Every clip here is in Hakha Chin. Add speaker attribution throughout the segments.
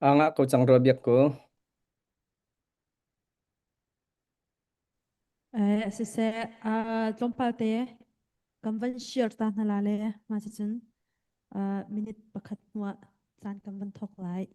Speaker 1: A ngah ko cang rua biak ko.
Speaker 2: Eh, siseh, uh, tlawmpal te kan van share ta hna la le ma cun uh, minute pakhat hnuah caan kan van thawk lai.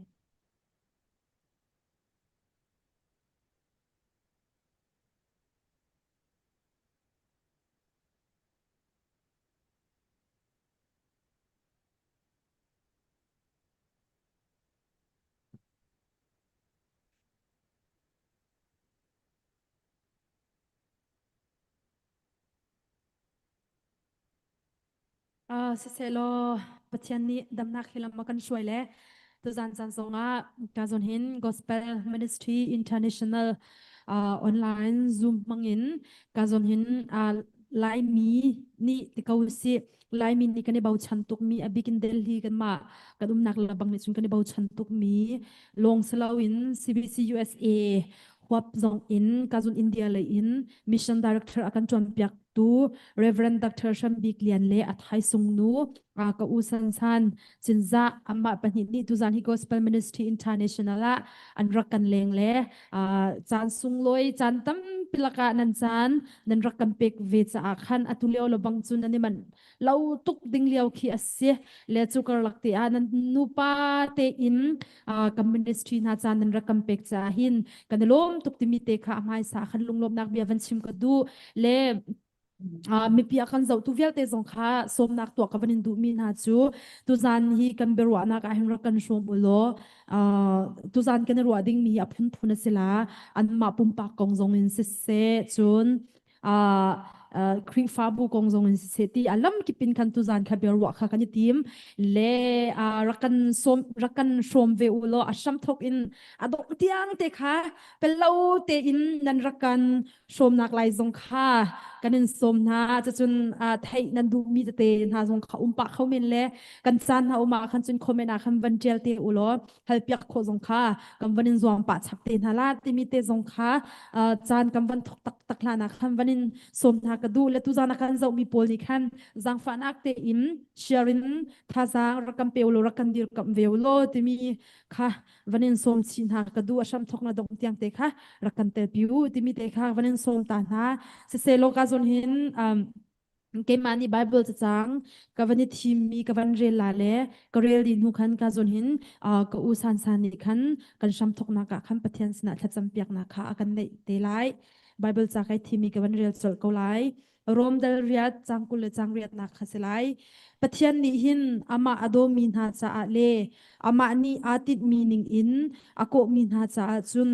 Speaker 2: Uh, sisehlaw Pathian nih damnak hi lam a kan hruai le tuzan caan zongah ka zawn hin Gospel Ministry International uh, online Zoom hmangin ka zawn hin uh, Laimi nih ti ko si Laimi nih kan i bochan tukmi a bikin Delhi kanmah kan umnak labang nih cun kan i bochan tukmi lawng si loin CBC USA huap zong in kazun India lei in mission director a kan ṭuan piaktu Reverend Dr. Hram Bik Lian le a thaisung nu ka u San San Cinzah amah pahnih nih tuzan hi Gospel Ministry International ah an rak kan leng le caan sunglawi caan tampi lakah nan caan nan rak kan pek ve caah khan atu lio lo bang cun nan i manh lo tuk ding lio khi a si le cu karlak te ah nan nupa te in kan ministry hna caan nan rak kan pek caah hin kan i lawm tuk timi te kha a hmaisa khan lunglawmnak bia van chim ka duh le Uh, mipi a kan zohtu vialte zong kha sawmnak tuah ka van in duhmi hna cu tuzan hi kan biaruahnak ah hin rak kan hrawm u law uh, tuzan kan i ruah dingmi hi a phunphun a si la anmah pumpak kong zong in siseh cun uh, uh, Khrihfabu kong zong in siseh ti a lam kip in khan tuzan kha biaruah kha kan i tim le uh, rak kan sawm rak kan hrawm ve u law a hram thok in a dongh tiang te kha pello tein nan rak kan hrawmnak lai zong kha kan in sawm hna cucun theih nan duhmi tete hna zong kha um pah kho men le kan caan hna um ah khan cun comment ah khan van ṭial te u law halpiak khawh zong kha kan van in zuam pah chap te hna la timi te zong kha caan kan van thok tak tak hlan ah khan van in sawm hna ka duh le tuzan ah kan zohmi pawl nih khan zaangfahnak tein share in thazaang rak kan pe u law rak kan dirkamh ve u law timi kha van in sawm chih hna ka duh a hram thok na dong tiang te kha rak kan tel pi u timi te kha van in sawm ta hna siselaw ka zon hin um, keimah nih Bible cacang ka van i thimmi ka van rel la le ka rel dih hnu khan ka zon hin uh, ka u san san nih khan kan hram thoknak ah khan Pathian sinah thlacam piaknak kha a kan neih te lai Bible ca kai thimi ka van rel colh ko lai Rom dal riat cang 20 le cang riatnak kha si lai. Pathian nih hin amah a dawmi hna caah le amah nih aa tinhmi ning in a kawhmi hna caah cun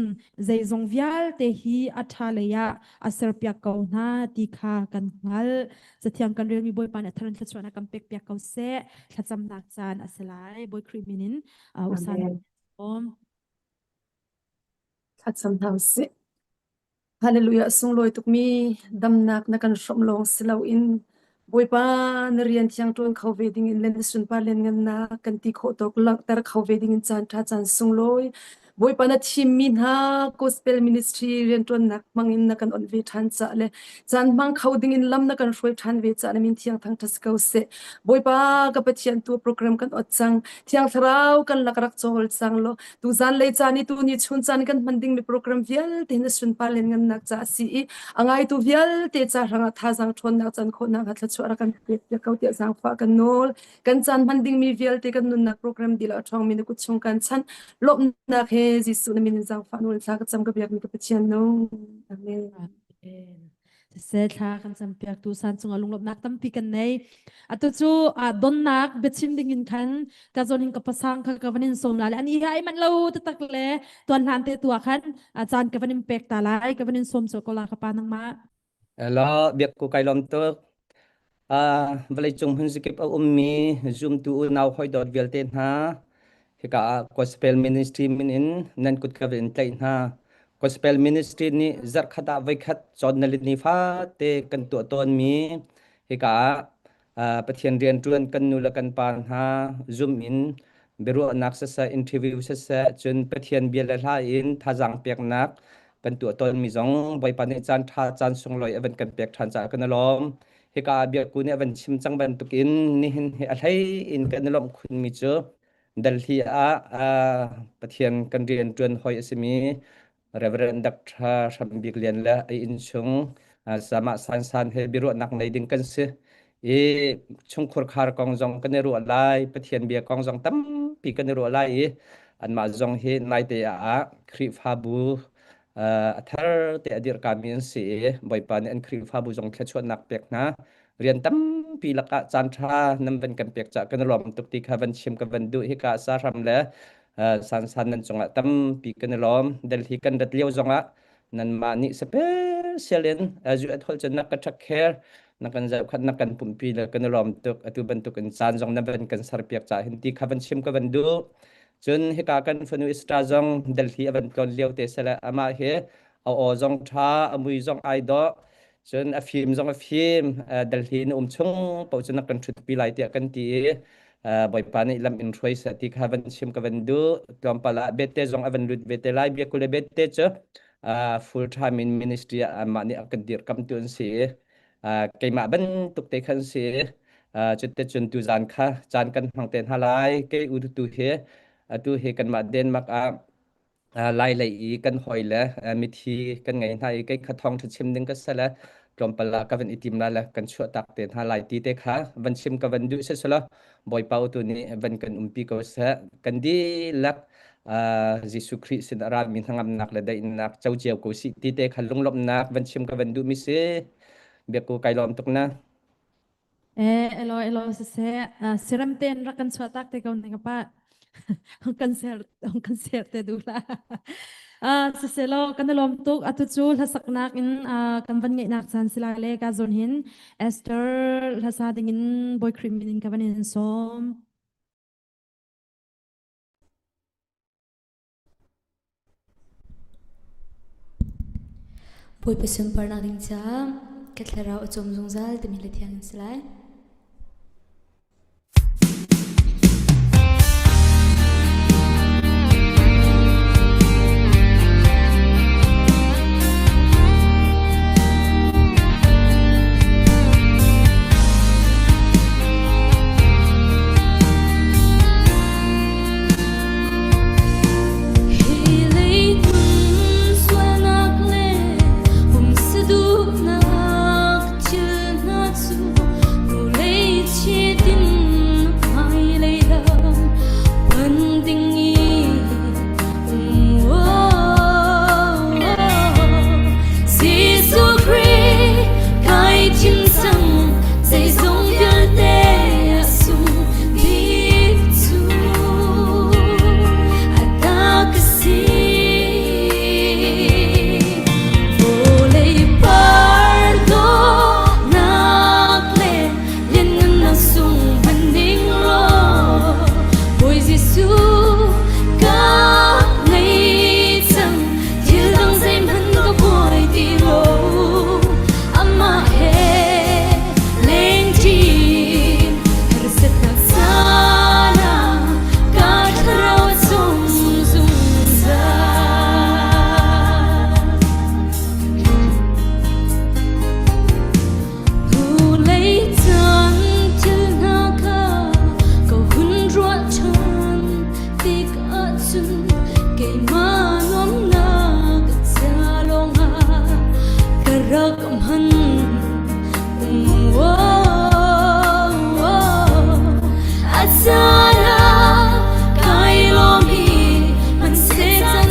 Speaker 2: zeizong vialte hi a ṭha lei ah a serpiak ko hna ti kha kan hngalh. Cathiang kan relmi Bawipa nih a thar in thluachuahnak kan pekpiak ko seh. Thlacamnak caan a si lai. Bawi Khrih min in uh, usan
Speaker 3: Amen.
Speaker 2: um.
Speaker 3: Thlacam hna usih. Hallelujah sunglawi tukmi damnak na kan hrawmh lawng si loin Bawipa na rian thiang ṭuan kho ve dingin le na sunpar lianngannak kan ti khawh tawk langhter kho ve dingin caan ṭha caan sunglawi Bawipa na thimmi hna gospel ministry rianṭuannak hmangin na kan onh ve ṭhan caah le caan hmang kho dingin lam na kan hruai ṭhan ve caah na min thiang thangṭhat si ko seh. Bawipa ka Pathian tu program kan ot cang. Thiang Thlarau kan lak rak cawl cang law Tu zanlei caan i tuni chun caan kan hman dingmi program vialte na sunpar len ngannak ca a si i a ngaitu vialte ca hrangah thazaang ṭhawnnak can khawhnak hnga thluachuah rak kan pek piak ko tiah zaangfah kan nawl. Kan caan hman dingmi vialte kan nunnak program dihlak a ṭhawngmi na kut chung kan chanh. Lawmhnak he Jesuh na min in zaangfah nawl thla ka cam ka biakmi ka Pathian nung. Amen.
Speaker 2: Amen. Siseh thla kan campiak tu san cungah lunglawmhnak tampi kan nei. Atu cu donnak biachim ding in khan ka zawn hin ka pasang kha ka van in sawm la le ani hi ai man lo taktak le tuan hlan te tu ah khan caan ka van in pek ta lai ka van in sawm cho ko la ka pa nangmah.
Speaker 1: Hello, biak ku kai lawm tuk. Uh, vawleicung hmunzikip a ummi zumtu unau hawi dawt vialte hna, hika ah Gospel Ministry min in nan kut ka in tlaih hna. Gospel Ministry nih zarhkhat ah voikhat cawn na ni fate kan tuah tawnmi hika ah uh, Pathian rianṭuan kan nu le kan pa hna Zoom in biaruahnak siseh, interview siseh, cun Pathian bia le hla in thazaang peknak kan tuah tawnmi zong Bawipa nih caan ṭha caan sunglawi a van kan pek ṭhan caah kan i lawm. Hika ah biakku nih a van chim cang bantukin nihin hi a hlei in kan i lawmh khunmi cu Delhi ah Pathian kan rian ṭuan hoi a simi Reverend Dr. Hram Bik Lian le a innchung Samah San San he biaruahnak nei ding kan si. I chungkhur khar kong zong kan i ruah lai, Pathian bia kong zong tampi kan i ruah lai i anmah zong hi naite ah Khrihfabu a thar te a dirhkami an si i Bawipa nih an Khrihfabu zong thluachuahnak pek hna. Rian tampi lakah caan ṭha nan van kan pek caah kan i lawm tuk ti kha van chim ka van duh. Hika sahram le sansan nan cungah tampi kan i lawm. Delhi kan rat lio zongah nanmah nih special in zu at hol cun na ka ṭhak care na kan zohkhat na kan pumpi le kan i lawm tuk. Atu bantuk in caan zong na van kan serpiak caah hin ti kha van chim ka van duh. Cun hika kan fanu Istra zong Delhi a van tlawn lio te sele amah hi a aw zong ṭha, a mui zong ai dawh. Cun a fim zong a fim, Delhi na um chung paoh cu na kan ṭhutpi lai tiah kan ti i Bawipa nih lam in hruai seh ti kha van chim ka van duh. Tlawmpal ah bete zong a van lut ve te lai. Biakku le bete cu full time in ministry ah amah nih a kan dirkamtu an si i keimah bantuk te khan si i cuti cun tuzaan kha caan kan hmang te hna lai. Kei u tu hi atu hi kanmah Denmark ah lai lei i kan hawi le mithi kan ngei hna i kei kha thawng ṭha chim ding ka si le tlawmpal ah ka van i tim lai le kan chuah tak te hna lai ti te kha van chim ka van duh siselaw Bawipa utu nih van kan umpi ko seh kan dihlak Jesuh Khrih sin a rami hnangamnak le daihnak co cio ko sih ti te kha lunglawmhnak van chim ka van duh mi si biaku kai lawm tuk na
Speaker 2: Eh, elo elo siseh siram ten rak kan chuah tak te ko ning pa kan ser kan ser te du la siseh lo kan lom tuk atu cu hlasaknak in kan van ngeihnak caan sila le ka zon hin Esther hlasa ding in boy Khrih min in ka van in sawm.
Speaker 4: Bawipa sunparnak ding caah ka thlarau a cawm zungzal timi hla thiang in si lai. Hi leitung sualnak le pumsa duhnak thil hna cu hnulei chiat in hmailei lam panh ding i um. Jesuh Khrih kai thim cang zeizong vialte a sung bik cu a ta ka si. Vawlei par dawtnak le lianngannak sung hmanning law Bawi Jesuh ka ngei cang thil dang zeihmanh ka buai ti lo amah he lengṭi harsatnak caan ah ka thlarau a sung zungzal. Hnulei caan thil hna kha ka hun ruah ṭhan tik ahcun keimah nuamhnak ca lawngah ka rak hman. A caan ah kai lawm i hmanhseh caan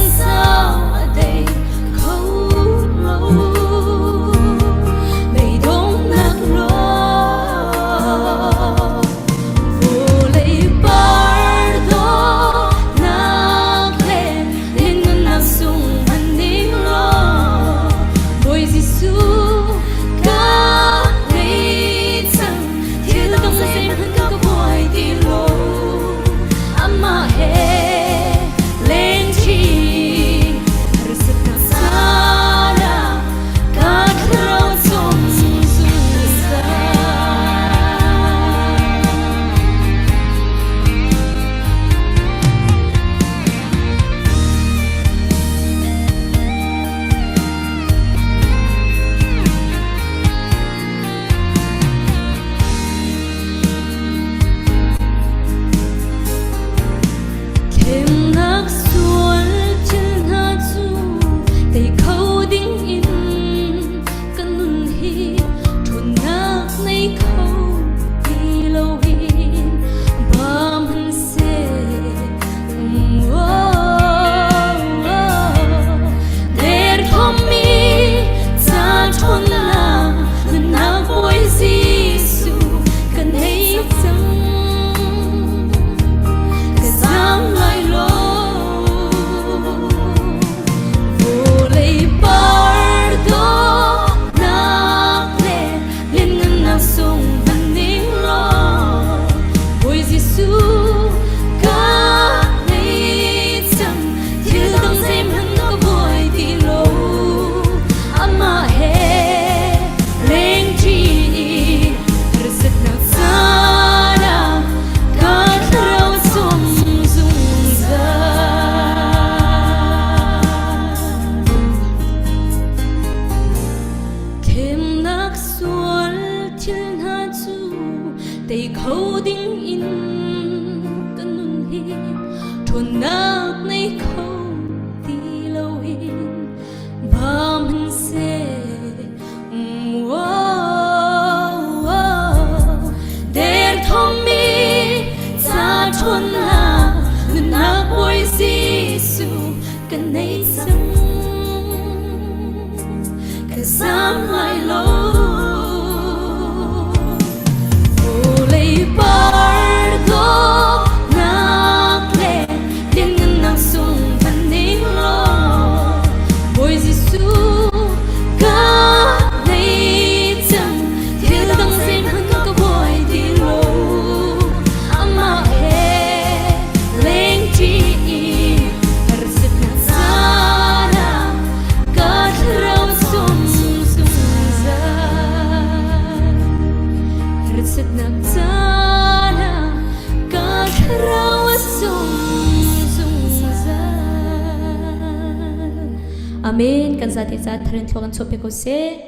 Speaker 4: Amen. Kan zate ca tharin thlua kan chuah pe ko seh.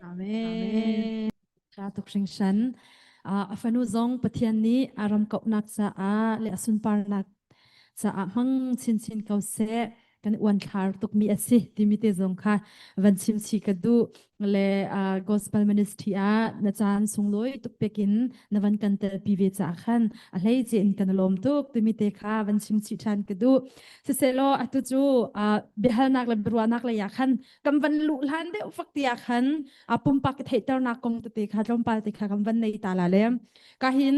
Speaker 2: Amen. Tha tuk hringhran. A fanu zong Pathian nih a ram kauhnak caah le a sunparnak caah hmang chinchin ko seh. Kan uanthlar tukmi a si timi te zong kha van chim chih ka duh. Le gospel ministry ah na caan sunglawi tuk pekin na van kan telpi ve caah khan a hleice in kan lawm tuk timi te kha van chim chih ṭhan ka duh. Siselaw atu cu biahalnak le biaruahnak lei ah khan kan van luh hlan deuh fak ti ah khan a pumpak theihternak kong tete kha tlawmpal te kha kan van nei ta la le ka hin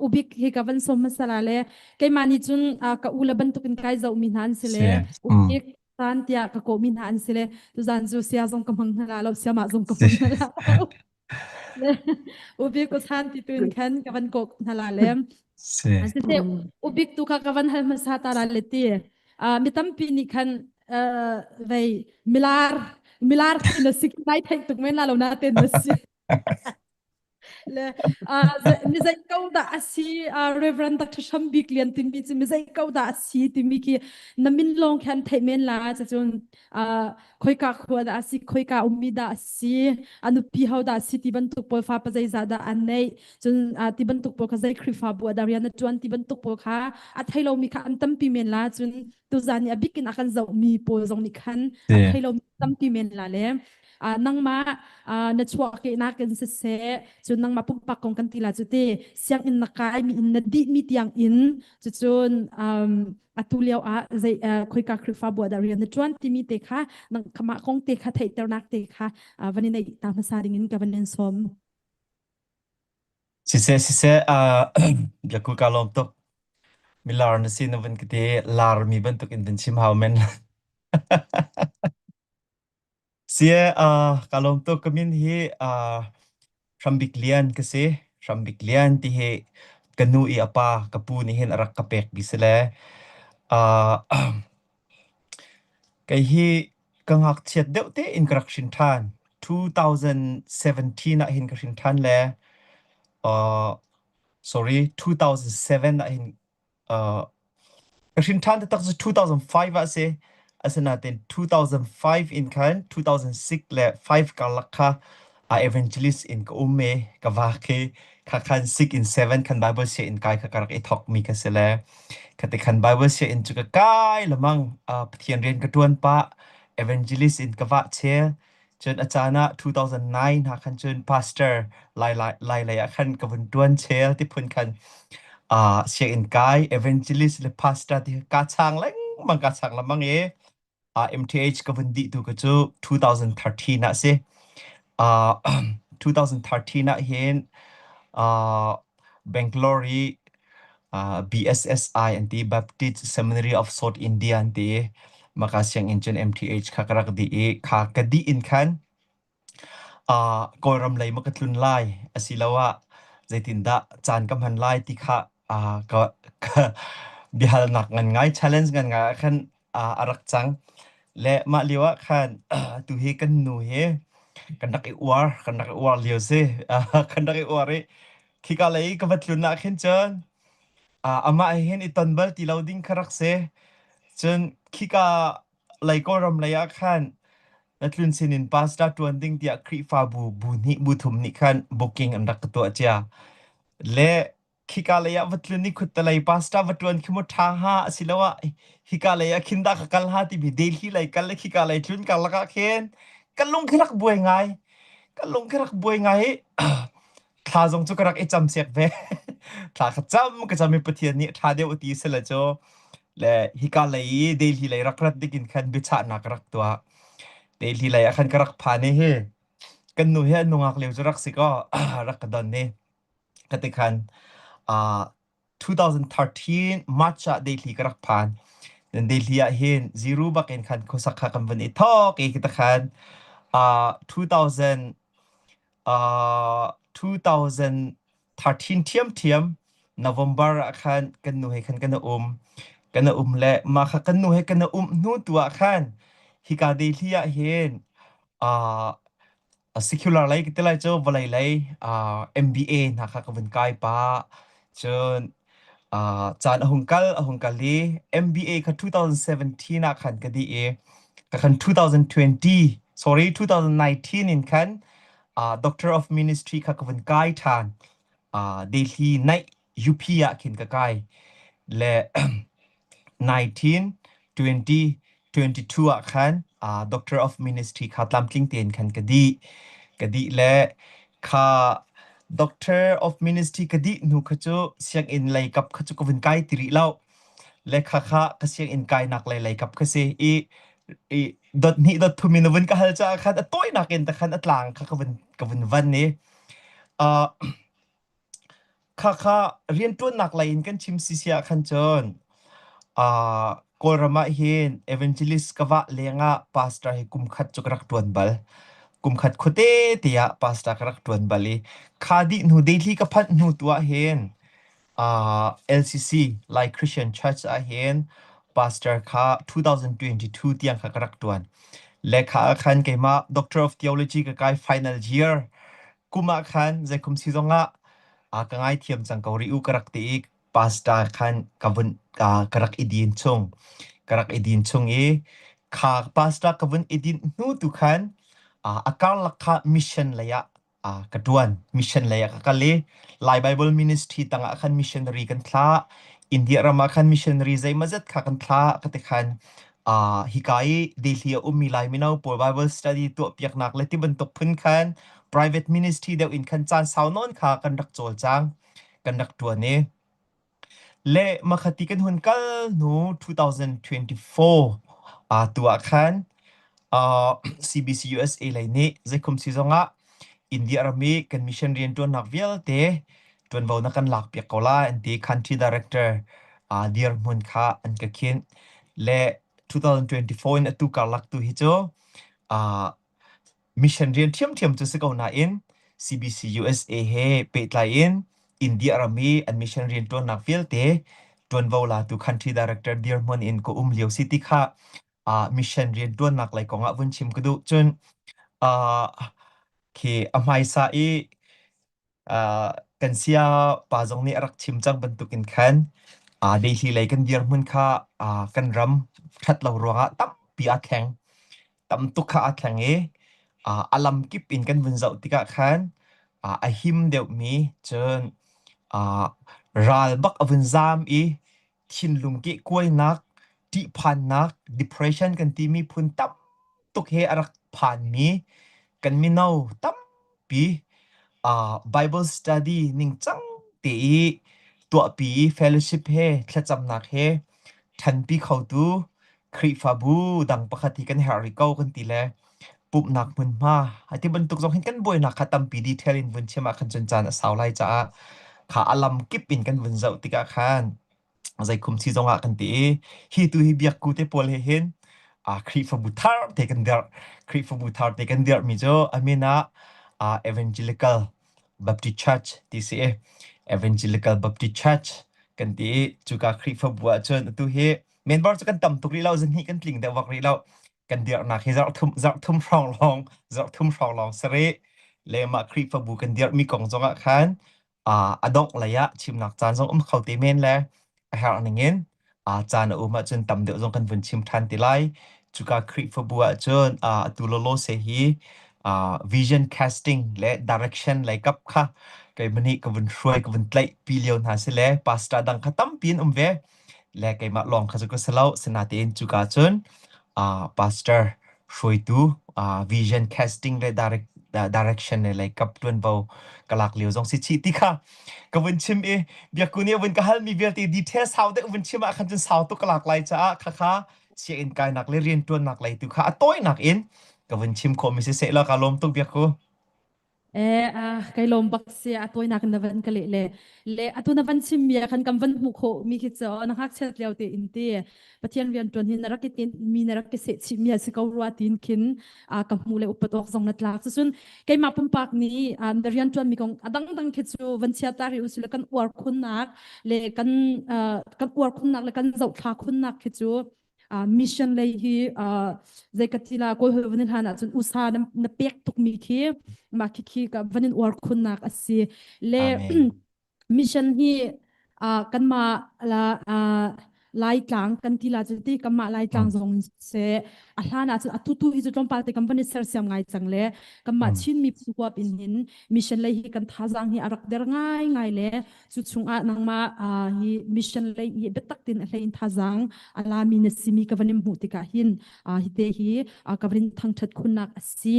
Speaker 2: ubik hi ka van som hmasa la le keimah nih cun ka u le bantukin kai zoh mi hna an si le ubik tan tiah ka kawh mi hna an si le tuzan cu sia zong ka hmang hna la lo siamah zong ka hmang hna la ubik usan ti tuin khan ka van kawh hna la le Siseh ubik tu kha ka van hal hmasa ta la le ti. Mi tampi nih khan vei milar milar khi na si nai theih tuk men la lo na ten na si. Le mi zei ko dah a si Reverend Dr. Sham Bik Lian timi cu mi zei ko dah a si timi khi na min lawng khan theih men la cun khoika khua dah a si khoika ummi dah a si a nupi ho dah a si ti bantuk pawl fa pa zeizah dah an neih cun ti bantuk pawl kha zei Khrihfabu ah dah rian a ṭuan ti bantuk pawl kha a thei lomi kha an tampi men la cun tuzan i a bikin a kan zohmi pawl zong nih khan a thei lomi tampi men la le nangmah na chuahkehnak in siseh cun nangmah pumpak kong kan ti la cu ti sianginn na kai mi in na dih mi tiang in cucun atu lio ah zei khoika Khrihfabu ah dah rian na ṭuan timi te kha nang mah kong te kha theihternak te kha van in nei ta hmasa ding in ka van in sawm.
Speaker 5: Siseh siseh biakul ka lawm tuk. Milar na si na van ka ti lar mi bantuk in van chim hau men. Sie ka lawm tuk ka min hi Hrambik Lian ka si. Hrambik Lian ti hi ka nu i a pa ka pu nih hin a rak ka pek mi si le kei hi ka ngakchiat deuh tein ka rak hrin ṭhan. 2017 ah hin ka hrin ṭhan le sorry 2007 ah hin Ka hrin ṭhan taktak cu 2005 ah a si. Asinain 2005 in khan 2006 le 5 karlak kha a evangelist in ka um i ka vak i kha khan 6 in 7 khan Bible sianginn kai kha ka rak i thawkmi ka si le khati khan Bible sianginn cu ka kai lemang. Pathian rian ka ṭuan pah, evangelist in ka vah chel. Cun a caan ah 2009 hna khan cun pastor lai lai lai lei ah khan ka vun ṭuan chel ti phun khan uh, sianginn kai evangelist le pastor ti ka chang lengmang ka chang lengmang i uh, MTH ka vun dih tu ka cu 2013 ah si. Uh, 2013 ah hin uh, Bangalore i uh, BSSI an ti Baptist Seminary of South India an ti maka sianginn cun MTH kha ka rak dih i kha ka dih in khan uh, Kawlram lei ma ka tlun lai asiloah zeitindah caan ka hman lai ti kha uh, ka, ka biahalnak ngan ngai challenge ngan ngai ah khan uh, a rak cang le mah lio ah khan tu hi kan nu hi kan rak i uar kan rak i uar lio si kan rak i uar i Khika lei ka va tlun ah khin cun amah he hin i ton bal ti lo ding kha rak si. Cun khika lei Kawlram lei ah khan na tlun sinin pastor ṭuan ding tiah Khrihfabu bu hnih bu thum nih khan booking an rak ka tuah cia. Le khika lei ah va tlun i khutte pastor va ṭuan khi mu ṭha hnga asiloah hika lei ah khin dah ka kal hnga timi Delhi lei kal le khika lei tlun karlak ah khin ka lung khi rak buai ngai. Ka lung khi rak buai ngai i thla zong cu ka rak i cam siak ve thla ka cam ka cam i Pathian nih ṭha deuh ti si le cu le hika lei i Delhi lei rak rat ding in khan biachahnak ka rak tuah Delhi lei ah khan ka rak phan i hi kan nu hi an nungak lio cu rak si kaw rak ka don ni ka ti khan uh, 2013 March ah Delhi ka rak phan Delhi ah hin zero bak in khan khuasak kha kan vun i thawk i kita khan uh, 2000 Uh, 2013 ṭhiamṭhiam November ah khan kan nu he khan kan um. Kan um le mah kha kan nu he kan um hnu tu ah khan hika Delhi ah hin uh, secular lei ka ti lai cu vawlei lei uh, MBA hna kha ka vun kai pah. Cun uh, caan a hung kal a hung kal i MBA kha 2017 ah khan ka dih i. Ka khan 2020 sorry 2019 in khan uh, Doctor of Ministry kha ka vun kai ṭhan. Uh, Delhi naih UP ah khin ka kai. Le 19, 20, 22 ah khan uh, Doctor of Ministry kha tlamtling tein khan ka dih. Ka dih le kha Doctor of Ministry ka dih hnu kha cu sianginn lei kap kha cu ka vun kai ti rih lo. Le kha kha ka sianginn kainak lei lei kap kha si i i dot hnih dot thum in a vun ka hal caah khan a tawinak in ta khan a tlang kha ka vun ka vun van i uh, Khakha rianṭuannak lei in kan chim sisi ah khan cun aa Kawlram ah hin evangelist ka vah lengah pastor hi kum khat cu ka rak ṭuan bal. Kum khat khuate te ah pastor ka rak ṭuan bal i kha dih hnu Delhi ka phanh hnu tu ah hin aa LCC Lai Christian Church ah hin pastor kha 2022 tiang kha ka rak ṭuan. Le kha ah khan keimah Doctor of Theology ka kai final year kum ah khan zeikum si zongah a ka ngaithiam cang ko rih u ka rak ti i pastor khan ka vun ka, ka rak i din chung ka rak i din chung i kha pastor ka vun i din hnu tu khan a karlak kha mission lei ah ka tuan mission lei ah ka kal i Lai Bible Ministry tangah khan missionary kan thlah India ram ah khan missionary zeimazet kha kan thlah ka ti khan uh, hika i Delhi a ummi Lai mino pawl Bible study tuahpiaknak le ti bantuk phun khan private ministry deuh in khan caan sau nawn kha kan rak cawlcang kan rak ṭuan i le makhati kan hun kal hnu 2024 uh, tu ah khan uh, CBC USA lei nih zeikhum si zongah India ram i kan mission rianṭuannak vialte ṭuanvo na kan lakpiak ko lai an ti. Country director uh, dirhmun kha an ka khinh. Le 2024 in atu karlak tu hi cu uh, mission rian ṭhiamṭhiam cu si ko nain CBC USA he pehtlai in India ram i an mission rianṭuannak vialte ṭuanvo latu country director dirhmun in ka um lio si ti kha uh, mission rianṭuannak lei kong ah vun chim ka duh. Cun uh, khi a hmaisa i uh, kan sia pa zong nih a rak chim cang bantukin khan uh, Delhi lei kan dirhmun kha uh, kan ram ṭhat lo ruangah tampi aa thleng. Tam tuk kha aa thleng i uh, a lam kip in kan vun zoh tikah khan uh, a him deuhmi cun uh, ral bak a vun zaam i thinlung kehkuainak, ṭihphannak, depression kan timi phun tam tuk he a rak phanmi kan mino tampi uh, Bible study ningcang te i tuahpi i fellowship he thlacamnak he ṭhanpi khotu Khrihfabu dang pakhat hi kan herh rih ko kan ti le pumhnak hmunhma ati bantuk zong hin kan buainak kha tampi detail in vun chim ah khan cun caan a sau lai caah kha a lam kip in kan vun zoh tikah khan zeikhum si zongah kan ti i hi tu hi biakku te pawl he hin a Khrihfabu thar te kan dirh Khrihfabu thar te kan dirh mi cu a min ah Evangelical Baptist Church ti si i Evangelical Baptist Church kan ti i cuka Khrihfabu ah cun atu hi member cu kan tam tuk rih lo zan kan tling deuh vak rih lo kan dirhnak hi zarh thum zarh thum hrawng lawng zarh thum hrawng lawng si rih le mah Khrihfabu kan dirhmi kong zongah khan a dongh lei ah chimnak caan zong um kho te men le a herh ning in caan a um ahcun tam deuh zong kan vun chim ṭhan te lai. Cuka Khrihfabu ahcun atu lawlaw se hi vision casting le direction lei kap kha keimah nih ka vun hruai ka vun tlaih pi lio hna si le pastor dang kha tampi an um ve. Le keimah lawng kha cu ka si lo. Sinain cuka cun pastor hruaitu vision casting le direct direction le lei kap tuanvo ka lak lio zong si chih ti kha ka vun chim i biakku nih a vun ka halmi vialte detail sau deuh vun chim ah khan cun sau tuk ka lak lai caah khakha sianginn kainak le riantuannak lei tu kha a tawinak in ka vun chim khawhmi si seh law ka lawm tuk biakku.
Speaker 2: Eh, ah, kai lawm bak si a tawinak na van ka leh le le atu na van chim mi ah khan kan van hmuh khawh mi khi cu na ngakchiat lio te in ti Pathian rian tuan hi na rak i tin mi na rak i seh chih mi a si ko rua tin khin a ka hmu le upat awk zong na tlak cucun keimah pumpak nih na rian tuan mi kong a dang dang khi cu van chia ta ri usile kan uar khunnak le kan kan uar khunnak le kan zohthla khunnak khi cu uh, mission lei hi uh, zei ka ti la kawl hol van hlan ahcun usa na, na pek tuk mi khi mah khi khi ka van in uar khunnak a si le mission hi uh, kanmah la uh, Laitlang kan ti la cu ti kanmah Laitlang
Speaker 5: Mm.
Speaker 2: zong in siseh a hlan ah cun atu tu hi cu tlawmpal te kan van i sersiam ngai cang le kanmah
Speaker 5: Mm.
Speaker 2: Chin miphun huap in hin mission lei hi kan thazaang hi a rak der ngai ngai le cu chungah nangmah uh, hi mission lei hi biatak tin a hlei in thazaang a lami na simi ka van in hmuh tikah hin uh, hi te hi uh, ka van in thangthat khunnak a si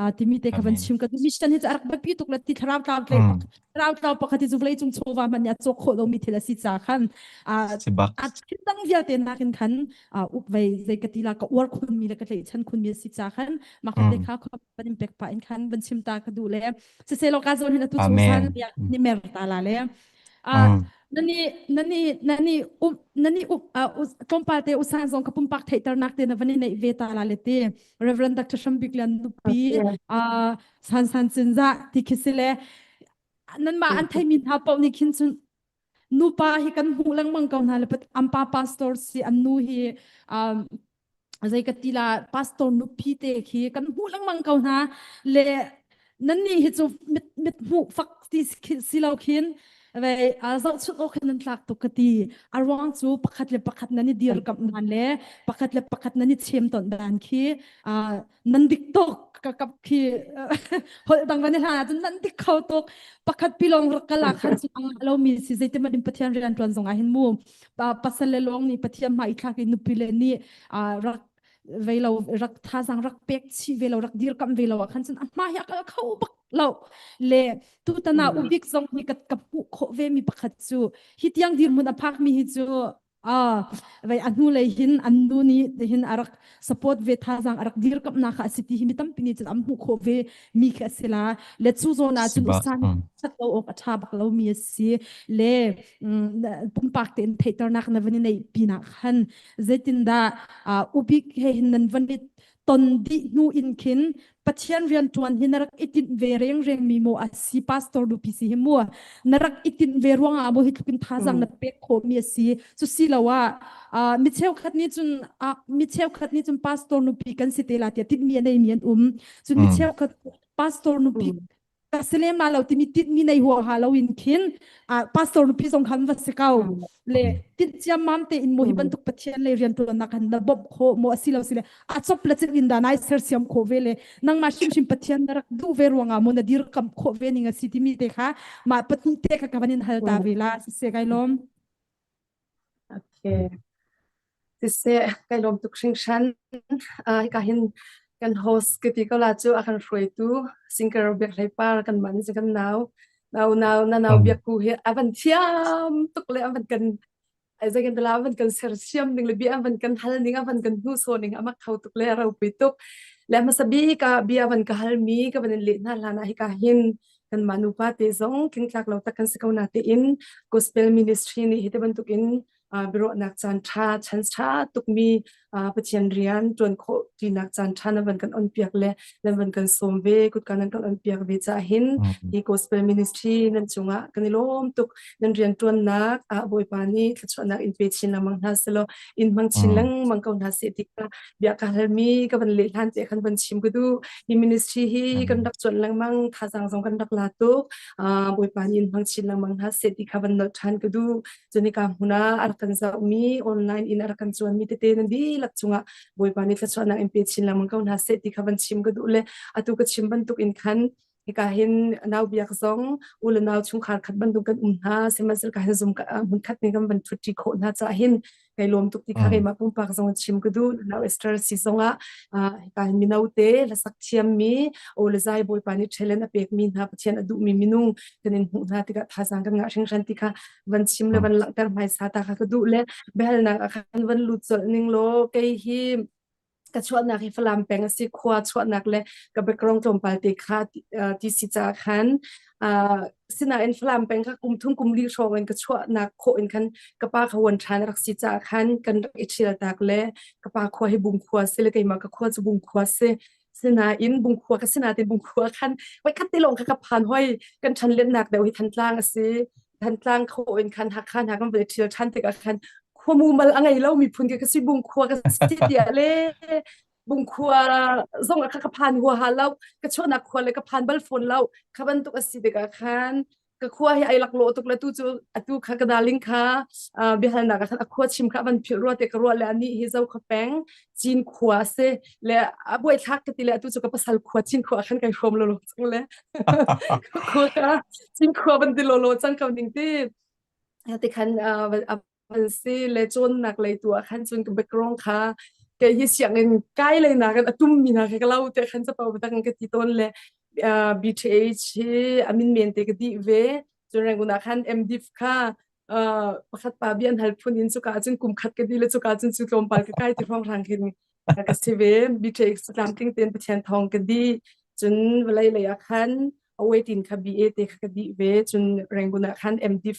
Speaker 2: uh, timi te ka van
Speaker 5: Amen.
Speaker 2: chim ka mission hi cu a rak biapi tuk le ti thlarau tlau tle
Speaker 5: Mm.
Speaker 2: thlarau tlau pakhat hi cu vawlei cung chawva hmanh nih a cawk khawh lomi thil a si ca khan uh,
Speaker 5: Si bak.
Speaker 2: a thil dang vialte nakin khan uh, up vei zei ka ti la ka uar khunmi le ka tlaihchan khunmi a si ca khan mah kha te
Speaker 5: Mm.
Speaker 2: kha khop van in pek pah in khan van chim ta ka duh le siselaw ka zawn hin atu cu
Speaker 5: Amen.
Speaker 2: san ya
Speaker 5: Mm.
Speaker 2: ni mer ta la le a
Speaker 5: Mm.
Speaker 2: nani nani nani up nani up tlawmpal te usan zong ka pumpak theihternak te na van i neih ve ta la le ti Reverend Dr. Shambik Lian nupi a San San Cinza ti khi si le nanmah an theimi hna paoh nih khin cun nupa hi kan hmuh lengmang ko hna le ampa pastor si an nu hi um, zei ka ti la pastor nupi te khi kan hmuh lengmang ko hna le nan nih hi cu mit mit hmuh fak ti si lo khin ve zohchunh awk hin nan tlak tuk ka ti a ruang cu pakhat le pakhat nan i dirkamh dan le pakhat le pakhat nan i chem ton dan khi nan dik tuk ka kap khi holh dang van i hlan ahcun nan dik kho tuk pakhat pilong rak kala khan cu ang lo mi si zeitin in Pathian rian tuan zong ah hin mu pasal le lawng nih Pathian hmai thlak i nupi le nih rak ve lo rak thazang rak pek chi ve lo rak dirkam ve lo ah khan cun a hma hi a kal kho bak lo le tutana ubik zong hi ka ka hmuh khawh ve mi pakhat cu hi tiang dirhmun a phak mi hi cu Ah, vai a hnu lei hin an nu nih hin a rak support ve thazang a rak dirkamnak kha a si ti hi mi tampi nih cun an hmuh khawh ve mi khi a si la le cu zawn ah cun
Speaker 5: Siba.
Speaker 2: usan
Speaker 5: Mm.
Speaker 2: that lo awk a ṭha bak lo mi a si le mm, pumpak tein theihternak na van i neih pinah khan zeitindah uh, ubik he hin nan van i ton dih hnu in khin Pathian rian ṭuan hi na rak i tinh ve rengreng mi maw a si pastor nupi si hi mu na rak i tinh ve ruangah maw hi tluk in thazang na pek khawh mi a si cu si lo ah uh, mi cheukhat nih cun uh, mi cheukhat nih cun pastor nupi kan si te la tiah tinh mi a nei mi an um cun mi cheukhat pastor nupi ka si lem la lo timi titmi nei huaha lo in khin uh, pastor nupi zong khan va si ko le tit ciammam te in mo hi bantuk pathian le rian tuannak kan na bawmh kho mo asi lo si le a chop la chin in da nai sersiam kho ve le nangma hrimhrim pathian na rak duh ve ruangah mo na dir kam kho ve ning asi timi te kha ma patni te kha ka van in hal ta ve la si se kai lom
Speaker 3: Okay. Siseh, kai lawm tuk hringhran. Uh, hika hin kan host ka ti ko la cu a kan hruaitu singer Biak Hlei Par kan man si kan nau. Nau nau na nau
Speaker 5: Mm.
Speaker 3: Biak ku hi a van thiam tuk le a van kan ai zei kan tala a van kan sersiam ning le bia a van kan hal ning a van kan hnu so ning a mak kho tuk le a ropui tuk. Le hmasa bik ah bia van ka hal mi ka van in leh hna hlan ah hika hin kanmah nupa te zong tlingtlak lo tak kan si ko na tein gospel ministry nih hi te bantukin biaruahnak caan ṭha chance ṭha tukmi Pathian rian ṭuan khawh ṭinak caan ṭha na van kan on piak le nan van kan sawm ve kutka nan kan on piak ve caah hin hi gospel ministry nan cungah kan i lawm tuk nan rian ṭuannak ah Bawipa nih thluachuahnak in pe chin lengmang hna selaw in hmang chin lengmang ko hna seh ti kha bia ka halmi ka van leh hlan te khan van chim ka duh hi ministry hi kan rak cuan lengmang thazang zong kan rak la tuk Bawipa nih in hmang chin lengmang hna seh ti kha van nolh ṭhan ka duh Cunika hmun ah a rak kan zohmi online in a rak kan cuanmi tete nan dihlak cungah Bawipa nih thluachuahnak in pe chin lengmang ko hna seh ti kha van chim ka duh le atu ka chim bantuk in khan hika hin nau biak zong u le nau chungkhar khat bantuk kan um hna sihmanhsehlaw ka hin zum hmun khat nih kan van ṭhutṭi khawh hna caah hin kai lawm tuk ti kha keimah pumpak zong chim ka duh nau Esther si zongah hika hin mino te hlasak thiammi aw le zai Bawipa nih talent a pekmi hna Pathian a duhmi minung kan in hmuh hna tikah thazaang kan ngah hringhran ti kha van chim le van langhter hmaisa ta kha ka duh le biahalnak ah khan van lut colh ning law kei hi ka chuahnak hi Falam peng a si khua chuahnak le ka background tlawmpal te kha ti si caah khan sinain Falam peng kha kum thum kum li hrawng in ka chuahnak khawh in khan ka pa kha wan ṭhan rak si caah khan kan rak i ṭhial tak le ka pa khua hi Bungkhua si le keimah ka khua cu Bungkhua si sinain Bungkhua ka sinain Bungkhua khan voi khat te lawng kha ka phan hoi kan ṭhan lennak deuh hi Thantlang a si Thantlang khawh in khan Hakha hna kan vun i ṭhial ṭhan tikah khan khuamu mal a ngei lo miphun ka si Bungkhua ka si tiah le Bungkhua zong ah kha ka phan huaha lo ka chuahnak khua le ka phan bal fawn lo kha bantuk a si tikah khan. Ka khua hi ai laklawh tuk le tu cu atu kha ka darling kha biahalnak ah khan a khua chim kha van philh rua te ka ruah le anih hi zo kha peng Cin khua si le a buai thlak ka ti le atu cu ka pasal khua Cin khua khan kai hrawm lolo cang le khua kha Cin khua van ti lolo cang ko ning ti ti khan an si le cawnnak lei tu ah khan cun ka background kha kei hi sianginn kai lei nak in a tum mi hna kha ka lo te khan capo dang ka ti tawn le BTH hi amin men te ka dih ve cun Rangoon ah khan MDiv kha pakhat pa bian hal phun in cuka cun kum khat ka di le cuka cun cu tlawmpal ka kai ti hrawng hrang khin ka si ve BTH tlamtling ten Pathian thawng ka di cun vawlei lei ah khan awaitin kha BA te kha ka dih ve cun Rangoon ah khan MDiv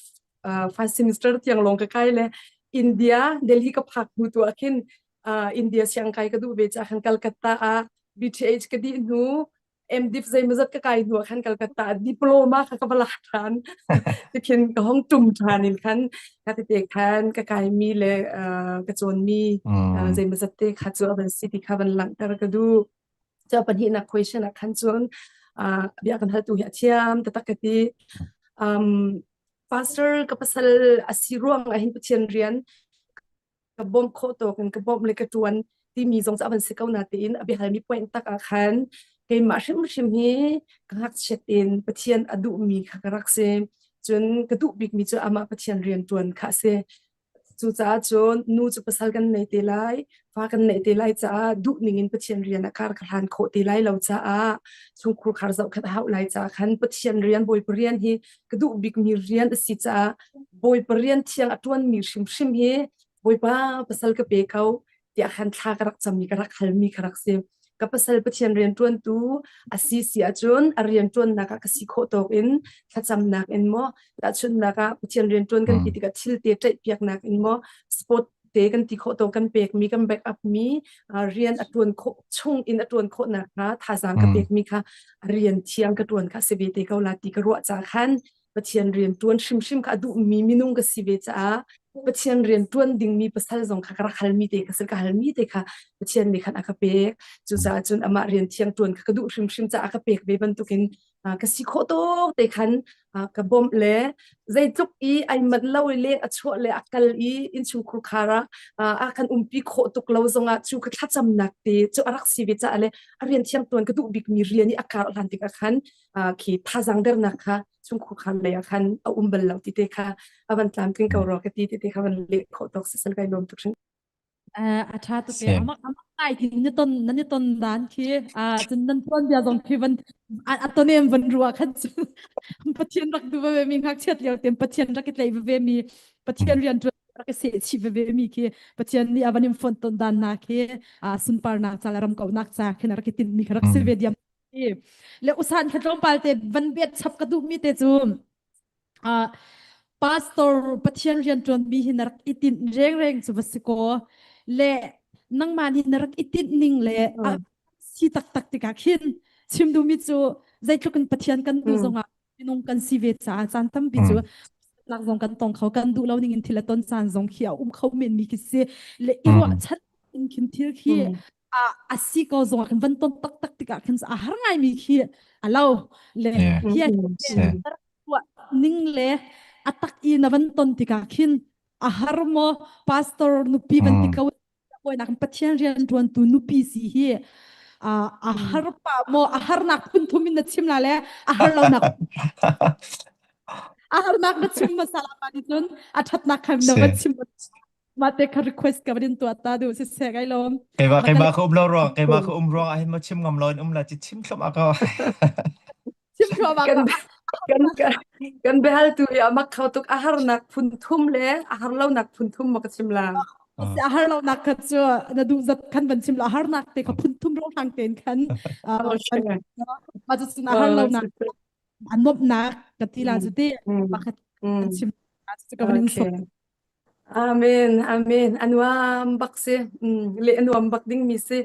Speaker 3: uh, first semester tiang lawng ka kai le India Delhi ka phak hnu tu ah khin uh, India siang kai ka duh ve cha khan Calcutta ah BTH ka dih hnu MDiv zeimazat ka kai hnu ah khan Calcutta ah diploma kha ka va lak than tikhin ka hong tum than in khan ka tete khan ka kai mi le uh, ka cawn mi uh, zeimazat te kha chu avan si ti kha van langhter ka duh Cu pahnihnak question ah khan cun uh, bia kan haltu hi a thiam taktak ka ti. Um, pastor ka pasal a si ruang ah hin Pathian rian ka bawmh khawh tawk in ka bawmh le ka ṭuan timi zong cu a van si ko na tiin a biahalmi point tak ah khan keimah hrimhrim hi ka ngakchiat in Pathian a duhmi kha ka rak si. Cun ka duh bikmi cu amah Pathian rian ṭuan kha a si. Cucaah cun nu cu pasal kan nei te lai, fa kan neih te lai caah duh ning in Pathian rian ah kar ka hlan khawh te lai lo caah chungkhur khar zohkhat a hauh lai caah khan Pathian rian Bawipa rian hi ka duh bikmi rian a si caah Bawipa rian thiang a ṭuanmi hrimhrim hi Bawipa pasal ka pe ko tiah khan thla ka rak cam i ka rak halmi ka rak si. Ka pasal Pathian rianṭuantu a si si ahcun a rianṭuannak ah ka si khawh tawk in thlacamnak in maw tahchunhnak ah Pathian rianṭuan kan ti tikah thil te ṭaihpiaknak in maw sport te kan ti khawh tawk kan pekmi kan back up mi rian a ṭuan khawh chung in a ṭuan khawh nakhnga thazaang ka pekmi kha rian thiang ka ṭuan kha si ve te ko la ti ka ruah ca khan Pathian rian ṭuan hrimhrim kha a duhmi minung ka si ve caah Pathian rian ṭuan dingmi pasal zong kha ka rak halmi te kha ka halmi te kha Pathian nih khan a ka pek. Cucaah cun amah rian thiang ṭuan kha ka duh hrimhrim caah a ka pek ve bantukin ka si khawh tawk te khan ka bawmh le zeitluk i ai manh lo i leng a chuah le a kal i innchungkhur khar ah a kan umpi khawh tuk lo zongah cu ka thlacamnak te cu a rak si ve caah le a rian thiang ṭuan ka duh bikmi rian i a kar hlan tikah khan khi thazaang dernak kha chungkhur khan lei ah khan a um bal lo ti te kha a van tlamtling ko rua ka ti ti te kha van leh khawh tawk sisal kai lawm tuk hring.
Speaker 2: A tha tuk e amak amak ngai khi ni ton nan ni ton dan khi a cun nan tuan bia zong khi van a ton em van rua khan Pathian rak du ve mi ngakchiat lio tem Pathian rak i tlei ve mi Pathian rian tuan rak i seh chih ve mi khi Pathian nih a van in font ton dan na khi a sunparnak ca le ram kaunak ca khin rak i tinh mi kha rak si ve diam Le usan kha tlawmpal te van biat chap ka duh mi te cu uh, pastor Pathian rian ṭuan mi hi na rak i tinh rengreng cu va si ko le nangmah nih na rak i tinh ning le a si taktak tikah khin chim duh mi cu zeitluk in Pathian kan duh zongah minung kan si ve caah caan tampi cu nak zong kan tong kho kan duh lo ning in thil a ton caan zong khi a um kho men mi khi si le i ruahchan in khin thil khi a a si ko zong ah khin van ton taktak tikah khin a har ngai mi khi a lo le hi ning le a tak i na van ton tikah khin a har mo pastor nupi van ti ko nak Pathian rian ṭuantu nupi si hi a har pa mo a harnak phun thum in na chim la le a har lo nak a harnak na chim masala pa ni cun a ṭhatnak khan na va chim ma te kha request ka van tuah ta du si se kai lom
Speaker 5: keima keima ka um lo ruang keima ka um ruang ah hin ma chim ngam lo in um la chi chim thlom a ka
Speaker 2: chim thlom a
Speaker 3: kan kan kan behal tu ya mak khau tuk a harnak phun thum le a har lo nak phun thum ma ka chim la
Speaker 2: a har lo nak kha chu na du zat khan van chim la har nak te kha phun thum ro hang ten khan ma chu a har lo nak an mop nak ka ti la chu ti pakhat chim ka van in so
Speaker 3: Amen, amen. A nuam bak si. Mm, le a nuam bak ding mi si.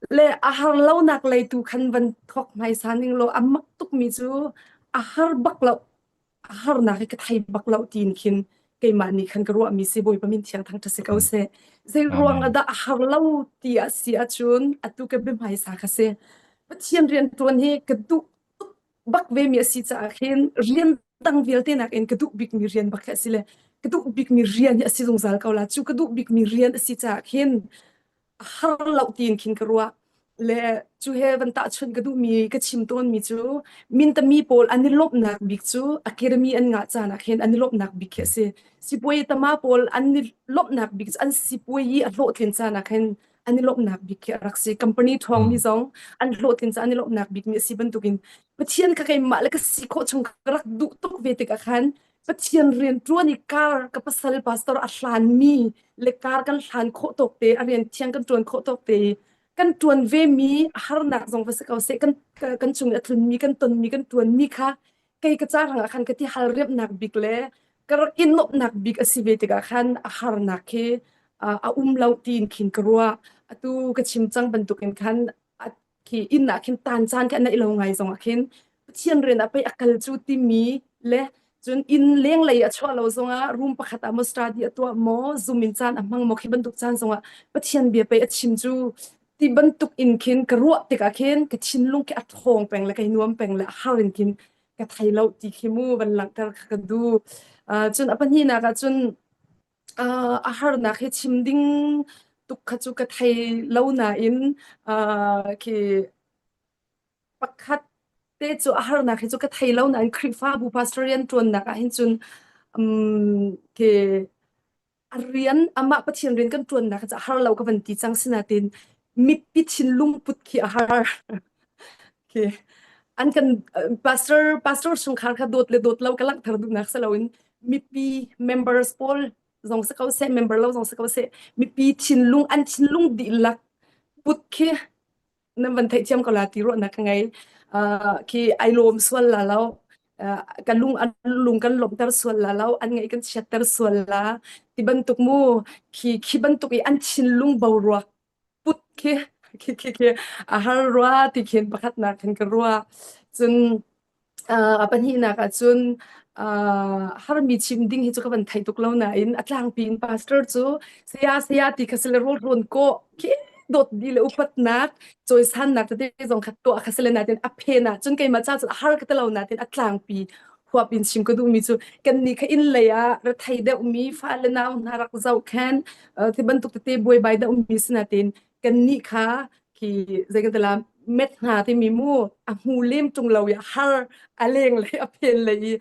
Speaker 3: Le a har lo nak lei tu khan van thok hmaisa ning law a mak tuk mi cu a har bak lo. A har nak hi ka thei bak lo tiin khin keimah nih khan ka ruah mi si Bawipa min thiang thang ṭha si ko seh. Zei ruang ah dah a har lo ti a si ahcun atu ka bia hmaisa kha si. Pathian rian ṭuan hi ka duh tuk bak ve mi a si caah khin rian. dang vialte nakin ka duh bikmi rian bak hi a si le ka duh bikmi rian hi a si zungzal ko la. Cu ka duh bikmi rian a si caah khin a har lo tiin khin ka ruah. Le cu he van tahchunh ka duhmi ka chim tawnmi cu mintami pawl an i lawmhnak bik cu academy an ngah caan ah khin an i lawmhnak bik khi a si. Sipuai tama pawl an i lawmhnak bik cu an sipuai i a hlawhtlin caan ah khin an i lawmhnak bik khi a rak si. Company ṭhawngmi zong an hlawhtlin caan an i lawmhnak bikmi a si bantukin Pathian kha keimah le ka si khawh chung ka rak duh tuk ve tikah khan Pathian rian ṭuan i kar ka pasal pastor a hlanmi le kar kan hlan khawh tawk te a rian thiang kan ṭuan khawh tawk te kan ṭuan ve mi harnak zong va si ko seh kan kan chung i a tlunmi kan tonmi kan ṭuanmi kha kei ka ca hrangah khan ka ti hal riamhnak bik le ka rak i nuamhnak bik a si ve tikah khan a harnak khi a um lo tiin khin ka ruah. Atu ka chim cang bantukin khan khi inn ah khin tan caan khi a neih lo ngai zong ah khin Pathian rian ah pei a kal cu timi le cun inn lenglei a chuah lo zongah room pakhat ah maw study a tuah maw zoom in caan a hmang maw khi bantuk caan zongah Pathian bia pei a chim cu ti bantuk in khin ka ruah tikah khin ka thinlung khi a ṭhawng peng le kai nuam peng le a har in khin ka thei lo ti khi mu van langhter kha ka duh. Uh, cun a pahnihnak ah cun uh, a harnak hi chim ding tuk kha cu ka thei lo nain uh, khi pakhat te cu a harnak hi cu ka thei lo nain Khrihfabu pastor rian ṭuannak ah hin cun um, khi a rian amah Pathian rian kan ṭuannak cu a har lo ka van ti cang sinain mipi thinlung put khi a har. Khi an kan pastor pastor chungkhar kha dawt le dawt lo ka langhter duhnak si loin mipi members pawl zong si ko seh member lo zong si ko seh mipi thinlung an thinlung dihlak put khi nan van theihthiam ko la ti ruahnak ka ngei. Uh, khi ai lawm sual la lo. Uh, ka lung an lung kan lawmhter sual la lo, an ngaih kan chiatter sual la. Ti bantuk mu khi khi bantuk i an thinlung boruak put khi khi khi khi a har rua ti khin pakhatnak khin ka ruah. Cun a pahnihnak ah cun harmi chim ding hi cu ka van thei tuk lo nain a tlangpi in pastor cu saya saya ti kha si le rawl rawn kawh khi dawt di le upatnak cawisannak tete zong kha tuah kha si le nain a phen ah cun keimah ca cun a har ka ti lo nain a tlangpi huap in chim ka duhmi cu kan nih kha inn lei ah rethei deuhmi fale nau hna rak zohkhen ti bantuk tete buaibai deuhmi si nain kannih kha khi zei kan ti la met hna timi mu a hmu lem ṭung lo i a har a leng le a phen le i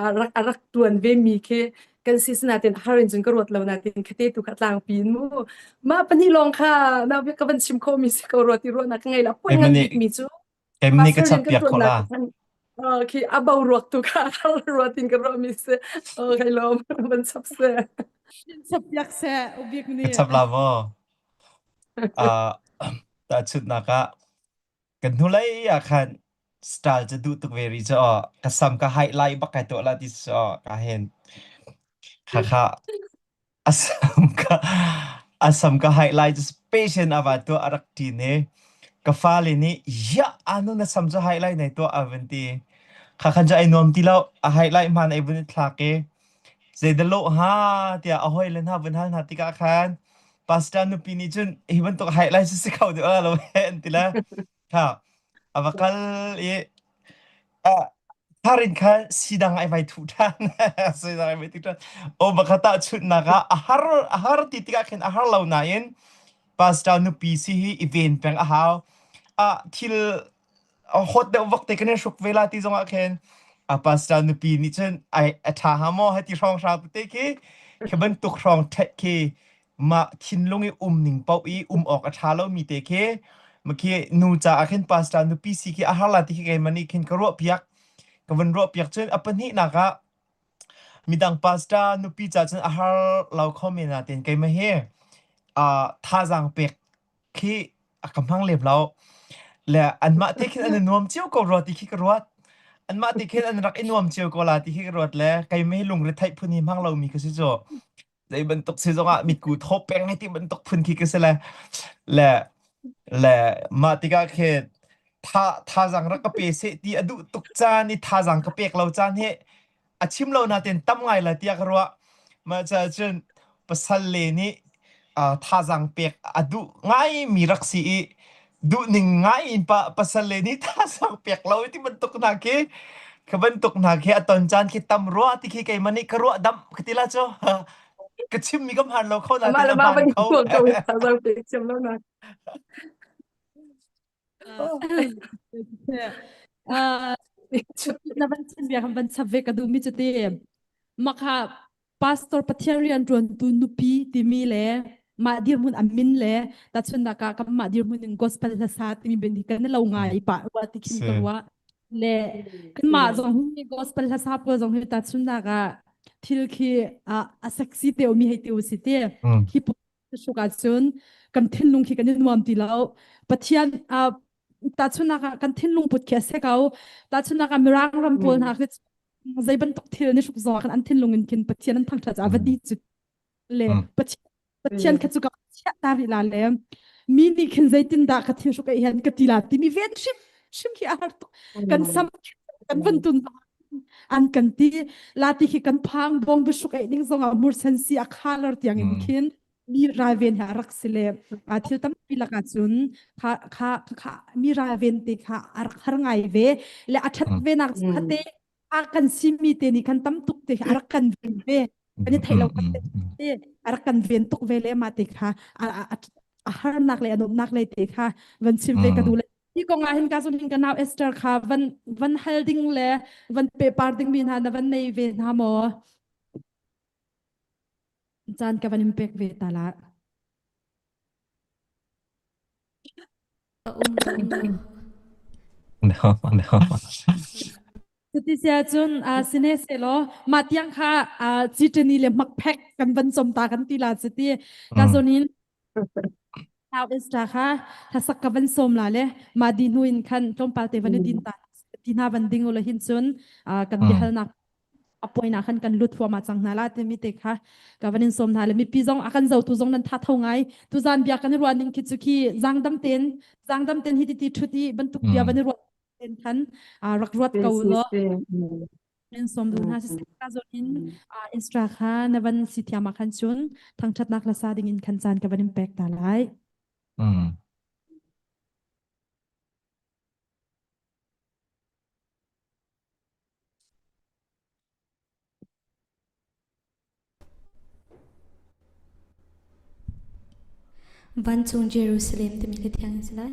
Speaker 3: a rak a rak ṭuan ve mi khi kan si sinain har in cun ka ruat lo nain khate tu kha tlangpi in mu mah pahnih lawng kha na ka van chim kho mi si ko rua ti ruahnak ka ngei la poi ngan bik mi cu
Speaker 5: Keimah nih ka
Speaker 3: pastor rian
Speaker 5: chap
Speaker 3: kan
Speaker 5: piak khawh
Speaker 3: ṭuannak
Speaker 5: la.
Speaker 3: khan khi a boruak tu kha ruat in ka ruah mi si kai lawm van chap se
Speaker 2: Chap piak seh ubik
Speaker 5: Ka
Speaker 2: nih.
Speaker 5: chap la maw? Uh, tahchunhnak ah kan hnulei ah khan style cu duh tuk ve rih cu aw ka sam ka highlight bak kai tuah la ti cu aw ka hen kha kha a sam ka a sam ka highlight cu patient ava tuah a rak ṭin i ka fale nih ya anu na sam cu highlight nai tuah a van ti kha khan cu ai nuam ti lo a highlight hman ai vun i thlak i Zeidah lawh hnga tiah a hawile hna vun hal hna tikah khan pastor nupi nih cun hi bantuk highlight cu si kho deuh la lo he an ti le kha a va kal i ah tharin kha sidang ai vai thuh ṭhan sidang ai vai thuh ṭhan o bakhat ah chunnak ah a har a har ti tikah khin a har lo nain pastor nupi si hi i ven peng a hau ah thil a hot deuh vak te kan i hruk ve la ti zongah khin a pastor nupi nih cun ai a ṭha ha maw hati hrawng hrang tete khi khi bantuk hrawng ṭhet khi mah thinlung i um ning paoh i um awk a ṭha lomi te khi ma khi nu caah khin pastor nupi si khi a har la ti khi keimah nih khin ka ruah piak ka vun ruah piak cun a pahnihnak ah midang pastor nupi ca cun a har lo kho men nain keimah hi uh, thazaang pek khi a ka hmang lem lo. Le anmah te khin an i nuam cio ko rua ti khi ka ruat. Anmah te khin an rak i nuam cio ko la ti khi ka ruat le keimah hi lungre theih phun hi hmang lomi ka si cu. Zei bantuk si zongah mitku thaw peng hei ti bantuk phun khi ka si le le le mah tikah khin tha thazaang rak ka pe seh ti a duh tuk caan i thazaang ka pek lo caan hi a chim lo nain tam ngai la tiah ka ruah. Mah caah cun pasal le nih uh, thazaang pek a duh ngaimi rak si i duhning ngai in pa pasal le nih thazaang pek lo ti bantuk hna khi. Kha bantuk hna khi a ton caan khi tam rua ti khi keimah nih ka ruah damh ka ti la cu. Ka chimmi ka hmaan lo kho
Speaker 3: Amah
Speaker 5: nain
Speaker 3: le
Speaker 5: a
Speaker 3: mah
Speaker 5: hmaan
Speaker 3: van
Speaker 5: kho.
Speaker 3: tuak ko thazang pe thiam lo na.
Speaker 2: Uh, na van chim bia kan van chap ve ka duh mi cu ti makha pastor Pathian rian ṭuantu nupi timi le mah dirhmun a min le tahchunhnak ah kan mah dirhmun in gospel hlasa timi ben hi kan lo ngai pah rua ti khin ka
Speaker 5: Si.
Speaker 2: ruah le kanmah zong hi gospel hlasa pawl zong hi tahchunhnak ah thil khi a sexy te mi hei ti u si ti
Speaker 5: Mm.
Speaker 2: hi suk ahcun kan thinlung khi kan i nuam ti lo Pathian tahchunhnak ah kan thinlung put khi a se ko tahchunhnak ah Mirang ram pawl hna khi zei bantuk thil ni hruk zong khan an thinlung in khin Pathian an thangṭhat a va di cu le Pathian Pathian kha cu ka chiah ta rih la le mi nih khin zeitin dah ka thil hruk ei hian ka ti la timi ven hrim hrim khi a har tuk kan sam kan van tun an kan ti la ti khi kan phang bong bi hruk ei ding zong ah mursen si a color tiang in khin mi ralven he a rak si le a thil tampi lakah cun kha kha kha mi ralven te kha a rak har ngai ve le a ṭhat ve nak khate a kan simi te nih khan tam tuk te a rak kan ven ve kan i theih lo te a rak kan ven tuk ve le mah te kha a harnak le a nuamnak le te kha van chim ve ka duh le hi kong ah hin ka zun hin ka nau Esther kha van van hal ding le van pe par ding mi hna na van nei ve hna maw Caan ka van in pek ve ta la.
Speaker 4: A um lo.
Speaker 5: No, no.
Speaker 2: Cuti sia cun uh, sine selaw mah tiang kha uh, citani le makphek kan van som ta kan ti la cuti ka
Speaker 5: Mm.
Speaker 2: zon in South East kha thlasak ka van som la le mah di hnu in khan tlawmpal te van i din ta ti hna van ding ula hin cun uh, kan
Speaker 5: Mm.
Speaker 2: biahalnak a poina khan kan lut huama cang hna la timi te kha ka van in som hna le mipi zong a kan zotu zong nan tha tho ngai tu zan bia kan i ruah ning khi chu khi zangdam ten zangdam ten hi ti ti thut i bantuk bia van i ruah ten khan rak ruat ko lo in som du hna si ka zon in instra kha na van si thiam khan chun thangthatnak la sa ding in khan chan ka van in pek ta lai
Speaker 5: Mm.
Speaker 4: Vancung Jerusalem timi ka thiang si lai.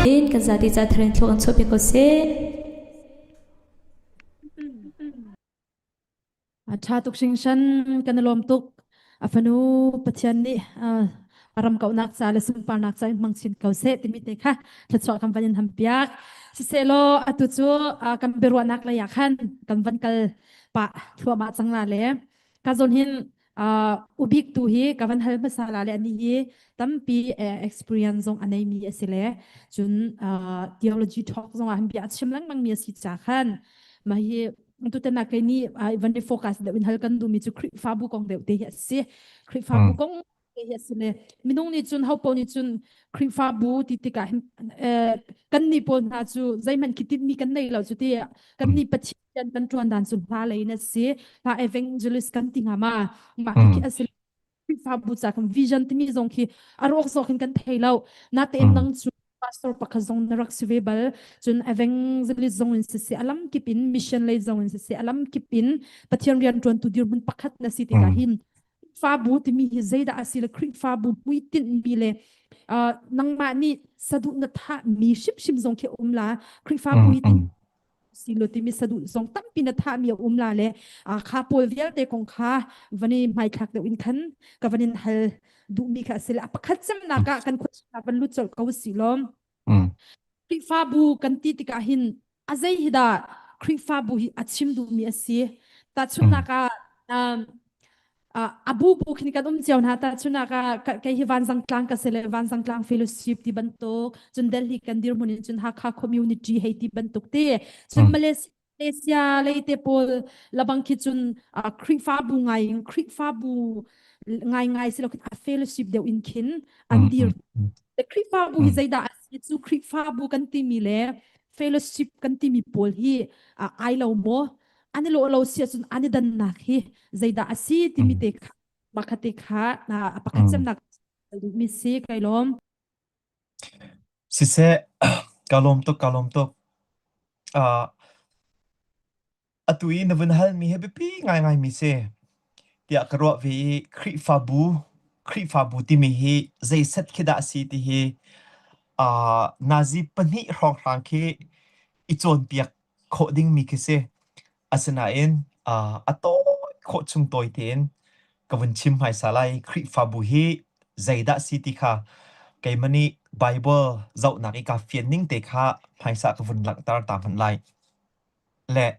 Speaker 4: In kan zati ca tharin thluak an chuah piak ko seh.
Speaker 2: A ṭha tuk hringhran kan i lawm tuk. A fanu Pathian nih a ram kauhnak ca le sunparnak ca in hmang chin ko seh timi te kha thluachuah kan van in hampiak. Sisehlaw atu cu kan biaruahnak lei ah khan kan van kal pah thluahmah cang la le ka zawn hin uh, ubik tu hi ka van hal hmasa la le ani hi tampi experience zong a neimi a si le cun uh, theology talk zong ah bia a chim lengmang mi a si ca khan mah hi tutan ah kei nih van i focus deuh in hal kan duhmi cu Khrihfabu kong deuh te hi a si Khrihfabu kong te hi a si le minung nih cun hopo nih cun Khrihfabu ti tikah hin kan nih pawl hna cu zeihmanh khi tinhmi kan nei lo cu ti kan nih Pathian kan ṭuan dan cu hla lei in a si hla evangelist kan ti hnga ma mah khi a si Khrihfabu ca kan vision timi zong khi a rawk zawk in kan thei lo natein nang cu pastor pakhat zong na rak si ve bal cun evangelist zong in siseh alam kip in mission lei zong in siseh alam kip in Pathian rian ṭuantu dirhmun pakhat na si tikah hin Khrihfabu timi hi zeidah a si le Khrihfabu hmuitinh mi le uh, nangmah nih saduh na thah mi hrimhrim zong khi um la Khrihfabu hi si lo timi saduh zong tampi na thahmi a um la le kha pawl vialte kong kha van i hmaithlak deuh in khan ka van in hal duhmi kha a si le a pakhat cemnak ah kan khuachung van lut colh ko si lawm Khrihfabu kan ti tikah hin a zei hi dah Khrihfabu hi a chim duhmi a si tahchunhnak ah a bu bu khin kan um cio hna ta chunak ah kei hi vanzang tlang ka si le vanzang tlang fellowship ti bantuk cun Delhi kan dirhmun in cun Hakha community hei ti bantuk te cun Malaysia Malaysia lei te pawl labang khi cun Khrihfabu ngai in Khrihfabu ngai ngai si lo khin a fellowship deuh in khin an dir le Khrihfabu hi zeidah a si cu Khrihfabu kan timi le fellowship kan timi pawl hi ai lo maw an i lawh lo si ahcun an i dannak hi zeidah a si timi te kha pakhat te kha a pakhat cemnak duhmi si kai lawm
Speaker 5: Siseh, ka lawm tuk, ka lawm tuk. Uh, atu i na vun halmi hi biapi ngaingaimi si tiah ka ruah ve i Khrihfabu Khrihfabu timi hi zeiset khi dah a si ti hi uh, nazi pahnih hrawnghrang khi i cawnpiak khawh dingmi khi si. Asinain uh, a tawi khawh chung tawi tein ka vun chim hmaisa lai. Khrihfabu hi zeidah si ti kha keimah nih Bible zohnak i kaa fian ning te kha hmaisa ka vun langhter ta hmanh lai. Le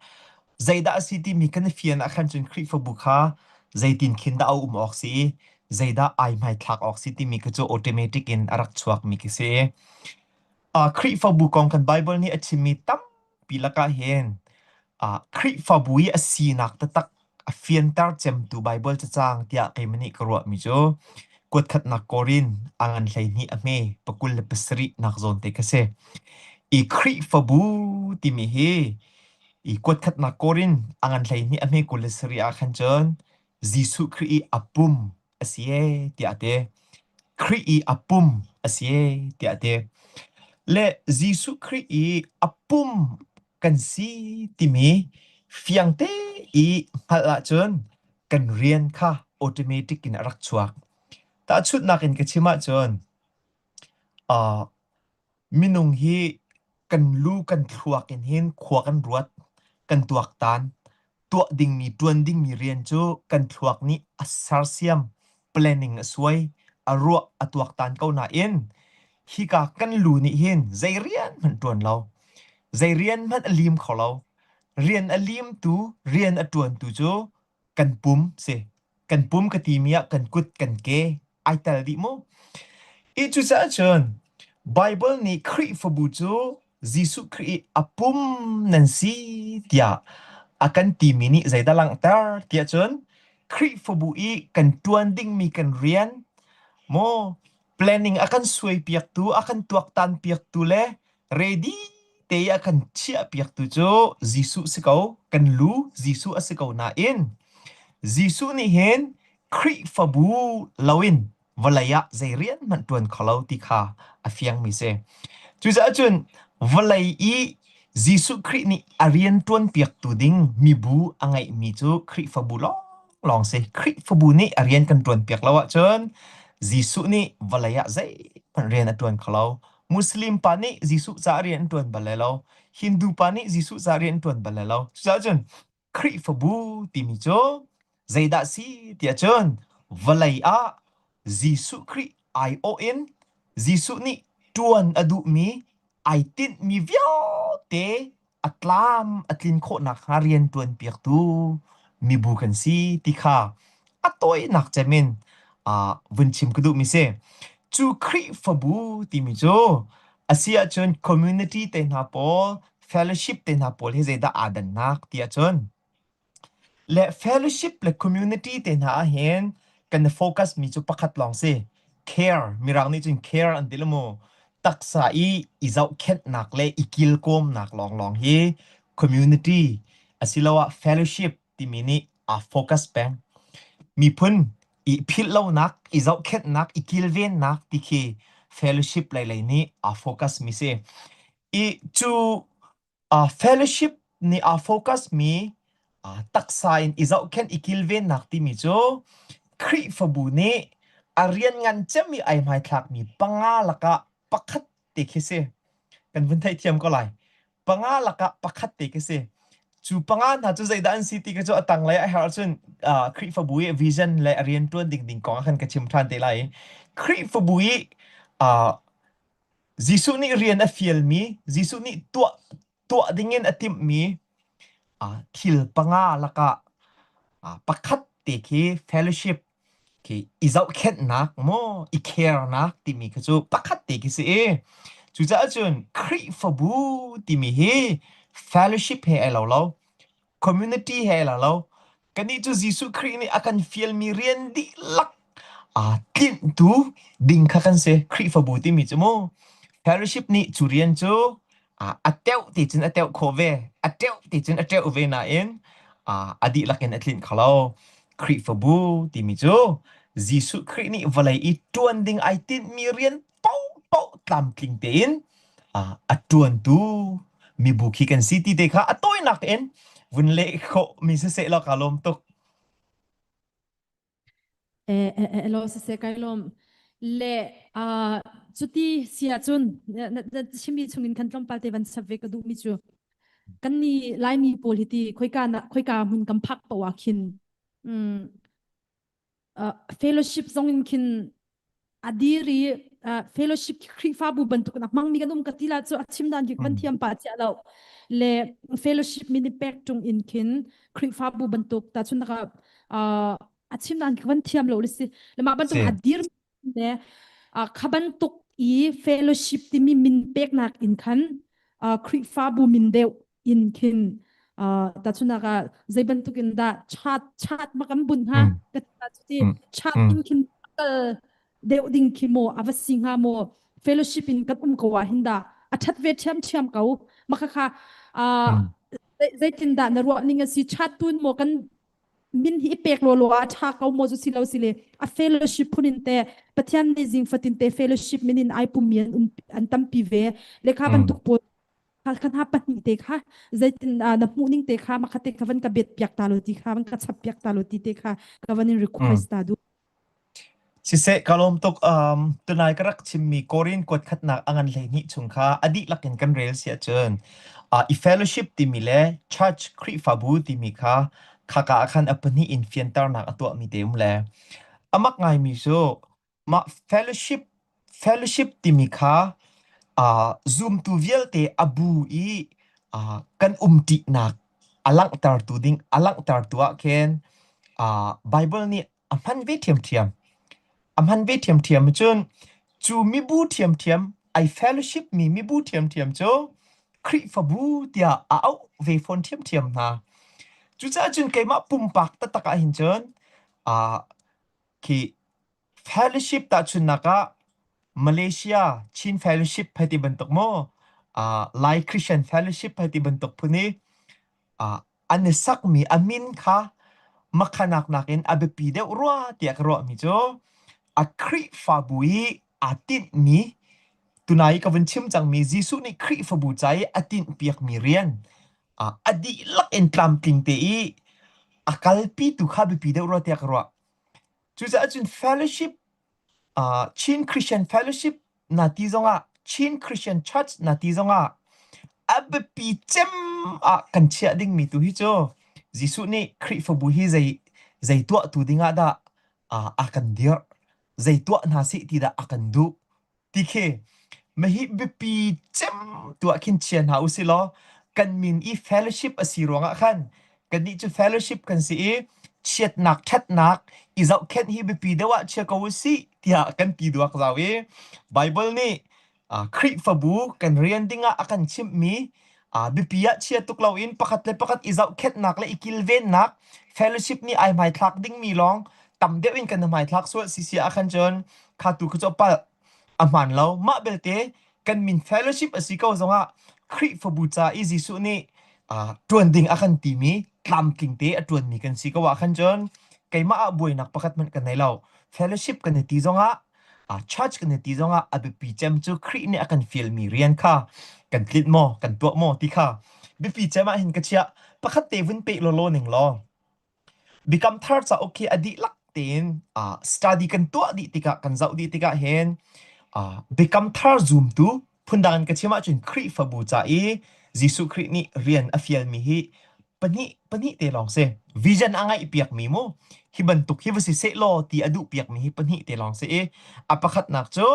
Speaker 5: zeidah a si timi kan i fian ah khan cun Khrihfabu kha zeitin khin dah a um awk si i zeidah ai hmaithlak awk si timi kha cu automatic in a rak chuakmi khi si. Uh, Khrihfabu kong kan Bible nih a chimmi tampi lakah hin uh, Khrihfabu i a sinak taktak a fianter cemtu Bible cacang tiah keimah nih ka ruahmi cu kuatkhatnak Korin a ngan 12 a hme pakul le pasarih nak zawn te kha si. I Khrihfabu timi hi i kuatkhatnak Korin a ngan 12 a hme 27 ah khan cun Jesuh Khrih i a pum a si ee tiah a ti. Khrih i a pum a si ee tiah a ti. Le Jesuh Khrih i a pum kan si timi fiangte i hngalh ahcun kan rian kha automatic in a rak chuak. Tahchunhnak in ka chim ahcun uh, minung hi kan lu kan thluak in hin khua kan ruat, kan tuaktan, tuah dingmi, ṭuan dingmi rian cu kan thluak nih a sersiam, planning a suai, a ruah, a tuaktan ko nain hika kan lu nih hin zei rian hmanh ṭuan lo, zei rian hmanh a lim kho lo. Rian a limtu, rian a ṭuantu cu kan pum si. Kan pum ka timi ah kan kut, kan ke ai tel dih mu. I cucaah cun Bible nih Khrihfabu cu Jesuh Khrih i a pum nan si tiah a kan timi nih zeidah langhter tiah cun Khrihfabu i kan ṭuan dingmi kan rian maw planning a kan suaipiaktu, a kan tuaktanpiaktu le ready te i a kan chiahpiaktu cu Jesuh si ko, kan lu Jesuh a si ko nain Jesuh nih hin Khrihfabu loin vawlei ah zei rian hmanh ṭuan kho lo ti kha a fiangmi si. Cucaah cun vawlei i Jesuh Khrih nih a rian ṭuanpiaktu ding mibu a ngeihmi cu Khrihfabu lawnglawng si. Khrihfabu nih a rian kan ṭuanpiak lo ahcun Jesuh nih vawlei ah zeihmanh rian a ṭuan kho lo. Muslim pa nih Jesuh caah rian an ṭuan bal lai lo. Hindu pa nih Jesuh caah rian an ṭuan bal lai lo. Cucaah cun Khrihfabu timi cu zeidah si tiah cun vawlei ah Jesuh Khrih aiawh in Jesuh nih ṭuan a duhmi ai tinhmi vialte a tlam a tlin khawh nakhnga rian ṭuanpiaktu mibu kan si ti kha a tawinak cem in uh, vun chim ka duhmi si. Cu Khrihfabu timi cu a si ahcun community te hna pawl, fellowship te hna pawl hi zeidah aa dannak ti ahcun le fellowship le community te hna ahhin kan i focus mi cu pakhat lawng si. Care, mirang nih cun care an ti le mu. Taksa i i zohkhenhnak le i kilkawmnak lawnglawng hi community asiloah fellowship timi nih aa focus peng. Miphun i philhlonak, i zohkhenhnak, i kilvennak ti khi fellowship lei lei nih aa focus mi si. I cu uh, fellowship nih aa focus mi uh, taksa in i zohkhenh i kilvennak timi cu Khrihfabu nih a rian ngan cem i ai hmaithlakmi panga lakah pakhat te khi si. Kan vun theihthiam ko lai. Panga lakah pakhat te khi si. Cu panga hna cu zeidah an si ti kha cu a tanglei a herh ahcun uh, Khrihfabu i vision le a rian ṭuan ding ding kong ah khan ka chim ṭhan te lai. Khrihfabu i uh, Jesuh nih rian a fialmi, Jesuh nih tuah tuah dingin a timhmi uh, thil panga lakah uh, pakhat te khi fellowship khi i zohkhenhnak maw i care-nak timi kha cu pakhat te khi si i cucaah cun Khrihfabu timi hi fellowship he ai lo lo community he la lo kannih cu Jesuh Khrih nih a kan fialmi rian dihlak aa tlinhtu ding kha kan si Khrihfabu timi cu mu fellowship nih cu rian cu a teuh ti cun a teuh khawh ve a teuh ti cun a teuh ve nain a dihlak in a tlinh kho lo Khrihfabu timi cu Jesuh Khrih nih vawlei i ṭuan ding ai tinhmi rian paohpaoh tlamtling tein a ṭuantu mibu khi kan si ti te kha a tawinak in vun leh khawh mi siseh law ka lawm tuk.
Speaker 2: Eh, eh, eh, lo siseh kai lawm. Le uh, cuti si ahcun na, na, na chimmi chungin khan tlawmpal te van sap ve ka duhmi cu kan ni Laimi pawl hi ti khoika na khoika hmun kan phak poah khin mm, uh, fellowship zong in khin a dir i uh, fellowship Khrihfabu bantuk in a hmangmi kan um ka ti la cu a chim dan ki kan thiam pa chia lo le fellowship mini pek tung in khin Khrihfabu bantuk ta chun naka uh, a chim dan ki kan thiam lo le si le mah bantuk a dir le uh, kha bantuk i fellowship timi min peknak in khan uh, Khrihfabu min deuh in khin uh, tachunak ah zei bantuk in dah chat chat ma kan bunh hnga ka ti chat in khin kal deuh ding khi maw ava si hnga maw fellowship in kan um ko ah hin dah a that ve thiam thiam ko makha kha uh, zeitin dah na ruah ning a si chat tun maw kan min hi pek lo lo a tha ko mo zu si lo si le a fellowship phunin te pathian ni zing fatin te fellowship min in ai pum mi an um an tampi ve lekha bantuk pawl kha hna pahnih te kha zeitin na hmuh ning te kha makha te kha van ka bet piak ta lo ti kha van ka chap piak ta lo ti te kha ka van in request ta du
Speaker 5: Siseh ka lawm tuk um tunai ka rak chimmi Korin kuat khatnak a ngan 12 chung kha a dihlak in kan rel si ahcun uh, i fellowship timi le church Khrihfabu timi kha khaka ah khan a pahnih in fianternak a tuahmi te um le amak ngaimi cu Mah fellowship fellowship timi kha uh, zumtu vialte a bu i uh, kan umṭinak a langhtertu ding a langhtertu ah khin uh, Bible nih a hman ve ṭhiamṭhiam. A hman ve ṭhiamṭhiam cun cu mibu ṭhiamṭhiam ai fellowship mi mibu ṭhiamṭhiam cu Khrihfabu tiah a auh ve fawn ṭhiamṭhiam hna. Cucaah cun keimah pumpak taktak ah hin cun uh, khi Fellowship tahchunhnak ah Malaysia Chin Fellowship hei ti bantuk maw, uh, Lai Christian Fellowship hei ti bantuk phun i uh, an i sakmi a min kha makhanak nakin a biapi deuh rua tiah ka ruahmi cu a Khrihfabu i aa tinhmi tunai i ka vun chim cangmi Jesuh nih Khrihfabu ca i a tinhpiakmi rian uh, a dihlak in tlamtling te i a kalpitu kha biapi deuh rua tiah ka ruah. Cucaah cun fellowship uh, Chin Christian Fellowship na ti zongah Chin Christian Church na ti zongah a biapi cem ah kan chiah dingmi tu hi cu Jesuh nih Khrihfabu hi zei zei tuahtu dingah dah uh, a kan dirh zei tuah hna sih ti dah a kan duh Ti khi mahi biapi cem tuah khin chia hna usih law kan min i fellowship a si ruangah khan kannih cu fellowship kan si i chiatnak ṭhatnak i zohkhenh hi biapi deuh ah chia ko usih tiah kan ti duak zau i Bible nih uh, Khrihfabu kan rian dingah a kan chimhmi uh, biapi ah chia tuk loin pakhat le pakhat i zohkhenhnak le i kilvennak fellowship nih ai hmaithlak dingmi lawng tam deuh in kan hmaithlak sual si si ah khan cun kha tu kha cu a palh a hmaan lo mah belte kan min fellowship a si ko zongah Khrihfabu ca i Jesuh nih uh, ṭuan ding a kan timi tlamtling te a ṭuanmi kan si ko ah khan cun keimah ah buainak pakhat hmanh kan nei lo fellowship kan i ti zongah uh, church kan i ti zongah a biapi cem cu Khrih nih a kan fialmi rian kha kan tlinh maw kan tuah maw ti kha biapi cem ah hin ka chiah pakhat te vun peh lawlaw ning law Biakam Thar cauk hi a dihlak tein uh, study kan tuah dih tikah kan zoh dih tikah hin uh, Biakam Thar zumtu phundang in ka chim ahcun Khrihfabu ca i Jesuh Khrih nih rian a fialmi hi pahnih pahnih te lawng si. Vision a ngaih piakmi mu hi bantuk hi va si seh law ti a duh piakmi hi pahnih te lawng si i a pakhatnak cu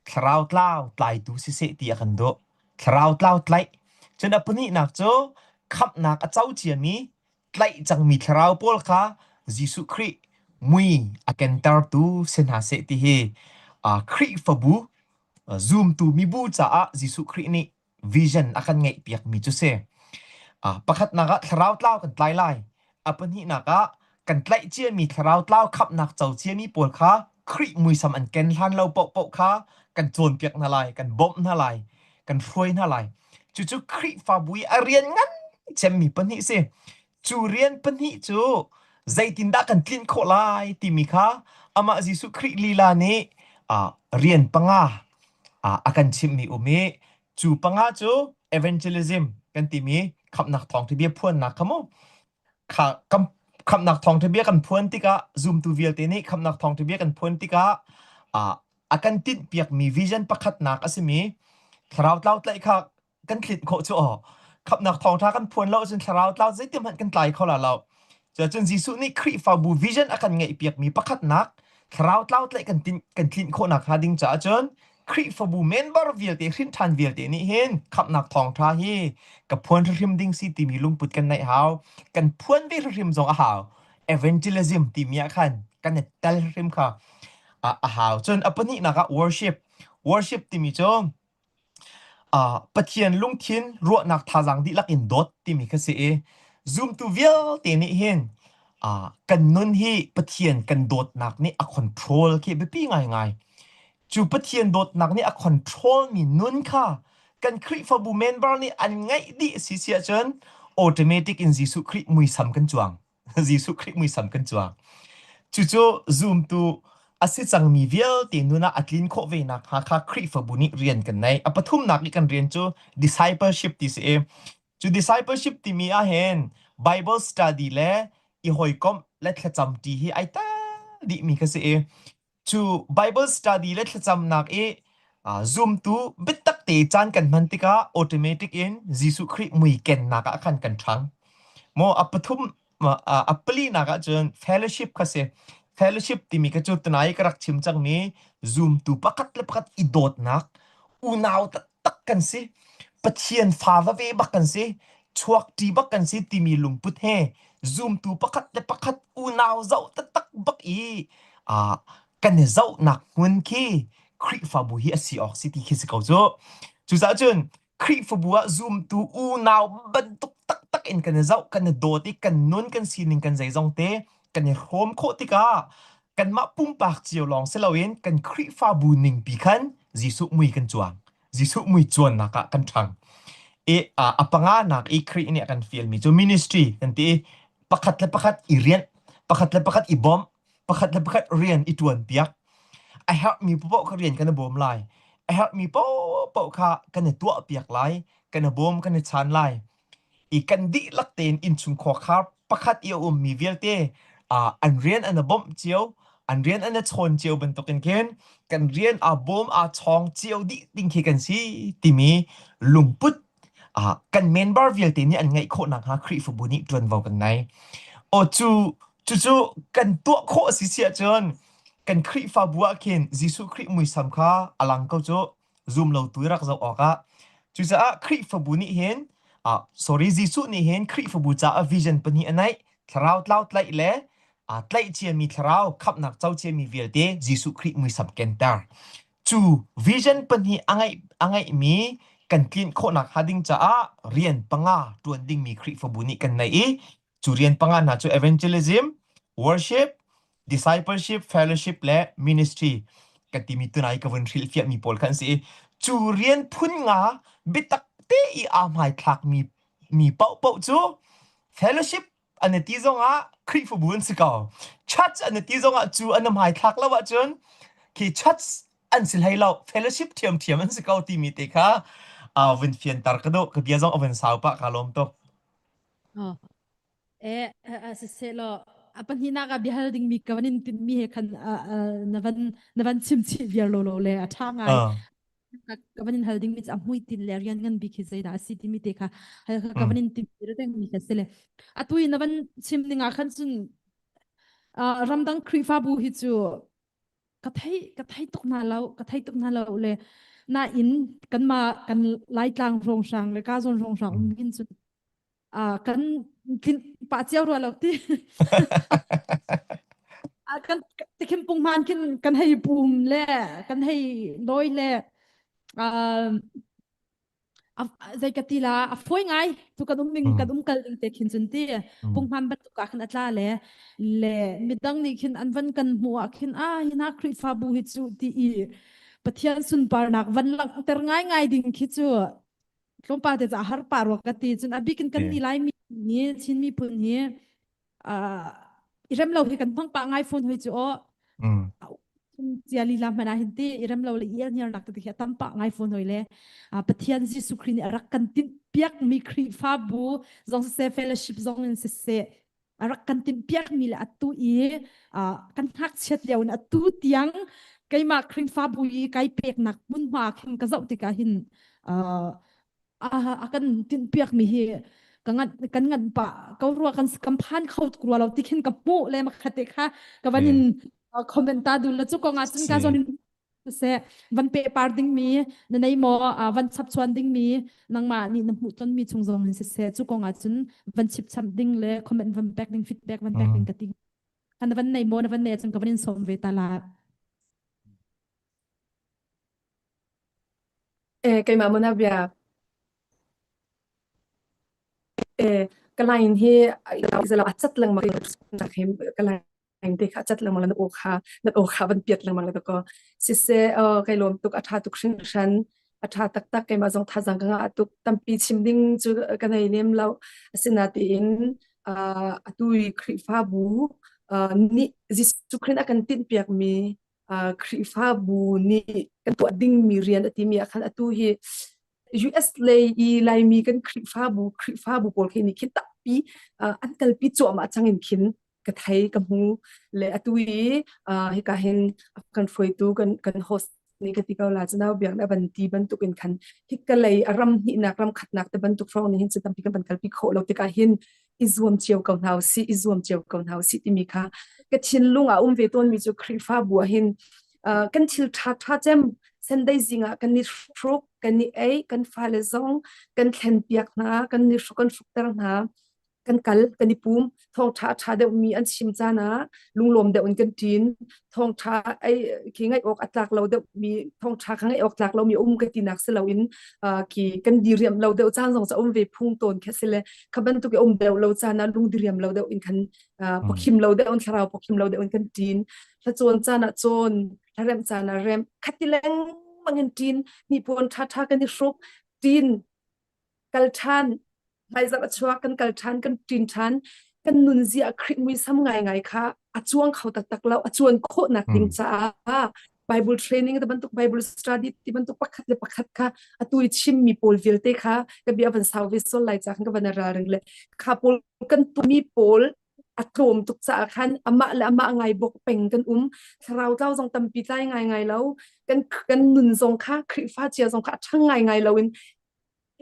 Speaker 5: thlarau tlau tlaitu si seh ti a kan duh. Thlarau tlau tlaih. Cun a pahnihnak cu khamhnak a co ciami tlaih cangmi thlarau pawl kha Jesuh Khrih mui a kentertu si hna seh ti hi Khrihfabu zumtu mibu caah Jesuh Khrih nih vision a kan ngeihpiakmi cu si. Pakhatnak ah thlarau tlau kan tlai lai. A pahnihnak ah kan tlaih ciami thlarau tlau khamhnak co ciami pawl kha Khrih muisam an ken hlan lo paohpaoh kha kan cawnpiak hna lai, kan bawmh hna lai, kan hruai hna lai. Cucu Khrihfabu i a rian ngan cemmi pahnih si. Cu rian pahnih cu zeitindah kan tlinh khawh lai timi kha amah Jesuh Khrih lila nih uh, rian panga uh, a kan chimhmi um i cu panga cu evangelism. kan timi khamhnak thawngṭha bia phuannak kha mu kha kam khamhnak thawngṭha bia kan phuan tikah zumtu vialte nih khamhnak thawngṭha bia kan phuan tikah ah a kan tinhpiakmi vision pakhatnak a simi thlarau tlau tlaih kha kan tlinh khawh cu aw khamhnak thawngṭha kan phuan lo ahcun thlarau tlau zeitin hmanh kan tlai kho la lo cuacun Jesuh nih Khrihfabu vision a kan ngeihpiakmi pakhatnak thlarau tlau tlaih kan tin kan tlinh khawhnak hnga ding caah cun Khrihfabu member vialte hrinṭhan vialte nih hin khamhnak thawngṭha hi ka phuan hrimhrim ding si timi lungput kan neih hau kan phuan ve hrimhrim zong a hau evangelism timi ah khan kan i tel hrim kha a hau cun a pahnihnak ah worship worship timi cu Pathian lungthin ruahnak thazaang dihlak in dawt timi kha si i zumtu vialte nih hin kan nun hi Pathian kan dawtnak nih a control khi biapi ngaingai. Cu Pathian dawtnak nih a control mi nun kha kan Khrihfabu member nih an ngeih dih si si ahcun automatic in Jesuh Khrih muisam kan cuang. Jesuh Khrih muisam kan cuang. Cucu zumtu a si cangmi vialte nun ah a tlin khawh ve nakhnga kha Khrihfabu nih rian kan nei. A pathumnak i kan rian cu discipleship ti si i cu discipleship timi ah hin Bible study le i hawikomh le thlacam ṭi hi ai tel dihmi kha si i Cu Bible study le thlacamnak i zumtu biatak te caan kan hman tikah automatic in Jesuh Khrih mui kennak ah khan kan ṭhang. Maw a pathum a palinak ah cun fellowship kha si. Fellowship timi kha cu tunai ka rak chim cangmi zumtu pakhat le pakhat i dawtnak unau taktak kan si. Pathian fa va ve bak kan si. Chuak ṭi bak kan si timi lungput he zumtu pakhat le pakhat unau zoh taktak bak i ah kan i zohnak hmun khi Khrihfabu hi a si awk si ti khi si ko cu. Cucaah cun Khrihfabu ah zumtu unau bantuk taktak in kan i zoh, kan i dawt i kan nun, kan sining, kan zeizong te kan i hrawm khawh tikah kanmah pumpak cio lawng si loin kan Khrihfabu ningpi khan Jesuh mui kan cuang. Jesuh mui cuannak ah kan ṭhang. I a panganak i Khrih nih a kan fialmi cu ministry kan ti i pakhat le pakhat i rianh, pakhat le pakhat i bawmh, pakhat le pakhat rian i ṭuan piak. A herhmi paoh kha rian kan i bawm lai. A herhmi paohpaoh kha kan i tuah piak lai, kan i bawm, kan i chaan lai. I kan dihlak tein innchungkhar pakhat i a ummi vialte uh, an rian an i bawmh cio, an rian an i chawn cio bantukin khin kan rian aa bawm aa chawng cio dih ding khi kan si timi lungput Ah, kan member vialte nih an ngeih khawh nakhnga Khrihfabu nih ṭuanvo kan ngei. Aw cu cucu kan tuah khawh a si si ahcun kan Khrihfabu ah khin Jesuh Khrih muisam kha a lang ko cu zum lo tu i rak zoh awkah. Cucaah Khrihfabu nih hin ah sorry Jesuh nih hin Khrihfabu caah vision pahnih a neih thlarau tlau tlaih le aa tlaih ciami thlarau khamhnak co ciami vialte Jesuh Khrih muisam kenter. Cu vision pahnih a ngeih a ngeihmi kan tlinh khawhnak hnga ding caah rian panga ṭuan dingmi Khrihfabu nih kan neih i cu rian panga hna cu evangelism, worship, discipleship, fellowship le ministry kan timi tunai ka vun hrilhfiahmi pawl kha an si i cu rian phun nga biatak te i aa hmaithlakmi mi paohpaoh cu fellowship an i ti zongah Khrihfabu an si ko. Church an i ti zongah cu an hmaithlak lo ahcun khi church an si hlei lo fellowship ṭhiamṭhiam an si ko timi te kha uh, vun fianter ka duh ka bia zong a vun sau pah ka lawm tuk.
Speaker 2: Oh. Eh, siseh law a pahnihnak ah biahal dingmi ka van in tinhmi he khan na van na van chim chih viar lo lo le a ṭha ngai.
Speaker 5: Uh.
Speaker 2: Ka van in hal dingmi cu a hmuitinh le rian ngan bik hi zeidah a si timi te kha hal kha ka van in timh ding mi kha si le atu i na van chim ning ah khan cun ramdang Khrihfabu hi cu ka thei ka thei tuk hna lo ka thei tuk hna lo le nain kanmah kan Laitlang hrawnghrang le ka zawn hrawnghrang um hin cun kan tlin pah cio rua lo ti kan tikhin punghman khin kan hei pum le kan hei lawi le zei ka ti la a foi ngai tu kan um ning kan um kal ding te khin cun ti punghman bantuk ah khin a tla le le midang nih khin an van kan hmuh ah khin a hi na Khrihfabu hi cu ti i Pathian sunparnak van langhter ngai ngai ding khi cu tlawmpal te ca har pah rua ka ti cun a bikin kan ni Laimi hi Chin miphun hi i rem lo hi kan hmang pah ngai phone hoi cu aw. Cia lila hmanh ah hin ti i rem lo le i elhnialnak tete khi a tam pah ngai fawn hoi le Pathian Jesuh Khrih nih a rak kan tinh piakmi Khrihfabu zong siseh fellowship zong in siseh a rak kan tinh piakmi le atu i kan ngakchiat lio in atu tiang keimah Khrihfabu i kai peknak hmunhma khin ka zoh tikah hin a kan tinh piakmi hi ka ngan kan ngan pah ko rua kan kan phan kho tuk rua lo ti khin ka hmuh le makhat te kha ka van in comment ta dul la chu kong ah cun ka zon in se van pe par ding mi na nei mo van chap chuan ding mi nangmah nih na hmuh ton mi chung zong in siseh chu kong ah cun van chip chap ding le comment van pek ding feedback van pek ding ka ti kan van nei mo na van nei cun ka van in som ve ta la.
Speaker 3: Eh, keimah mo na bia. Eh, ka line hi zala a cat lengmang nak hi ka line te kha a cat lengmang la na aw kha na aw kha van piat lengmang la ka siseh uh, kai lawm tuk a tha tuk hringhran a tha taktak keimah zong thazang ka ngah tuk tampi chim ding cu ka nei lem lo asinatiin uh, atu i Khrihfabu uh, nih Jesuh Khrih a kan tinhpiakmi Khrihfabu nih kan tuah dingmi rian a timi ah khan atu hi US lei i Laimi kan Khrihfabu Khrihfabu pawl khi nih khin tampi an kalpi cuahmah cang in khin ka thei ka hmu le atu i hika hin kan hruaitu kan kan host nih ka ti ko la cunau biak na van ti bantuk in khan hika lei a ram hnihnak ram khatnak te bantuk hrawng nih hin cu tampi kan van kalpi khawh lo tikah hin i zuam cio ko hna usih i zuam cio ko hna usih timi kha ka thinlung ah um ve tawnmi cu Khrihfabu ah hin uh, kan thil ṭha ṭha cem Sunday zing ah kan i hruk kan i ei kan fale zong kan thlen piak hna kan i hruk kan hrukter hna kan kal kan i pum thawngṭha a ṭha deuhmi an chim caan ah lunglawm deuh in kan ṭin thawngṭha ei khi ngaih awk a tlak lo deuhmi thawngṭha kha ngaih awk tlak lomi um ka tinak si loin khi kan diriam lo deuh caan zong ca um ve phung tawn kha si le kha bantuk i um deuh lo caan ah lung diriam lo deuh in khan pawkhim lo deuh in thlarau pawkhim lo deuh in kan ṭin hlacawn caan ah cawn hlaremh caan ah remh khati lengmang in ṭin hnipuan ṭhaṭha kan i hruk ṭin kal ṭhan hmaizarh a chuak kan kal ṭhan kan ṭin ṭhan kan nunzia Khrih muisam ngaingai kha a cuang kho taktak lo a cuan khawhnak ding caah Bible training te bantuk Bible study ti bantuk pakhat le pakhat kha atu i chimmi pawl vialte kha ka bia van sau ve sol lai ca khan ka van ralring le kha pawl kan tuahmi pawl a tlawm tuk caah khan amah le amah ngai bok peng kan um thlarau tlau zong tampi tlai ngai ngai lo kan kan nun zong kha Khrihfa cia zong kha a ṭhang ngai ngai lo in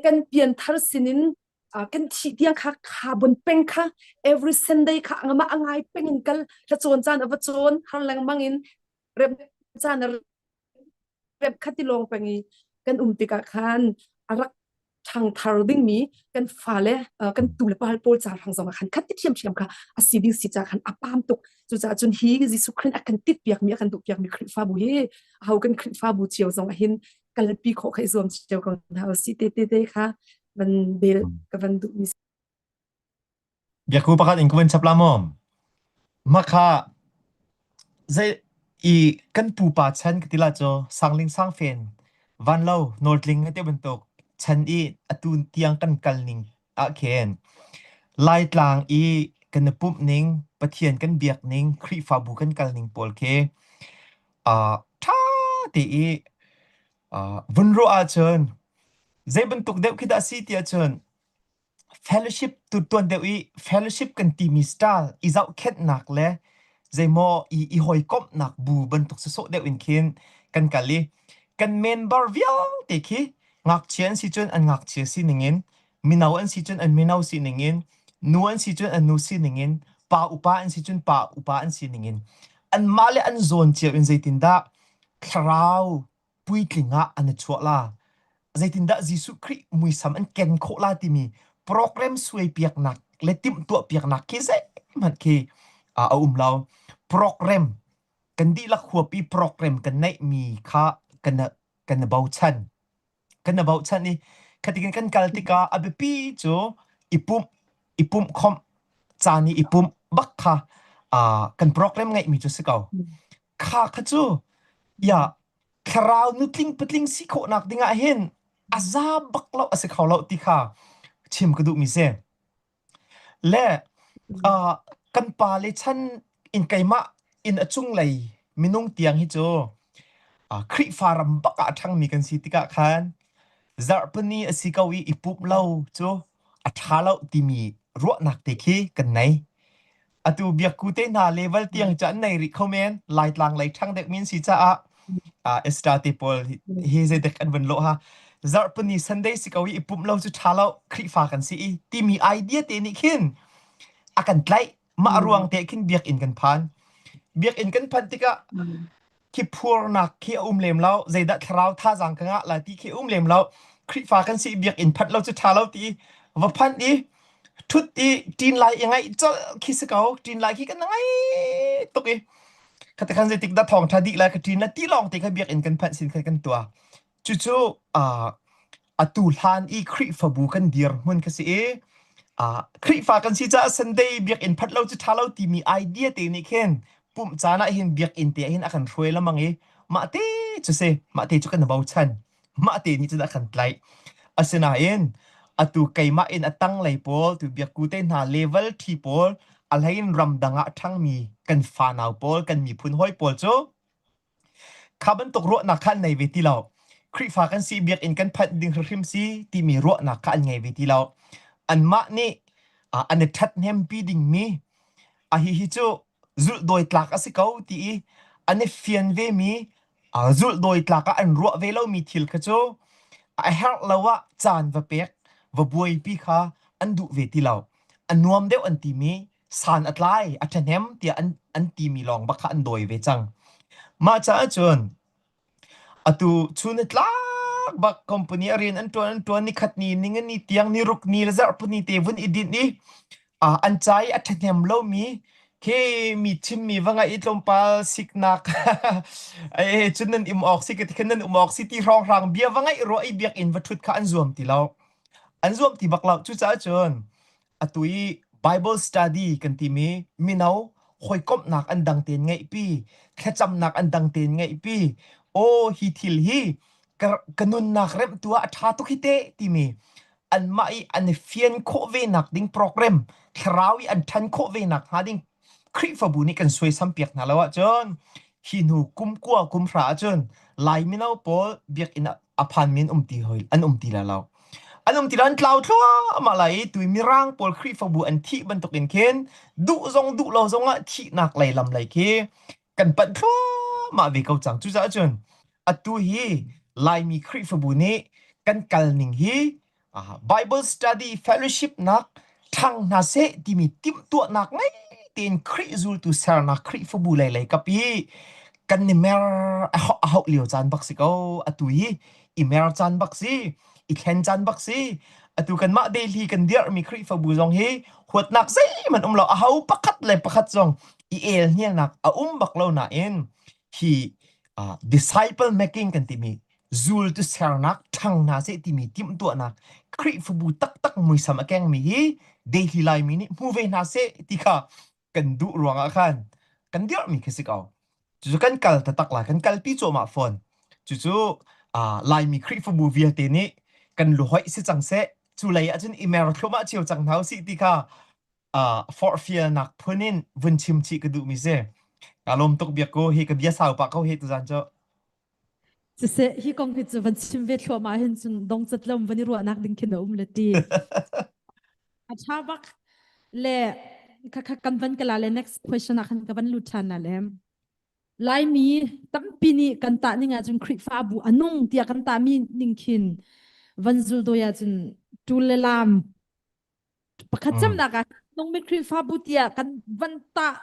Speaker 3: kan pianthar sinin uh, kan thih tiang kha kha bon peng kha every Sunday kha angama angai peng in kal hla cawn caan ava cawn har lengmang in rem caan rem khati lawng peng i kan um tikah khan a rak ṭhangthar dingmi kan fale kan tu le pa pawl ca hrang zong ah khan khat thiam thiam kha a si ding si ca khan a pam tuk cucaah cun hi Jesuh Khrih a kan tit piakmi a kan duh piakmi Khrihfabu hi ho kan Khrihfabu cio zong ah hin kalpi khawh kha i zuam cio ko hna usih te te te kha van bel ka van duh mi
Speaker 5: Biaku pakhat in ka van chap la maw? Makha zei i kan pupa chan ka ti la cu sangling sangfen vanlo nawltling te bantuk chan i atu tiang kan kal ning ah khin Laitlang i kan i pumh ning Pathian kan biak ning Khrihfabu kan kal ning pawl khi uh, ṭha te i uh, vun ruah ahcun zei bantuk deuh khi dah a si ti ahcun fellowship tu tuan deuh i fellowship kan timi style i zohkhenhnak le zeimaw i i hawikomhnak bu bantuk sawsawh deuh in khin kan kal i kan member vialte khi ngakchia an si cun an ngakchia sining in mino an si cun an mino sining in nu an si cun an nu sining in pa upa an si cun pa upa an sining in anmah le an zawn cio in zeitindah thlarau puitling ah an i chuah la zeitindah Jesuh Khrih muisam an ken khawh la timi program suai piaknak le timhtuah piaknak khi zeihmanh khi a um lo program kan dihlak huapi program kan neihmi kha kan kan bochan kan bochan i khatikin kan kal tikah a biapi cu i pumh i pumh khomh caan i i pumh bak kha kan program ngeihmi cu si ko kha kha cu ya thlarau nutling patling si khawhnak dingah hin a za bak lo a si kho lo ti kha chim ka duhmi si le uh, kan pa le chan in keimah in a cunglei Minung tiang hi cu ah, Khrihfa ram bak ah a ṭhangmi kan si tikah khan zarhpini a si ko i i pumh lo cu a ṭha lo timi ruahnak te khi kan nei. Atu biakku te hna level tiang cu an nei rih kho men. Laitlang lei ṭhang deuh min si caah ah Esther te pawl hi zeidek an vun lawh ha. Zarhpini Sunday si ko i i pumh lo cu ṭha lo Khrihfa kan si i timi idea te nih khin a kan tlaih. Mah ruang te khin biakinn kan phan. Biakinn kan phanh tikah khi phurnak khi a um lem lo. Zeidah thlarau thazaang ka ngah lai ti khi a um lem lo. Khrihfa kan si biakinn phanh lo cu ṭha lo ti va phanh i ṭhut i ṭin lai i ngaih colh khi si ko. Ṭin lai khi kan ngai tuk i khate khan zeitik dah thawngṭha dih lai ka ṭin la ti lawng te kha biakinn kan phanh sin khan kan tuah. Cucu uh, atu hlan i Khrihfabu kan dirhmun kha si i uh, Khrihfa kan si caah Sunday biakinn phanh lo cu ṭha lo timi idea te nih khin pumh caan ah hin biakinn te ah hin a kan hruai lamang i mah te cu si mah te cu kan bochan mah te nih cun a kan tlaih asinain atu keimah in a tanglei pawl tu biakku te hna level ṭhi pawl a hlei in ramdang ah a ṭhangmi kan fanau pawl kan miphun hawi pawl cu Kha bantuk ruahnak kha an nei ve ti lo. Khrihfa kan si, biakinn kan phanh ding hrimhrim si timi ruahnak kha an ngei ve ti lo. Anmah nih uh, an i ṭhathnempi dingmi a hihi cu zulhdawi tlak a si ko ti i an i fian vemi uh, zulhdawi tlak ah an ruah ve lomi thil kha cu a herh lo ah caan va pek, va buaipi kha an duh ve ti lo. A nuam deuh an timi san a tlai, a ṭhahnem tiah an, an timi lawng bak kha an dawi ve cang. Mah caah cun atu chun tlak bak company a rian an ṭuan an ṭuan ni khat ni ning ni tiang ni ruk ni le zarhpini te vun i dinh i uh, an ca i a ṭhahnem lomi khi mi chimmi va ngaih i tlawmpal siknak eh cun nan um awk si ka ti khan nan um awk si ti hrawnghrang bia va ngaih ruah i biakinn va ṭhut kha an zuam ti lo an zuam ti bak lo cucaah cun Atu i Bible study kan timi mino hawikomhnak an dang tein ngeihpi, thlacamnak an dang tein ngeihpi. Aw hi thil hi ka, ka nunnak remhtu ah a ṭha tuk hi te timi anmah i an i fian khawh ve nak ding program thlarau i an ṭhan khawh ve nak hnga ding Khrihfabu nih kan suaisam piak hna lo ahcun hi hnu kum kua kum hra ahcun Lai mino pawl biakinn ah a phanmi an um ti hoi an um ti lai lo. An um ti lo an tlau thluahmah lai i tui mirang pawl Khrihfabu an thih bantukin khin duh zong duh lo zong ah thihnak lei lam lei khi kan panh thluahmah ve ko cang. Cucaah cun atu hi Laimi Khrihfabu nih kan kal ning hi Bible study fellowship nak ṭhang hna seh timi timhtuahnak ngei tein Khrih zultu sernak Khrihfabu lei lei kap i kan i mer a hauh lio caan bak si ko atu hi i mer caan bak si i thlen caan bak si atu kanmah Delhi kan dirhmi Khrihfabu zong hi huatnak zeihmanh um lo a ho pakhat le pakhat zong i el hnialnak a um bak lo nain hi uh, disciple making kan timi zultu sernak ṭhang hna seh timi timhtuahnak Khrihfabu taktak muisam a kengmi hi Delhi Laimi nih hmu ve hna seh ti kha kan duh ruangah khan kan dirhmi khi si ko. Cucu kan kal taktak lai, kan kalpi cuahmah fawn. Cucu uh, Laimi Khrihfabu vialte nih kan luhoih si cang seh, cu lei ahcun i mer thluahmah cio cang hna usih ti kha uh, forhfialnak phun in vun chim chih ka duhmi si. Ka lawm tuk biak ko hi ka bia sau pah ko hi tuzan cu.
Speaker 2: Siseh, hi kong hi cu van chim ve thluahmah hin cun dongcat lo van i ruahnak ding khin a um le ti. A ṭha bak le kha kha kan van kala le next question ah khan ka van lut ṭhan la le. Laimi tampi nih kan tah ning ahcun Khrihfabu a nung tiah kan tahmi ning khin van zul doi ahcun ṭul le lam pakhat cemnak ah nungmi Khrihfabu tiah kan van tah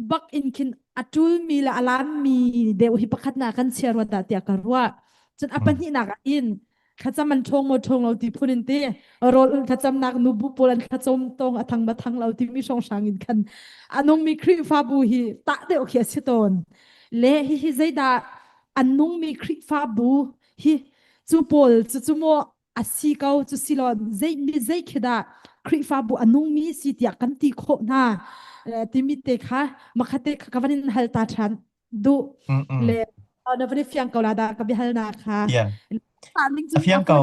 Speaker 2: bak in khin a ṭulmi le a lammi deuh hi pakhat na kan chia ruat dah tiah ka ruah cun a pahnihnak ah in thlacam an ṭhawng maw ṭhawng lo ti phun in ti rawl ul thlacamnak nubu pawl an thlacam tawng a thang ma thang lo timi hrawnghrang in khan a nungmi Khrihfabu hi tah deuh khi a si tawn le hihi zeidah an nungmi Khrihfabu hi cu pawl cu cu maw a si ko cu si lo zei mi zei khi dah Khrihfabu a nungmi si tiah kan ti khawh hna timi te kha makhate kha ka van in hal ta ṭhan duh le na van i fiang ko la dah ka biahalnak kha
Speaker 5: a fiang ko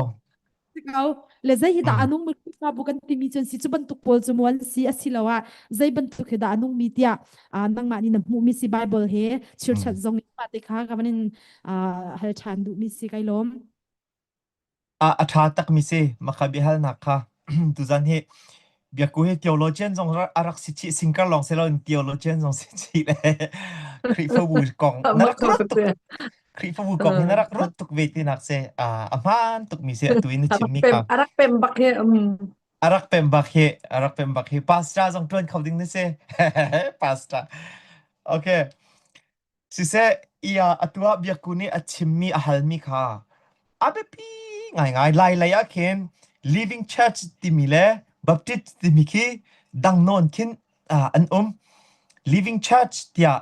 Speaker 2: ko. Le zei hi dah
Speaker 5: Mm.
Speaker 2: a nungmi Khrihfabu kan timi cun si cu bantuk pawl cu maw an si asiloah zei bantuk hi dah a nungmi tiah uh, nangmah nih na hmuhmi si Bible he chirchat
Speaker 5: Mm.
Speaker 2: zong in mah te kha ka van in uh, hal ṭhan duhmi si kai lawm.
Speaker 5: A a ṭha takmi si makha biahalnak kha tuzan hi biaku hi theologian zong a rak si chih singkar lawng si loin theologian zong si chih le Khrihfabu kong na rak ruat tuk Khrihfabu kong hi na rak ruat tuk ve tinak si a hmaan tukmi si atu in na chimmi kha
Speaker 3: a rak pem bak hi um
Speaker 5: a rak pem bak hi a rak pem bak hi pastor zong ṭuan kho ding na si pastor okay Siseh, ia atu ah biakku nih a chimmi a halmi kha a biapi ngaingai. Lailei ah khin Living Church timi le Baptist timi khi dang nawn khin uh, an um. Living Church tiah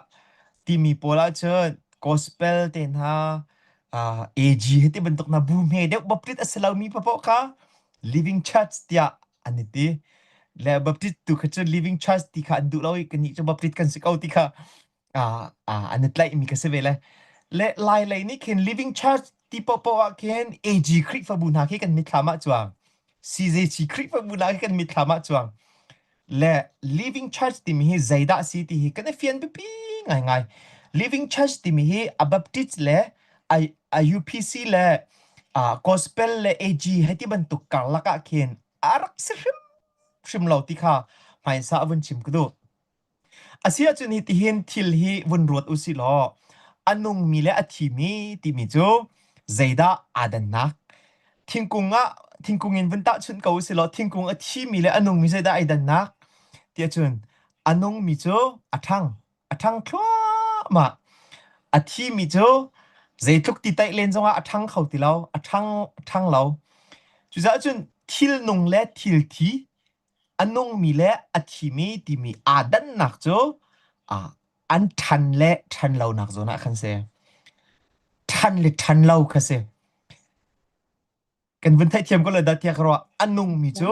Speaker 5: timi pawl ahcun gospel te hna uh, AG he ti bantuk na bu hme deuh Baptist a si lomi papoh kha Living Church tiah an i ti. Le Baptist tu kha cu Living Church ti kha an duh lo i kannih cu Baptist kan si ko ti kha ah ah an i tlaihmi ka si ve le le lai lei nih khin living church ti popo ah khin AG Khrihfabu hna khi kan mitthlam ah cuang CJC Khrihfabu hna khi kan mitthlam ah cuang le living church timi hi zeidah si ti hi kan i fian biapi ngaingai living church timi hi a Baptist le a, a UPC le uh, gospel le AG hei ti bantuk karlak ah khin a rak si hrim hrim lo ti kha hmaisa a vun chim ka duh Asiahcun hitihin thil hi vun ruat u sih law a nungmi le a thimi timi cu zeidah aa dannak? Thingkung ah thingkung in vun tahchunh ko u sih law thingkung a thimi le a nungmi zeidah ai dannak? Tiah cun a nungmi cu a ṭhang, a ṭhang thluahmah. A thimi cu zeitluk ti taih len zongah a ṭhang kho ti lo, a ṭhang, ṭhang lo. Cucaah cun thil nung le thil thi a nungmi le a thimi timi aa dannak cu ah an ṭhan le ṭhan lonak zawn ah khan si. Ṭhan le ṭhan lo kha si. Kan vun theihthiam ko le dah tiah ka ruah. A nungmi cu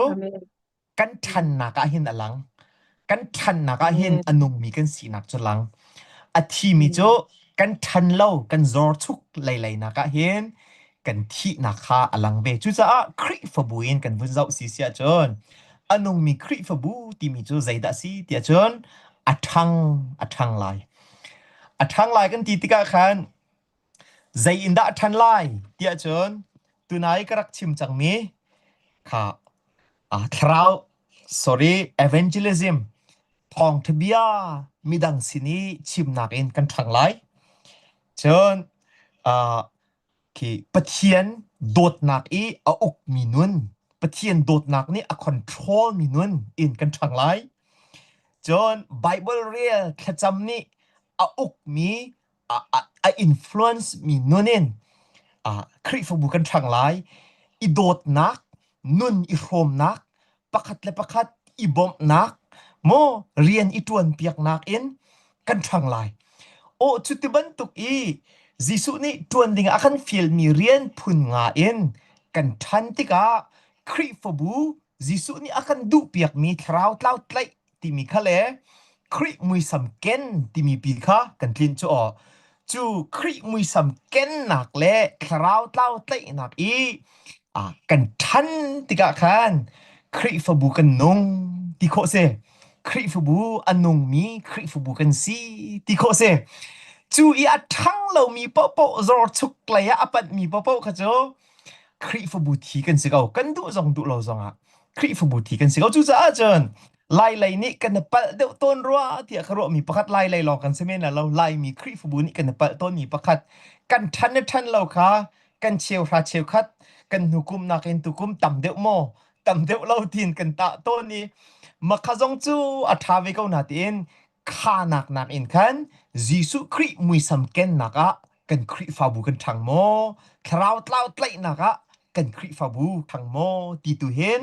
Speaker 5: kan ṭhannak ah hin a lang. Kan ṭhannak ah hin a nungmi kan sinak cu lang. A thimi cu kan ṭhan lo, kan zorchuk leilei-nak ah hin kan thihnak kha a lang ve. Cucaah Khrihfabu in kan vun zoh si si ahcun a nungmi Khrihfabu timi cu zeidah a si tiah cun a ṭhang a ṭhang lai. A ṭhang lai kan ti tikah khan zei in dah a ṭhan lai tiah cun tunai ka rak chim cangmi kha ah thlarau sorry evangelism thawngṭha bia midang sin i chimnak in kan ṭhang lai. Cun uh, khi Pathian dawtnak i a ukmi nun, Pathian dawtnak nih a control mi nun in kan ṭhang lai. Cun Bible rel thlacam nih a ukmi a, a, a influence mi nun in uh, Khrihfabu kan ṭhang lai. I dawtnak, nun i hrawmnak, pakhat le pakhat i bawmhnak, maw rian i ṭuanpiaknak in kan ṭhang lai. Aw cuti bantuk i Jesuh nih ṭuan ding a kan fialmi rian phun nga in kan ṭhan tikah Khrihfabu Jesuh nih a kan duhpiakmi thlarau tlau tlaih timi kha le Khrih muisam ken timi pi kha kan tlinh cu aw. Cu Khrih muisam kennak le thlarau tlau tlaihnak i ah kan ṭhan tikah khan Khrihfabu kan nung ti khawh si. Khrihfabu a nungmi Khrihfabu kan si ti khawh si. Cu i a ṭhang lomi paohpaoh zorchuk lei ah a panhmi paohpaoh kha cu Khrihfabu thi kan si ko. Kan duh zong duh lo zongah Khrihfabu thi kan si ko. Cucaah cun Lailei nih kan i palh deuh tawn rua tiah ka ruahmi pakhat Lailei lawng kan si men lai lo. Laimi Khrihfabu nih kan i palh tawnmi pakhat kan ṭhan le ṭhan lo kha kan cheuhra cheukhat kan hnu kum nakin tukum tam deuh maw tam deuh lo tiin kan tah tawn i makha zong cu a ṭha ve ko na tiin khanak nakin khan Jesuh Khrih muisam kennak ah kan Khrihfabu kan ṭhang maw thlarau tlau tlaihnak ah kan Khrihfabu ṭhang maw ti tu hin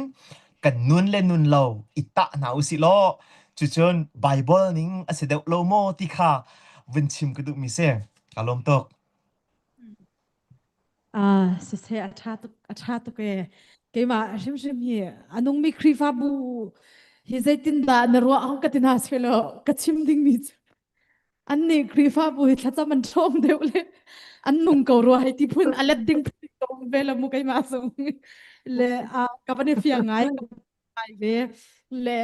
Speaker 5: kan nun le nun lo i tah hna usih law cucun Bible ning a si deuh lo maw ti kha vun chim ka duhmi si ka lawm tuk.
Speaker 2: Ah, siseh a ṭha tuk a ṭha tuk ee. Keimah hrimhrim hi a nungmi Khrihfabu hi zeitindah na ruah ang ka ti hna selaw ka chim dingmi cu annih Khrihfabu hi thlacam an ṭhawng deuh le an nung ko rua hei ti phun a let ding phun ko. ve lo mu keimah zong le ka van i fiang ngai ngai ve le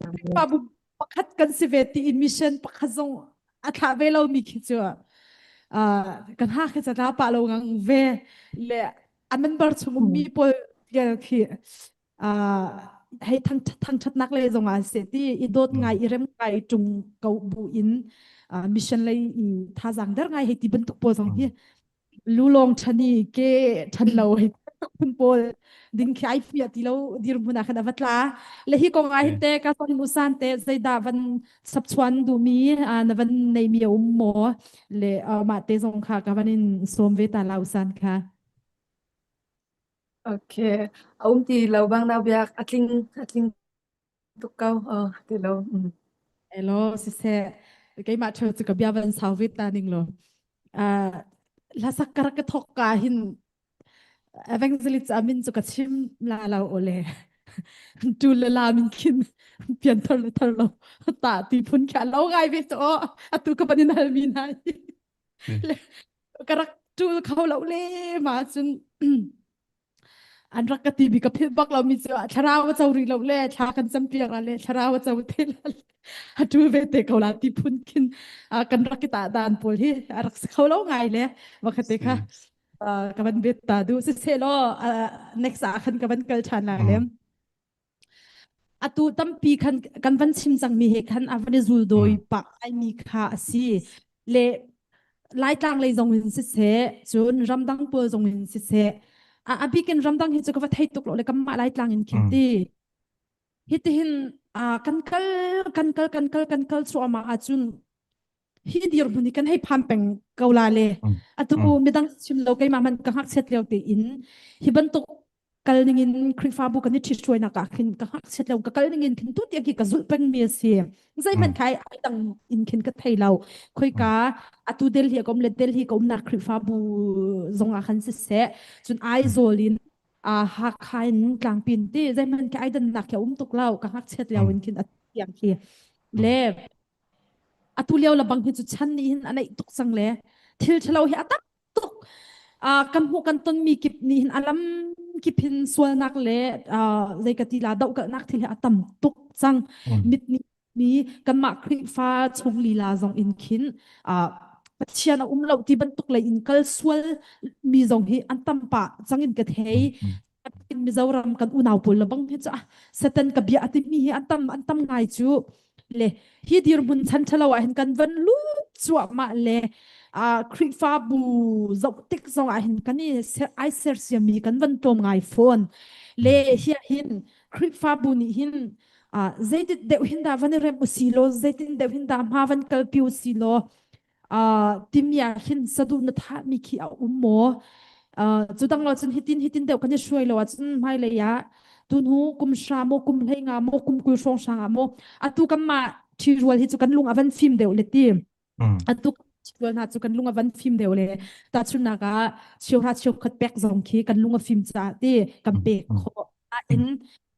Speaker 2: Khrihfabu pakhat kan si ve ti in mission pakhat zong a thlah ve lo mi khi cu kan ha khi ca pa lo ngang ve le a member chung ummi pawl vial khi hei thang thangthatnak le zong ah se ti i dawt ngai i rem ngai tung ko bu in mission lei i thazang der ngai hei ti bantuk pawl zong hi lulong thani ke than lo hei phun pawl ding khi ai fia ti lo dirhmun ah khan a va tla le hi kong ah hin te ka son musan te zeidah van sapchuan duhmi na van nei mi a um maw le mah te zong kha ka van in sawm ve ta la usan kha
Speaker 3: Okay. A um ti lo bang nau biak a tling a tling tuk ko. Oh, ti lo. Mm.
Speaker 2: Hello, siseh. Keimah ṭheo cu ka bia van sau ve ta ning lo. Uh, hlasak ka rak ka thok ka hin evangelist amin cu ka chim la lo ole. Tu le la min khin pian thar le thar lo ta ti phun kha lo ngai ve to atu ka panin hal mi na le ka rak ṭul kho lo le ma cun an rak ka ti bi ka philh bak lo mi cu thlarau a co rih lo le thla kan cam piak la le thlarau a co te la a ṭul ve te ko la ti phun khin kan rak i ta dan pawl hi a rak si kho lo ngai le wakhat te kha ka van bet ta du si se law next ah khan ka van kal ṭhan lai le Atu tampi khan kan van chim cangmi he khan a van i zuldawi pah ngaimi kha a si. Le Laitlang lei zong in siseh, cun ramdang pawl zong in siseh, a, a bik in ramdang hi cu ka va thei tuk lo le kanmah Laitlang in khin ti. Hitihin uh, kan kal kan kal kan kal kan kal cuahmah ahcun hi dirhmun hi kan hei phan peng ko la le atu midang chim lo keimah man ka ngakchiat lio tein hi bantuk kal ning in Khrihfabu kan i ṭhithruainak ah khin ka ngakchiat lio ka kal ning in khin tu tiang hi ka zulh peng mi a si zeihmanh khai ai dang in khin ka thei lo khoika atu Delhi a ka um le Delhi ka umnak Khrihfabu zong ah khan siseh cun Aizawl in a Hakha in Tlangpin ti zeihmanh khi ai dannak khi a um tuk lo ka ngakchiat lio in khin a tiang khi le atu lio la bang hi cu chan nih hin a neih tuk cang le thil ṭhalo hi a tam tuk uh, kan hmuh kan tonmi kip nih hin a lam kip hin sualnak le uh, zei ka ti la dohkalhnak thil hi a tam tuk cang mit nih mi kanmah Khrihfa chung lila zong in khin uh, Pathian a um lo ti bantuk lei in kal sual mi zong hi an tam pah cang in ka thei Mizoram kan unau pawl le bang hi cu Satan ka bia ati mi hi an tam an tam ngai cu le hi dirhmun chan thalo ah hin kan van lut cuahmah le a Khrihfabu zoh tik zong ah hin kan i ai sersiam mi kan van tlawm ngai fawn le hi hin Khrihfabu nih hin zeitit deuh hin dah van i rem usi law zeitin deuh hin dah hma van kalpi usi law uh, timi ah hin saduh na thahmi khi a um maw? Uh, cu dang lo cun hitin hitin deuh kan i hruai lo ahcun hmailei ah tunhu kum hra maw kum hlei nga maw kum 20 hrawng hrang ah maw atu kanmah ṭhirual hi cu kan lung a van fim deuh le ti atu ṭhirual hna cu kan lung a van fim deuh le tahchunhnak ah cheuhra cheukhat pek zong khi kan lung a fim caah ti kan pek khawh in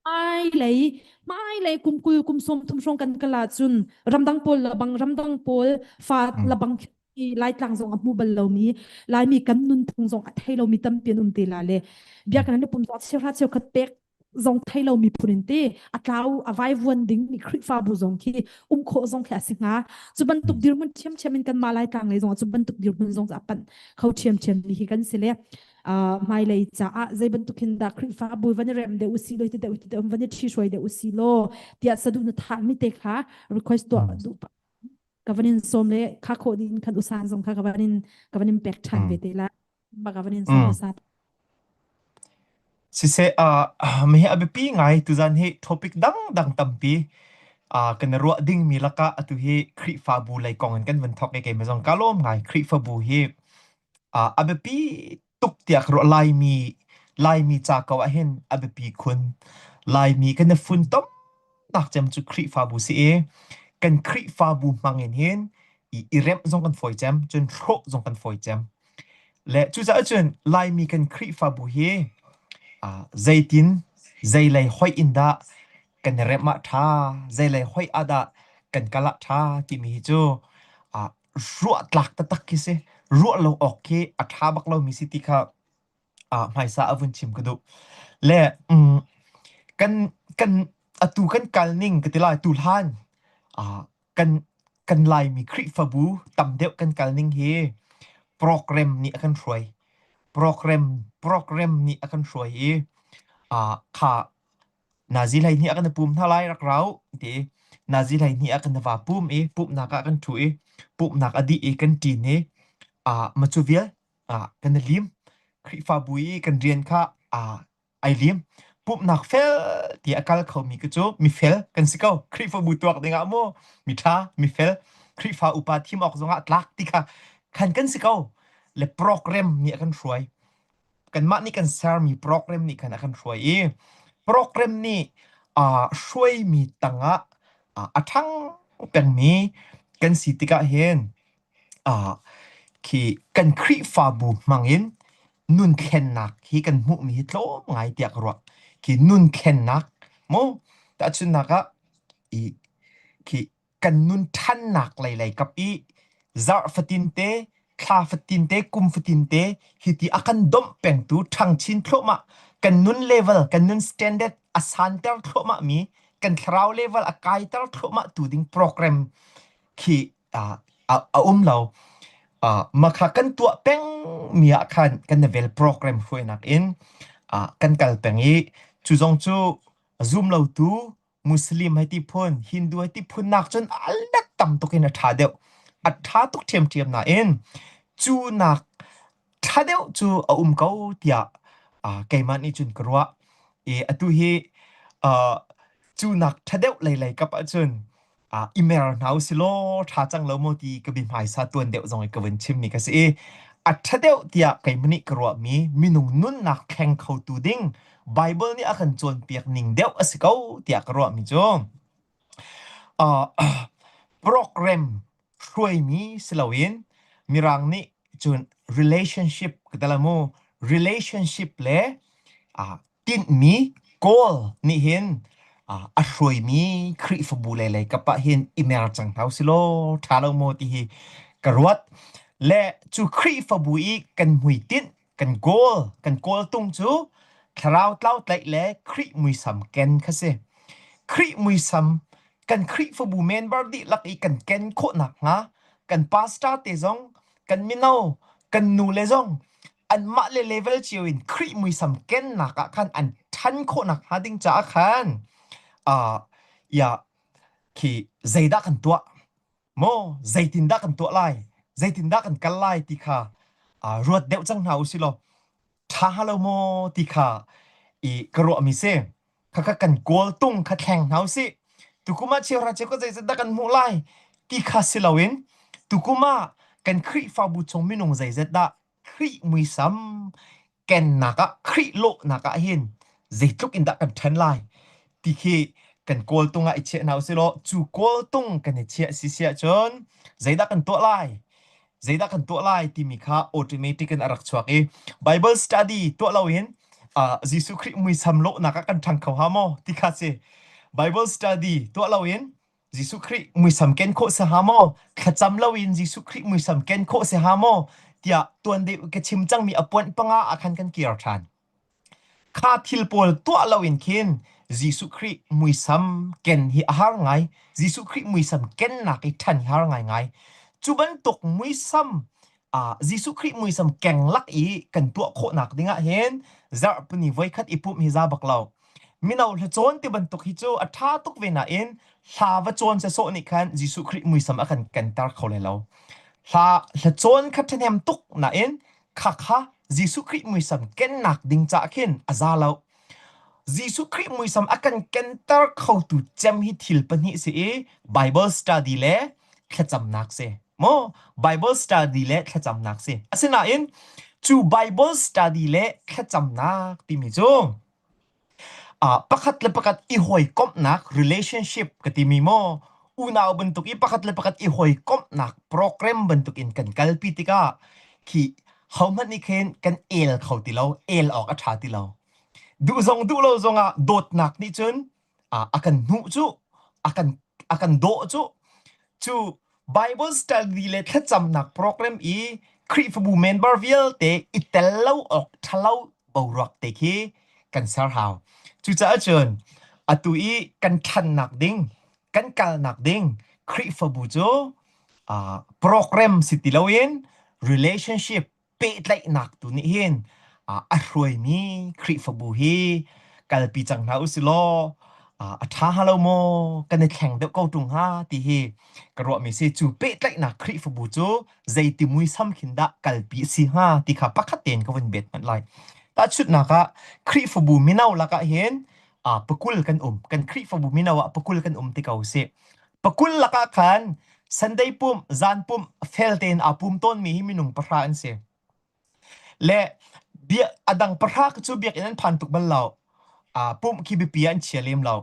Speaker 2: hmailei hmailei kum 20 kum 30 hrawng kan kal ahcun ramdang pawl labang ramdang pawl fa labang i Laitlang zong a hmu bal lomi Laimi kan nunphung zong a thei lomi tampi an um te la le biakinn an pum zong cheuhra cheukhat pek zong thei lomi phun in te a tlau a vaivuan ding mi Khrihfabu zong khi um khawh zong khi a si hnga cu bantuk dirhmun ṭhiamṭhiam in kanmah Laitlang lei zong cu bantuk dirhmun zong a panh kho ṭhiamṭhiam mi hi kan si le hmailei caah zei bantuk hin dah Khrihfabu van i rem deuh usih law ti deuh ti deuh van i ṭhi deuh usih law tiah saduh na thahmi te kha request tuah duh ka van in sawm le kha khawh ding khan usan zong kha ka van in ka van in pek ṭhan ve te la ba ka van in sawm usan
Speaker 5: Siseh uh, mi hi a biapi ngai tuzan hi topic dang dang tampi uh, kan ruah ding mi lakah atu hi Khrihfabu lei kong in kan van thok i keimah zong ka lawm ngai Khrihfabu hi Uh, a biapi tuk tiah ka ruah. Laimi, Laimi ca ko ahhin a biapi khun. Laimi kan i funtom nak cem cu Khrihfabu si i kan Khrihfabu hmang in hin i, i remh zong kan fawi cem, cun hrawh zong kan fawi cem. Le cucaah cun Laimi kan Khrihfabu hi uh, zeitin, zeilei hoih in dah kan i remh ah ṭha, zeilei hoih ah dah kan kal ah ṭha timi hi cu uh, ruah tlak taktak khi si. Ruah lo awk khi a ṭha bak lomi si ti kha Hmaisa a vun chim ka duh. Le mm, kan kan atu kan kal ning ka ti lai tu hlan kan kan Laimi Khrihfabu tam deuh kan kal ning hi program nih a kan hruai. Program program nih a kan hruai i kha nazi 12 ah kan i pum hna lai rak rau ti nazi 12 ah kan va pum i pumhnak ah kan ṭhu i pumhnak a dih i kan ṭin i ma cu vial kan i lim. Khrihfabu i kan rian kha ai lim. Pumhnak fel ti a kal khomi ka cu mifel kan si ko. Khrihfabu tuak dingah maw miṭha, mifel, Khrihfa upa thim awk zongah tlak ti kha khan kan si ko. Le program nih a kan hruai. Kanmah nih kan sermi program nih khan a kan hruai i program nih hruaimi tangah a ṭhang pengmi kan si tikah hin khi kan Khrihfabu hmangin nun thlennak hi kan hmuhmi hi tlawm ngai tiah ka ruah. Khi nun thlennak mu tahchunhnak ah i khi kan nun ṭhannak lei lei kap i zarh fatin te thla fatin te kum fatin te hi ti a kan domh pengtu ṭhang chin thluahmah kan nun level kan nun standard a santer thluahmah mi kan thlarau level a kaiter thluahmah tu ding program khi a um lo. Makha kan tuah peng mi ah khan kan vel program hruainak in kan kal peng i cu zong cu zum lotu Muslim hei ti phun Hindu hei ti phun nak cun a let tam tuk in a ṭha deuh. A ṭha tuk ṭhiamṭhiam nain cu nak ṭha deuh cu a um ko tiah keimah nih cun ka ruah. I atu hi cu nak ṭha deuh lei lei kap ahcun i mer hna usih law ṭha cang lo maw ti ka biahmaisa tuan deuh zong i ka vun chimmi ka si i a ṭha deuh tiah keimah nih ka ruahmi minung nunnak thleng khotu ding Bible nih a kan cawnpiak ning deuh a si ko tiah ka ruahmi cu uh, program hruaimi si loin mirang nih cun relationship ka tala mu relationship le uh, tinhmi goal nih hin a hruaimi Khrihfabu lei lei kap ah hin i mer cang hna usih law ṭha lo maw ti hi ka ruat. Le cu Khrihfabu i kan hmuitinh, kan goal, kan kawltung cu thlarau tlau tlaih le Khrih muisam ken kha si. Khrih muisam kan Khrihfabu member dihlak i kan ken khawh nakhnga kan pastor te zong kan mino kan nu le zong anmah le level cio in Khrih muisam kennak ah khan an ṭhan khawhnak hnga ding caah khan uh, ya khi zeidah kan tuah maw zeitindah kan tuah lai zeitindah kan kal lai ti kha uh, ruat deuh cang hna usih law ṭha lo maw ti kha i ka ruahmi si khakha kan kawltung kha thleng hna usih tukum ah cheuhra cheu ka zeizat dah kan hmuh lai ti kha si loin tukum ah kan Khrihfabu chung minung zeizat dah Khrih muisam kennak ah Khrih lawhnak ah hin zeitluk in dah kan ṭhen lai ti khi kan kawltung ah i chiah hna usih law cu kawltung kan i chiah si si ahcun zeidah kan tuah lai zeidah kan tuah lai timi kha automatic in a rak chuak i Bible study tuah loin uh, Jesuh Khrih muisam lawhnak ah kan ṭhang kho ha maw ti kha si Bible study tuah loin Jesuh Khrih muisam ken khawh si ha maw thlacam loin Jesuh Khrih muisam ken khawh si ha maw tiah tuan deuh ka chim cangmi a puanh panga ah khan kan kir ṭhan Kha thil pawl tuah loin khin Jesuh Khrih muisam ken hi a har ngai. Jesuh Khrih muisam kennak i ṭhan hi har ngaingai. Cu bantuk muisam uh, Jesuh Khrih muisam keng lak i kan tuah khawhnak dingah hin zarhpini voikhat i pumh hi za bak lo. Mino hlacawn ti bantuk hi cu a ṭha tuk ve nain hla va cawn sawsawh nih khan Jesuh Khrih muisam a kan kenter kho lai lo. Hla hlacawn kha ṭhahnem tuk nain Khakha Jesuh Khrih muisam kennak ding caah khin a za lo. Jesuh Khrih muisam a kan kenter khotu cem hi thil pahnih si i Bible study le thlacamnak si. Maw Bible study le thlacamnak si. Asinain cu Bible study le thlacamnak timi cu Pakhat le pakhat i hawikomhnak relationship ka timi maw unau bantuk i pakhat le pakhat i hawikomhnak program bantuk in kan kalpi tikah khi hohmanh nih khin kan el kho ti lo, el awk a ṭha ti lo. Duh zong duh lo zongah dawtnak nih cun a kan hnuh cu, a kan a kan dawh cu. Cu Bible study le thlacamnak program i Khrihfabu member vialte i tel lo awk ṭhalo. boruak te khi kan ser hau. Cucaah cun atu i kan ṭhannak ding, kan kalnak ding Khrihfabu cu uh, program si ti loin relationship pehtlaihnak tu nih hin a hruaimi Khrihfabu hi kalpi cang hna usih law a ṭha hnga lo maw kan i thleng deuh ko ṭung hnga ti hi ka ruahmi si cu pehtlaihnak Khrihfabu cu zeiti muisam khin dah kalpi a si hnga ti kha pakhat tein ka vun bet hmanh lai. Tahchunhnak ah Khrihfabu mino lakah hin pakul kan um kan Khrihfabu mino ah pakul kan um ti ko sih. Pakul lakah khan Sunday pumh, zan pumh fel tein aa pum tawnmi hi minung pahra an si. Le bia a dang pahra cu biakinn an phan tuk bal lo. Uh, pumh khi biapi ah an chia lem lo.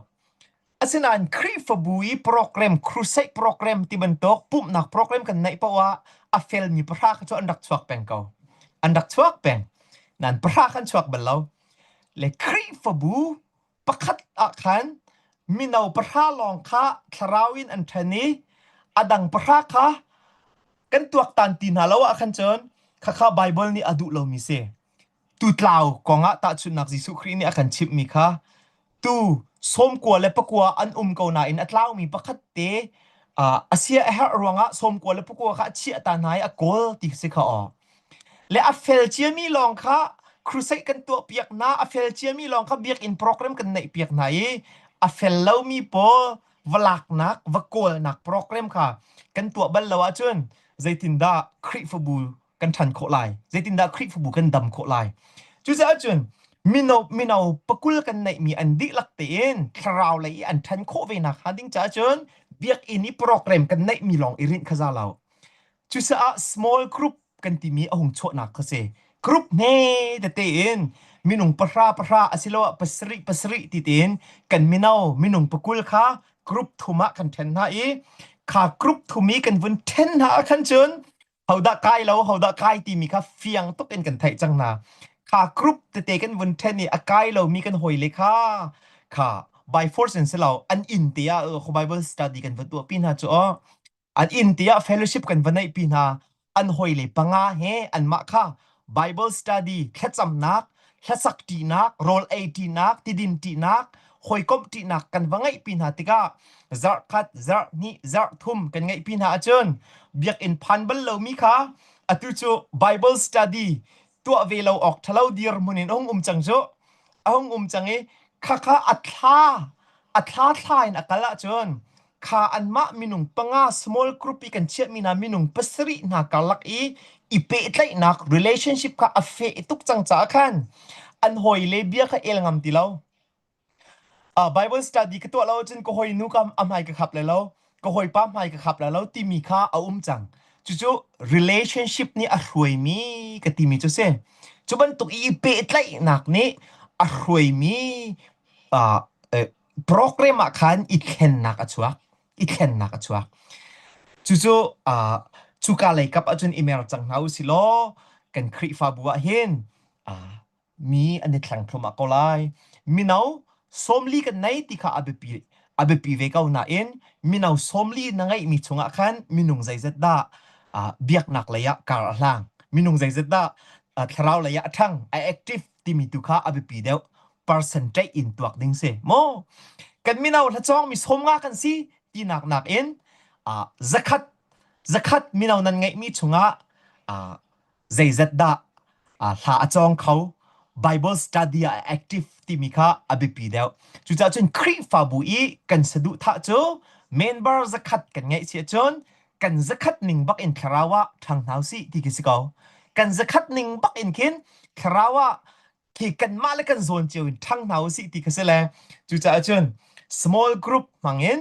Speaker 5: Asinain Khrihfabu i program, crusade program ti bantuk pumhnak program kan neih paoh ah a felmi pahra kha cu an rak chuak peng ko. An rak chuak peng. Nan pahra khan chuak bal lo. Le Khrihfabu pakhat ah khan mino pahra lawng kha thlarau in an ṭhen i a dang pahra kha kan tuaktan ti hna lo ah khan cun khakha Baibal nih a duh lomi si. Tutlau kongah tahchunhnak Jesuh Khrih nih a kan chimhmi kha tu sawmkua le pakua an um ko nain a tlaumi pakhat te a sia a herh ruangah sawmkua le pakua kha a chiah ta hna i a kawl ti si kha aw. Le a fel ciami lawng kha crusade kan tuahpiak hna, a fel ciami lawng kha biakinn program kan neihpiak hna i a fel lomi pawl va laknak, va kawlnak program kha kan tuah bal lo ahcun zeitindah Khrihfabu kan ṭhan khawh lai? Zeitindah Khrihfabu kan dam khawh lai? Cucaah cun mino mino pakul kan neihmi an dihlak tein thlarau lei i an ṭhan khawh ve nak hnga ding caah cun biakinn i program kan neihmi lawng i rinh kha za lo. Cucaah small group kan timi a hung chuahnak kha si. Group hme tete in minung pahra pahra asiloah pasarih pasarih ti tein kan mino minung pakul kha group thum ah kan ṭhen hna i kha group thum i kan vun ṭhen hna ah khan cun hodah kai lo hodah kai timi kha fiang tuk in kan theih cang hna. Kha group tete kan vun ṭhen i a kai lomi kan hawile kha kha by force in si lo an inn te ah Bible study kan va tuahpi hna cu aw An inn tiah fellowship kan va neihpi hna. An hawile panga he anmah kha Bible study, thlacamnak, hlasak ṭinak, rawl ei ṭinak, tidin ṭinak, hawikomh ṭinak kan va ngeihpi hna tikah zarh khat, zarh hnih, zarh thum kan ngeihpi hna ahcun biakinn phan bal lomi kha atu cu Bible study tuah ve lo awk ṭhalo dirhmun in a hung um cang cu. A hung um cang i khakha a thla a thla thla in a kal ahcun kha anmah minung panga small group i kan chiahmi hna minung pasarih hna karlak i i pehtlaihnak relationship kha a feh tuk cang caah khan an hawile bia kha el ngam ti lo. Uh, Bible study ka tuah lo ahcun ka hawinu ka a hmai ka khap le lo, ka hawipa hmai ka khap le lo timi kha a um cang. Cucu relationship nih a hruaimi ka timi cu si. Cu bantuk i pehtlaihnak nih a hruaimi uh, program ah khan i thlennak a chuak i thlennak a chuak cucu uh, cuka lei kap ahcun i mer cang hna usih law kan Khrihfabu ah hin uh, mi an i thleng thluahmah ko lai mino sawmli kan nei ti kha a biapi a biapi ve ko nain mino sawmli na ngeihmi chungah khan minung zeizat dah uh, biaknak lei ah kar a hlang minung zeizat dah uh, thlarau lei ah a ṭhang a active timi tu kha a biapi deuh percentage in tuak ding si maw kan mino hlacawng mi sawmnga kan si tinak nak in uh, zakhat zakhat mino nan ngeihmi chungah uh, zeizat dah uh, hla a cawng kho Bible study ah active timi kha a biapi deuh cucaah cun Khrihfabu i kan saduhthah cu member zakhat kan ngeih si ahcun kan zakhat ning bak in thlarau ah ṭhang hna usih ti khi si ko kan zakhat ning bak in khin thlarau ah khi kanmah le kan zawn cio in ṭhang hna usih ti kha si le cucaah cun small group hmangin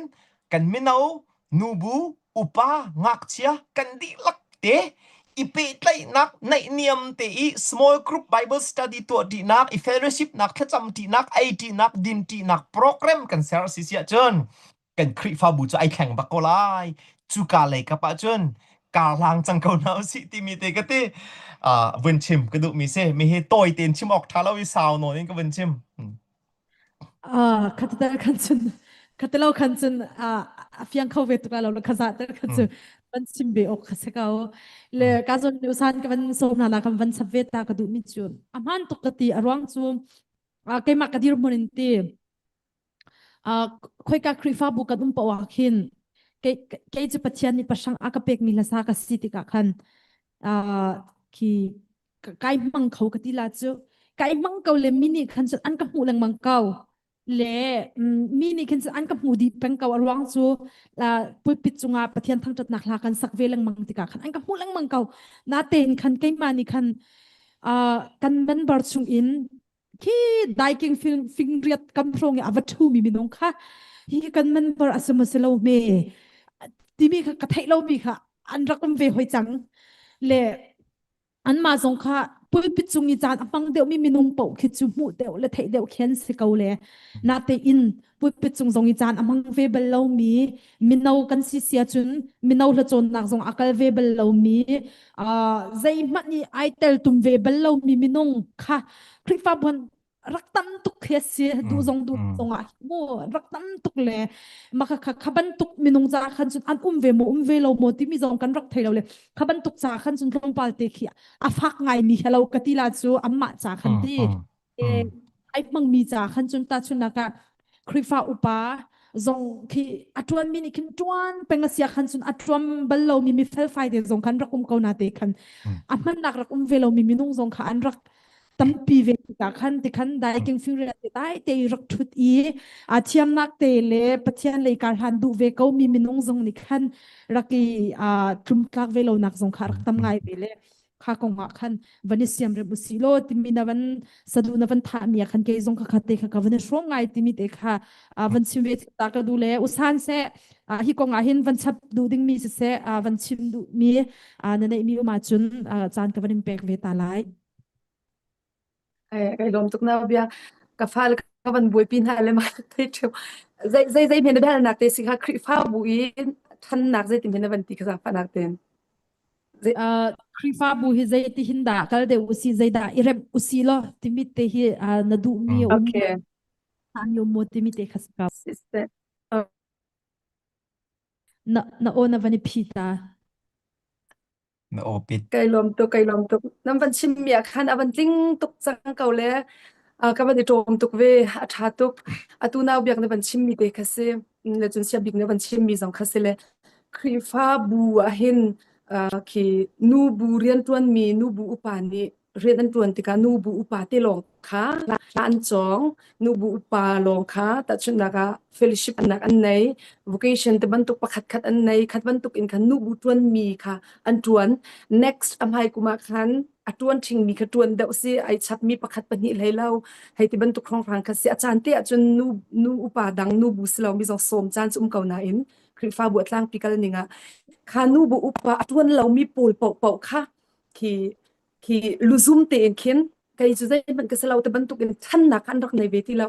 Speaker 5: kan mino nubu upa ngakchia kan dihlak te i pehtlaihnak naihniam te i small group Bible study tuah ṭinak i fellowship nak thlacam ṭinak ei ṭinak din ṭinak program kan ser si siah cun kan Khrihfabu cu ai thleng bak ko lai. Cuka lei kap ahcun kar hlang cang ko hna usih timi te ka ti. Uh, vun chim ka duhmi si. Mi hi tawi tein chim awk ṭha lo i sau nawn in ka vun chim. Hmm.
Speaker 2: Ah, khatel khan cun khatelo khan cun a fiang kho ve tuk lo khaza tel khan cu. Van chim ve awk kha si ko. Le ka zon ni usan ka van som hna la kan van chap ve ta ka duh mi cu. A hman tuk ka ti a ruang cu keimah ka dir hmun in ti khoika Khrihfabu kan um paoh ah khin kei kei cu Pathian nih pahrang a ka pekmi hlasa ka si tikah khan khi kai hmang kho ka ti la cu kai hmang ko le mi nih khan cun an ka hmuh lengmang ko le mi nih khin cun an ka hmuh dih peng ko a ruang cu pulpit cungah Pathian thangṭhatnak hla kan sak ve lengmang tikah khan an ka hmuh lengmang ko natein khan keimah nih khan kan member chung in khi daiking fingriat kam hrawng i a va ṭhumi minung kha hi kan member a si maw si lo hme timi kha ka theih lomi kha an rak um ve hoi cang le anmah zong kha pulpit cung i caan a hmang deuhmi minung paoh khi cu hmuh deuh le theih deuh khi an si ko le natein pulpit cung zong i caan a hmang ve bal lomi mino kan si sia cun mino hlacawnnak zong a kal ve bal lomi zeihmanh i ai tel tum ve bal lomi minung kha Khrihfabu rak tam tuk khi a si duh zong duh zong ah mu rak tam tuk le maka kha kha bantuk minung ca khan cun an um ve maw um ve lo maw timi zong kan rak thei lo le kha bantuk ca khan cun tlawmpal te khi a fak ngai mi hello ka ti la cu amma ca khan ti ai hmangmi ca khan cun ta chunak ah Khrihfa upa zong khi a ṭuan mi nih khin ṭuan peng a sia khan cun a ṭuan bal lomi mi felfai te zong khan rak um ko na te khan a hmannak rak um ve lomi minung zong kha an rak tampi ve tikah khan ti khan daiking fingriat te dai te rak ṭhut i a thiamnak te le Pathian lei kar hlan duh ve ko mi minung zong nih khan rak i tlumtlak ve lonak zong kha rak tam ngai ve le kha kong ah khan van i siam rem usih law timi na van sadu na van thah mi ah khan kei zong kha khat te kha ka van i hrawm ngai timi te kha van chim ve ta ka du le usan se hi kong ah hin van chap duh ding mi siseh van chim duh mi na neih mi um ahcun caan ka van in pek ve ta lai.
Speaker 3: Kai lawm tuk na bia ka fale ka van buaipi hna le ma thei ṭheu zei zei zei hme na biahalnak te si kha Khrihfabu i ṭhannak zeitin hin na van ti kha zaangfahnak tein.
Speaker 2: Khrihfabu hi zeiti hin dah kal deuh usih zeidah i remh usih law timi te hi na duhmi um
Speaker 3: Okay.
Speaker 2: mi um maw timi te kha si ko.
Speaker 3: Siseh.
Speaker 2: Na na aw na van i phi ta.
Speaker 5: Na aw pit.
Speaker 3: Kai lawm tuk, kai lawm tuk. Nan van chimmi ah khan a van tling tuk cang ko le ka van i ṭawm tuk ve. A ṭha tuk. Atu nau biak na van chimmi te kha si. Le cun sia bik na van chimmi zong kha si le Khrihfabu ah hin khi nubu rianṭuanmi nubu upa nih rian an ṭuan tikah nubu upa te lawng kha an cawng. Nubu upa lawng kha tahchunhnak ah fellowship nak an nei, vocation te bantuk pakhat khat an nei, khat bantuk in khan nubu ṭuanmi kha an ṭuan. Next a hmai kum ah khan a ṭuan ṭhingmi kha ṭuan deuh si, ai chapmi pakhat pahnih hlei lo, hei ti bantuk hrawnghrang kha si. A caan te ahcun nu nu upa dang nubu si lomi zong sawm caan cu um ko nain Khrihfabu a tlangpi kal ning ah kha nubu upa a ṭuan lomi pawl paohpaoh kha khi khi luzum tein khin kei cu zeihmanh ka si lo te bantuk in ṭhannak an rak nei ve ti lo.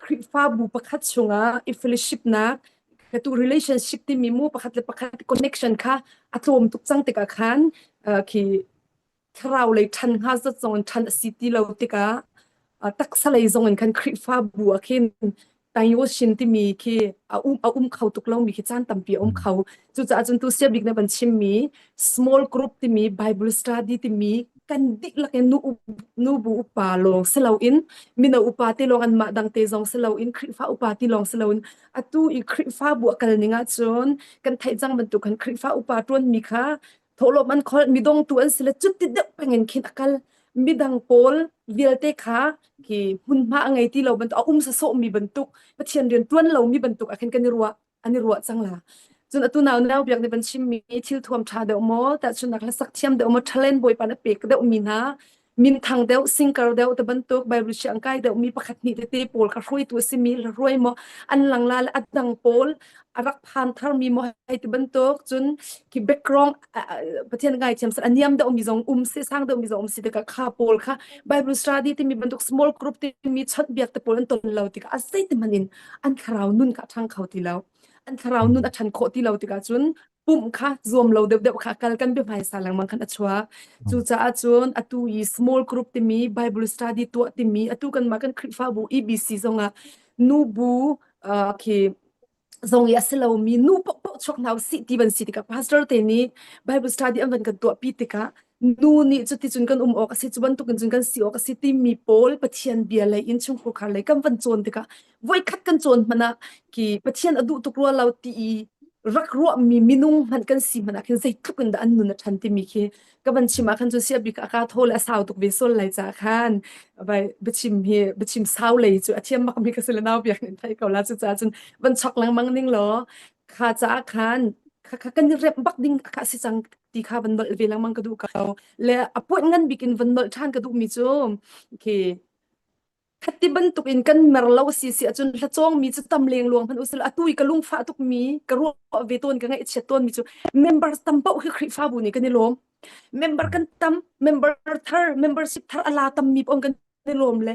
Speaker 3: Khrihfabu pakhat chungah i fellowship nak tu relationship timi mu pakhat le pakhat connection kha a tlawm tuk cang tikah khan khi thlarau lei ṭhan hnga zat zong in ṭhan a si ti lo tikah taksa lei zong in khan Khrihfabu ah khin Taioshin timi khi a um kho tuk lomi khi caan tampi a um kho. Cucaah cun tu sia bik na van chimmi small group timi Bible study timi kan dihlak in nu nubu upa lawng si loin mino upa te lawng anmah dang te zong si loin Khrihfa upa ti lawng si loin atu i Khrihfabu a kal ning ahcun kan theih cang bantuk khan Khrihfa upa ṭuanmi kha thawhlawm an kholh midongtu an si le cuti deuh pengin khin a kal midang pawl vialte kha khi hmunhma a ngei ti lo bantuk a um sasawh mi bantuk Pathian rian tuan lo mi bantuk ah khin kan i ruah an i ruah cang la cun atu nau nau biak nih van chim mi thil thuam tha deuh maw tahchunnak hlasak thiam deuh maw talent bawipa na pek deuh mi hna minthang deuh singer deuh te bantuk bible siang kai deuh mi pakhat hnih tete pawl kha hruaitu a simi hruai maw an lang la le a dang pawl a rak phan tharmi maw hei ti bantuk cun khi background Pathian ngai thiam a niam deuh mi zong um si sang deuh mi zong um si tikah kha pawl kha Bible study timi bantuk small group timi chawnh biak te pawl an ton lo tikah a zeiti hmanh in an thlarau nun kha a ṭhang kho ti lo an thlarau nun a ṭhan khawh ti lo tikah cun pumh kha zuam lo deuhdeuh kha kal kan bia hmaisa lengmang khan a chuak cucaah cun atu i small group timi Bible study tuah timi atu kanmah kan Khrihfabu EBC zongah nubu khi. Zong i a si lomi nu paohpaoh chuak hna usih ti van si tikah pastor te nih Bible study an van kan tuahpi tikah nu nih cuticun kan um awk a si cu bantukin cun kan si awk a si timi pawl Pathian bia lei in chungkhar lei kan van cawn tikah voikhat kan cawn hmanh ah ki Pathian a duh tuk rua lo ti i rak ruahmi minung hmanh kan si hmanh ah khin zeitluk in dah an nun a ṭhan timi khi ka van chim ah khan cun sia bik a ka thaw le a sau tuk ve sol lai ca khan vai biachim hi biachim sau lei cu a thiam bak mi ka si le nau biak nin thei ko la cu ca cun van chok lengmang ning law kha ca khan kha kha kan i rep bak ding kha si cang ti kha van nolh ve lengmang ka duh ko le a point ngan bik in van nolh ṭhan ka duh mi cu khi Khati bantuk in kan mer lo si si ahcun hlacawngmi cu tam lengluang hmanh usila atu i ka lungfah tukmi ka ruah ve tawn ka ngaihchiat tawnmi cu members tam paoh hi Khrihfabu nih kan i lawm. Member kan tam, member thar, membership thar a la tammi paoh kan i lawm le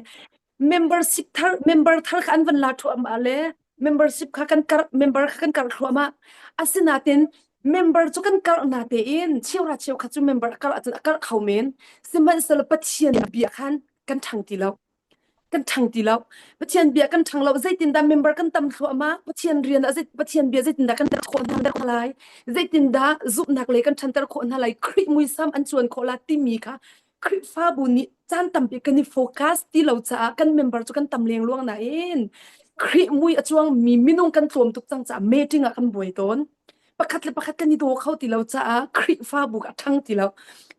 Speaker 3: membership thar, member thar kha an van la thluahmah le membership kha kan karh, member kha kan karh thluahmah. Asinain member cu kan karh na tein cheura cheukhat cu member a karh ahcun a karh kho men. Sihmanhsehlaw Pathian bia khan kan ṭhang ti lo kan ṭhang ti lo Pathian bia kan ṭhang lo zeitindah member kan tam thluahmah Pathian rian ah Pathian bia zeitindah kan ter khawh hna lai zeitindah zumhnak lei kan ṭhanter khawh hna lai Khrih muisam an cuan khawh la timi kha Khrihfabu nih caan tampi kan i focus ti lo caah kan member cu kan tam lengluang nain Khrih mui a cuangmi minung kan tlawm tuk cang caah meeting ah kan buai tawn pakhat le pakhat kan i daw kho ti lo caah Khrihfabu a ṭhang ti lo.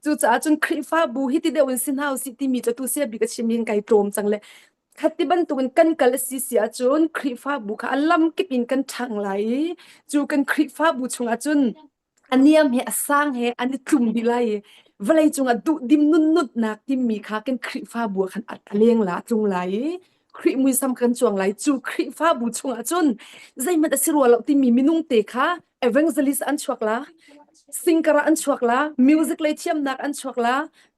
Speaker 3: Cucaah cun Khrihfabu hi ti deuh in si hna usih timi cu tu sia bik a chim hin kai tlawm cang le khati bantukin kan kal a si si ahcun Khrihfabu kha a lamkip in kan ṭhang lai i cu kan Khrihfabu chungah cun a niam he a sang he an i tlum dih lai i vawlei cungah duhdim nunnutnak timi kha kan Khrihfabu ah khan a leng la a tlung lai i Khrih muisam kan cuang lai cu Khrihfabu chungah cun zeihmanh a si rua lo timi minung te kha evangelist an chuak la singer an chuak la music lei thiamnak an chuak la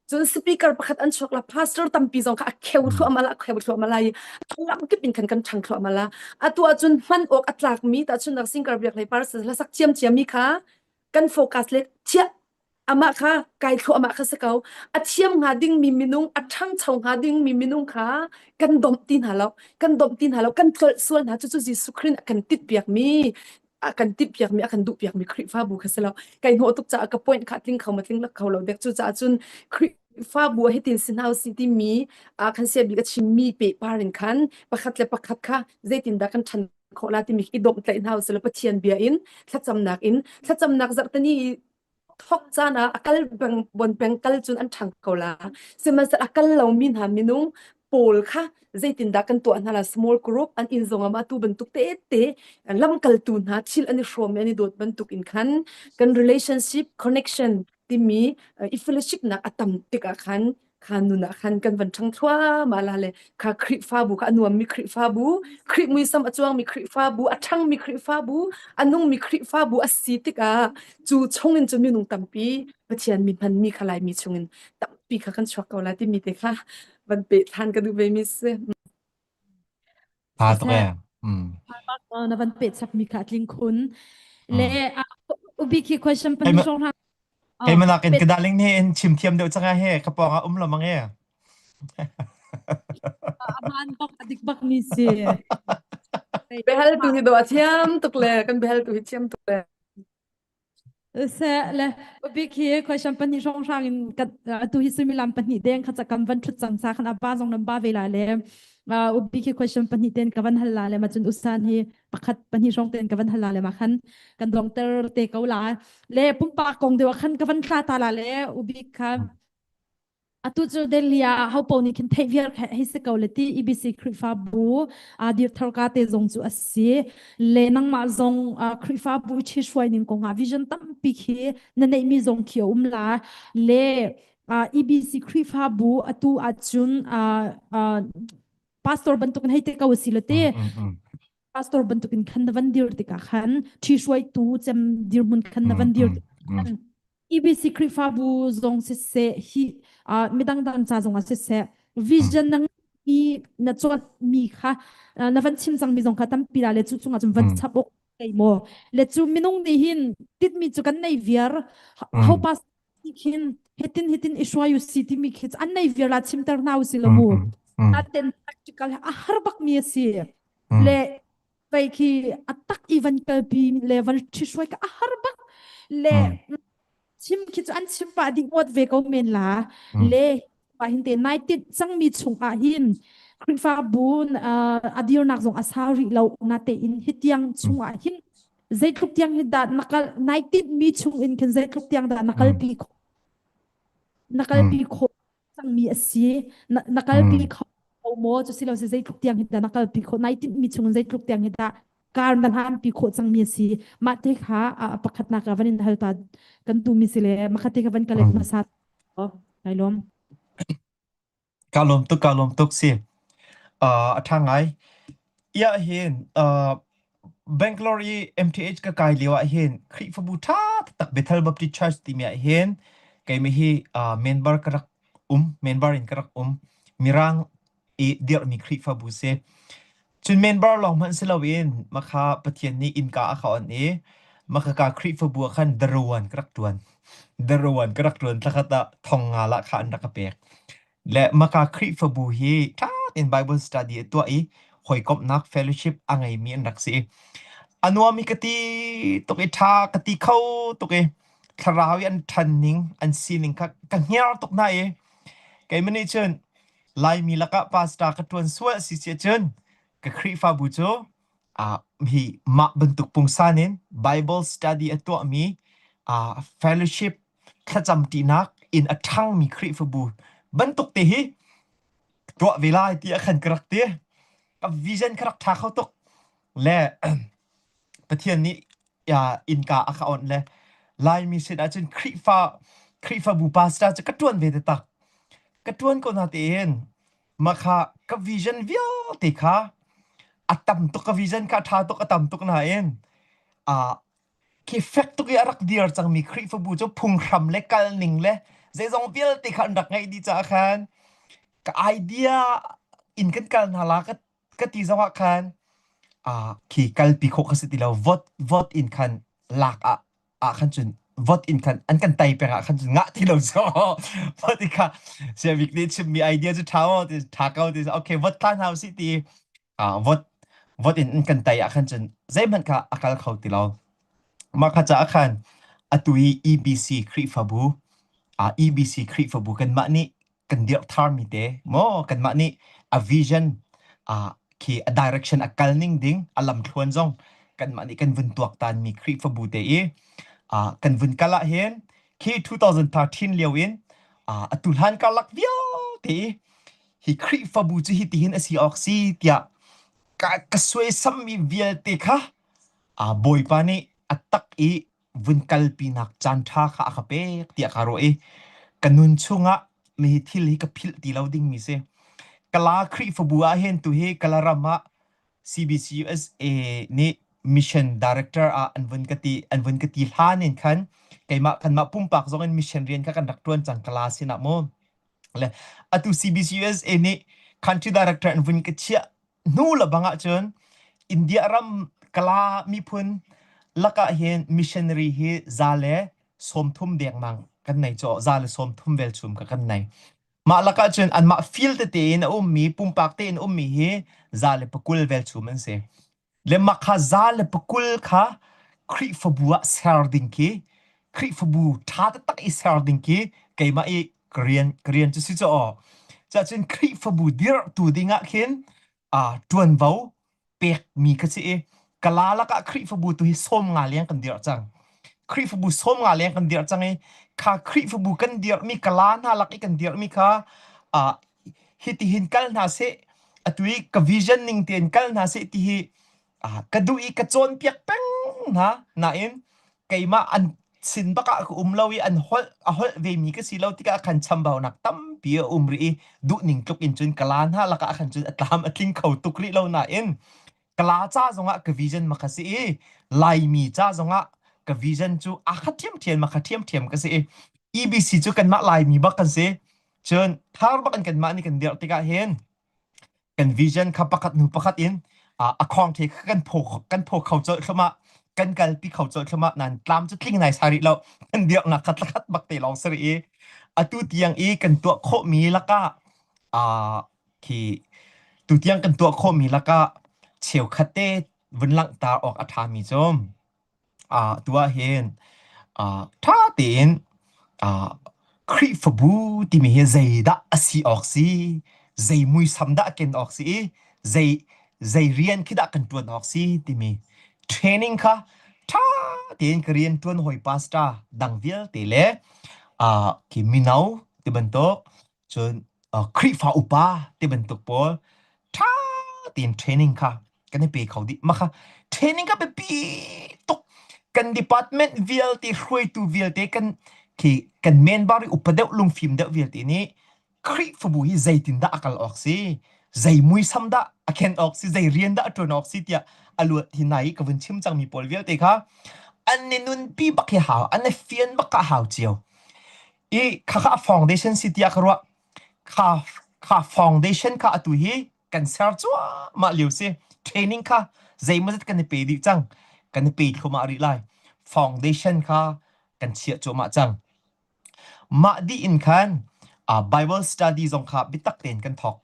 Speaker 3: cun speaker pakhat an chuak la pastor tampi zong kha a kheu thluahmah la a kheu thluahmah lai lam kip in khan kan ṭhang thluahmah la atu ahcun hman awk a tlakmi tahchunhnak singer biak hlei par hlasak thiamthiam mi kha kan focus le chiah amah kha kai thluahmah kha si ko a thiam hnga dingmi minung a ṭhangcho hnga dingmi minung kha kan domh ti hna lo kan domh ti hna lo kan tlolh sual hna cucu Jesuh Khrih a kan titpiakmi a kan titpiakmi a kan duhpiakmi Khrihfabu kha si lo kai hnawh tuk caah ka point kha tling kho ma tling lak kho lo dek cucaah cun Khrihfabu ah hitin si hna usih timi a kan sia bik a chimmi pehpar in khan pakhat le pakhat kha zeitindah kan ṭhan khawh la timi i domhtlaih hna usih law Pathian bia in thlacamnak in thlacamnak zarhteni i thok caan ah a kal peng bon peng kal cun an ṭhang ko la sihmanhsehlaw a kal lomi hna minung pawl kha zeitindah kan tuah hna la small group an inn zong ah tu bantuk te te lamkaltu hna thil an i hrawm i an i dawt bantuk in khan kan relationship connection timi i fellowship nak a tam tikah khan kha nun ah khan kan van ṭhang thluahmah la le kha Khrihfabu kha a nuammi Khrihfabu Khrih muisam a cuangmi Khrihfabu a ṭhangmi Khrihfabu a nungmi Khrihfabu a si tikah cu chungin cun minung tampi Pathian mi hmanmi kha Laimi chungin tampi kha kan chuak ko la timi te kha van peh ṭhan ka duh ve mi si.
Speaker 5: Tha tuk e. Mm.
Speaker 2: Na van peh chapmi kha tling khun. Le ubi khi question pan song ha.
Speaker 5: Kei manak in kadaling ne in chim thiam deuh changa he ka pawng ah um lo mang e.
Speaker 2: Aman bak adik bak mi si.
Speaker 3: Behal tu hi do a thiam tuk le kan behal tu hi thiam tuk le.
Speaker 2: Se le bik hi question pahnih hrawnghrang in atu hi suimilam pahnih deng kha kan van thut cang sa khan aba zong nan ba ve la le ubik hi question pahnih ten ka van hal la le ma cun usan hi pakhat pahnih hrawng ten ka van hal la le ma khan kan dongter te ko la le pumpak kong deuh khan ka van thla ta la le ubik kha Atu cu Delhi ah hopo nih khin theih viar hei si ko le ti EBC Khrihfabu aa dir thar ka te zong cu a si. Le nangmah zong Khrihfabu i ṭhihruai ning kong ah vision tampi khi na neihmi zong khi a um la. Le EBC Khrihfabu atu ahcun pastor bantukin hei te ko si le ti. Pastor bantukin khan na van dir tikah khan ṭhihruaitu cem dirhmun khan na van dir tikah khan EBC Khrihfabu zong siseh hi uh, midang dang ca zong ah siseh vision na mi na cuanh mi kha na van chim cang mi zong kha tampi la le cu chungah cun van chap ok kai mo le cu minung nih hin tit mi cu kan nei viar ho pas khin hitin hitin i hruai u si timi khi an nei viar la chimter hna u si lo mu ten practical a har bak mi a si le. Vei khi a tak i van kalpi le van ṭhihruai ka a har bak le chim khi cu an chim pah ding ngawt ve ko men la le pa hin te nai tit cangmi chung ah hin Khrihfabu a dirnak zong a sau rih lo na te in hi tiang chung ah hin zeitluk tiang hi dah na kal nai tit mi chung in khin zeitluk tiang dah na kalpi khawh na kalpi khawh cangmi a si na, na kalpi kho maw cu silo si zeitluk tiang hi dah na kalpi khawh nai tinhmi chung in zeitluk tiang hi dah kar na hlanpi khawh cangmi a si mah te kha pakhatnak ah van in hal ta kan tumi si le makhat te kha van ka let hmasa kai lawm
Speaker 5: Ka lawm tuk ka lawm tuk si uh, a ṭha ngai ia hin uh, Bangalore i MTH ka kai lio ah hin Khrihfabu ṭha taktak Bethel Baptist Church timi ah hin keimah hi uh, member ka rak um member in ka rak um Mirang i dirhmi Khrihfabu si cun member lawng hmanh si loin makha Pathian nih innka a ka on i makhaka Khrihfabu ah khan daruan ka rak ṭuan daruan ka rak ṭuan thlakhat ah thong nga lah kha an rak ka pek Le maka Khrihfabu hi ṭha tein Bible study a tuah i hawikomhnak fellowship a ngeimi an rak si. A nuam i ka ti tuk i ṭha ka ti kho tuk i thlarau i an ṭhan ning, an sining kha ka hngiar tuk hna i keimah nih cun Laimi lakah pastor ka ṭuan sual a si si ahcun ka Khrihfabu cu ah hi mah bantuk pungsan in Bible study a tuahmi ah fellowship thlacam ṭinak in a ṭhangmi Khrihfabu bantuk te hi tuah ve lai ti ah khan ka rak ti. Ka vision ka rak ṭha kho tuk. Le Pathian nih innka a ka onh le Laimi sin ahcun Khrihfa Khrihfabu pastor cu ka ṭuan ve taktak. Ka ṭuan ko na tein mah kha ka vision vialte kha a tam tuk ka vision kha a ṭha tuk a tam tuk nain ah khi fek tuk i a rak dir cangmi Khrihfabu cu phunghram le kalning le zeizong vialte kha an rak ngeih dih caah khan ka idea in kan kal hna la ka ka ti zongah khan ah khi kalpi khawh ka si ti lo vote vote in khan lak ah ah khan cun vote in khan an kan tai peng ah khan cun ngah ti lo so vote kha Siabik nih chimmi idea cu ṭha maw ti ṭha ko ti okay vote tla hna usih ti ah vote vote in an kan tai ah khan cun zeihmanh kha a kal kho ti lo mah kha caah khan atu hi EBC Khrihfabu ah EBC Khrihfabu kanmah nih kan dirh tharmi te maw kanmah nih a vision ah khi a direction a kal ning ding a lamthluan zong kanmah nih kan vun tuaktan mi Khrihfabu te i ah kan vun kal ah hin khi 2013 lio in ah atu hlan karlak vialte i hi Khrihfabu cu hi tihin a si awk si tiah ka ka suaisammi vialte kha ah Bawipa nih a tak i vun kalpinak caan ṭha kha a ka pek tiah ka ruah i ka nun chungah mi thil hi ka philh ti lo dingmi si. Kala Khrihfabu ah hin tu hi Kala ram ah CBC USA nih mission director ah an vun ka ti an vun ka ti hlan in khan keimah kanmah pumpak zong in mission rian kha kan rak ṭuan cang Kala sinah mu. Le atu CBC USA nih country director an vun ka chiah hnu le bang ahcun India ram Kala miphun lakah hin missionary hi za le 30 dengmang kan nei caw za le 30 velchum ka kan nei. Mah lakah cun anmah field tete in a ummi pumpak tein ummi hi za le pakul velchum an si. Le mah kha za le pakul kha Khrihfabu ah ser ding khi Khrihfabu ṭha taktak i ser ding khi keimah i ka rian ka rian cu si cu aw. Cacun Khrihfabu dirhtu ding ah khin aa ṭuanvo pekmi ka si i kala lakah Khrihfabu tu hi 50 leng kan dirh cang. Khrihfabu 50 leng kan dirh cang i kha Khrihfabu kan dirhmi kala hna lak i kan dirhmi kha aa hitihin kal hna seh atu i ka vision ning tein kal hna seh ti hi ka duh i ka cawnpiak peng hna nain keimah an sin bak ah ka um lo i an holh a holh ve mi ka si lo tikah khan chambaunak tampi a um rih i duh ning tluk in cun kala hna lakah khan cun a tlam a tling kho tuk rih lo nain kala ca zongah ka vision ma kha si i Laimi ca zongah ka vision cu a kha ṭhiamṭhiam ma kha ṭhiamṭhiam ka si i EBC cu kanmah Laimi bak kan si cun thar bak in kanmah nih kan dirh tikah hin kan vision kha pakhat hnu pakhat in a khong the kha kan phaw kan phaw kho colh thlumah kan kalpi kho colh thlumah nan tlam cu tling nai sai rih lo kan dirhnak kha thlakhat bak te lawng si rih i atu tiang i kan tuah khawhmi lakah khi tutiang kan tuah khawhmi lakah cheukhat te. vun langhter awk a ṭhami cu uh, tu ah hin uh, ṭha tein uh, Khrihfabu timi hi zeidah a si awk si, zei muisam dah a ken awk si i zei zei rian khi dah kan ṭuan awk si timi training kha ṭha tein ka rian ṭuan hawi pastor dang vialte le uh, khi mino ti bantuk cun uh, Khrihfa upa ti bantuk pawl ṭha tein training kha kan i pe kho dih. Mah kha training kha biapi tuk. Kan department vialte hruaitu vialte kan khi kan member i upa deuh lungfim deuh vialte nih Khrihfabu hi zeitindah a kal awk si, zei muisam dah a khen awk si, zei rian dah a ṭuan awk si tiah a luat hi nai i ka vun chim cangmi pawl vialte kha an i nunpi bak hi hau, an i fian bak ka hau cio. I khakha a foundation si tiah ka ruah. Kha kha foundation kha atu hi kan ser cuahmah lio si. Training kha zeimawzat kan i pe dih cang. Kan i pe thluahmah rih lai. Foundation kha kan chiah cuahmah cang. Mah dih in khan uh, Bible study zong kha biatak tein kan thawk.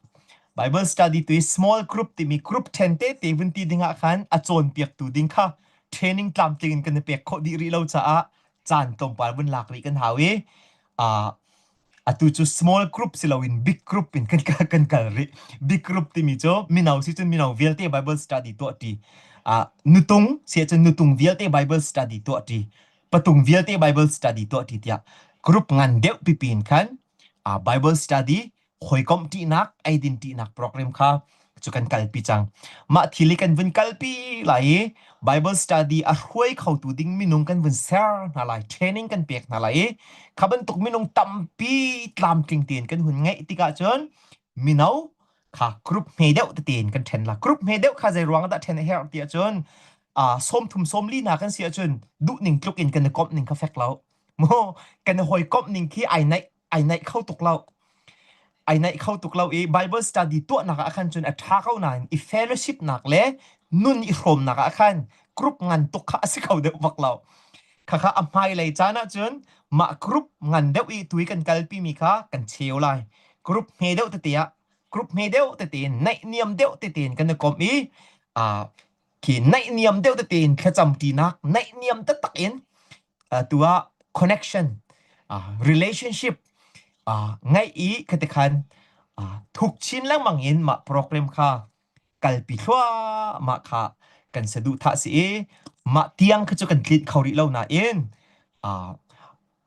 Speaker 5: Bible study tu i small group timi group then te te vun ti ding ah khan a cawnpiaktu ding kha training tlamtling in kan i pek khawh dih rih lo caah caan tlawmpal vun lak rih kan hau i uh, atu cu small group si loin big group in kan kan kal rih. Big group timi cu mino si cun mino vialte Bible study tuah ṭi. Uh, nutung si cun nutung vialte Bible study tuah ṭi. Patung vialte Bible study tuah ṭi tiah group ngan deuh pipi in khan uh, Bible study hawikomh ṭihnak eidin ṭihnak program kha cu kan kalpi cang. Mah thil hi kan vun kalpi lai i Bible study a hruai khotu ding minung kan vun ser hna lai, training kan pek hna lai i kha bantuk minung tampi tlamtling tein kan hun ngeih tikah cun mino kha group hme deuh tete in kan ṭhen la. Group hme deuh kha zei ruang dah ṭhen a herh ti ahcun uh, sawmthum sawmli hna kan si ahcun duh ning tluk in kan i komh ning kha fek lo. Mu kan i hawikomh ning khi ai naih ai naih kho tuk lo ai naih kho tuk lo i Bible study tuahnak ah khan cun a ṭha ko nain i fellowship nak le nun i hrawmnak ah khan group ngan tuk kha a si kho deuh bak lo khakha a hmailei caan ah cun mah group ngan deuh i tui kan kalpi mi kha kan cheu lai group hme deuh tete ah group hme deuh tete in naih niam deuh tete in kan i komh i khi naih niam deuh tete in thlacam ṭinak naih niam taktak in tu ah connection relationship ngeih i khati khan thuk chin lengmang in mah program kha kalpi thluahmah kha kan saduhthah si i mah tiang kha cu kan tlinh kho rih lo nain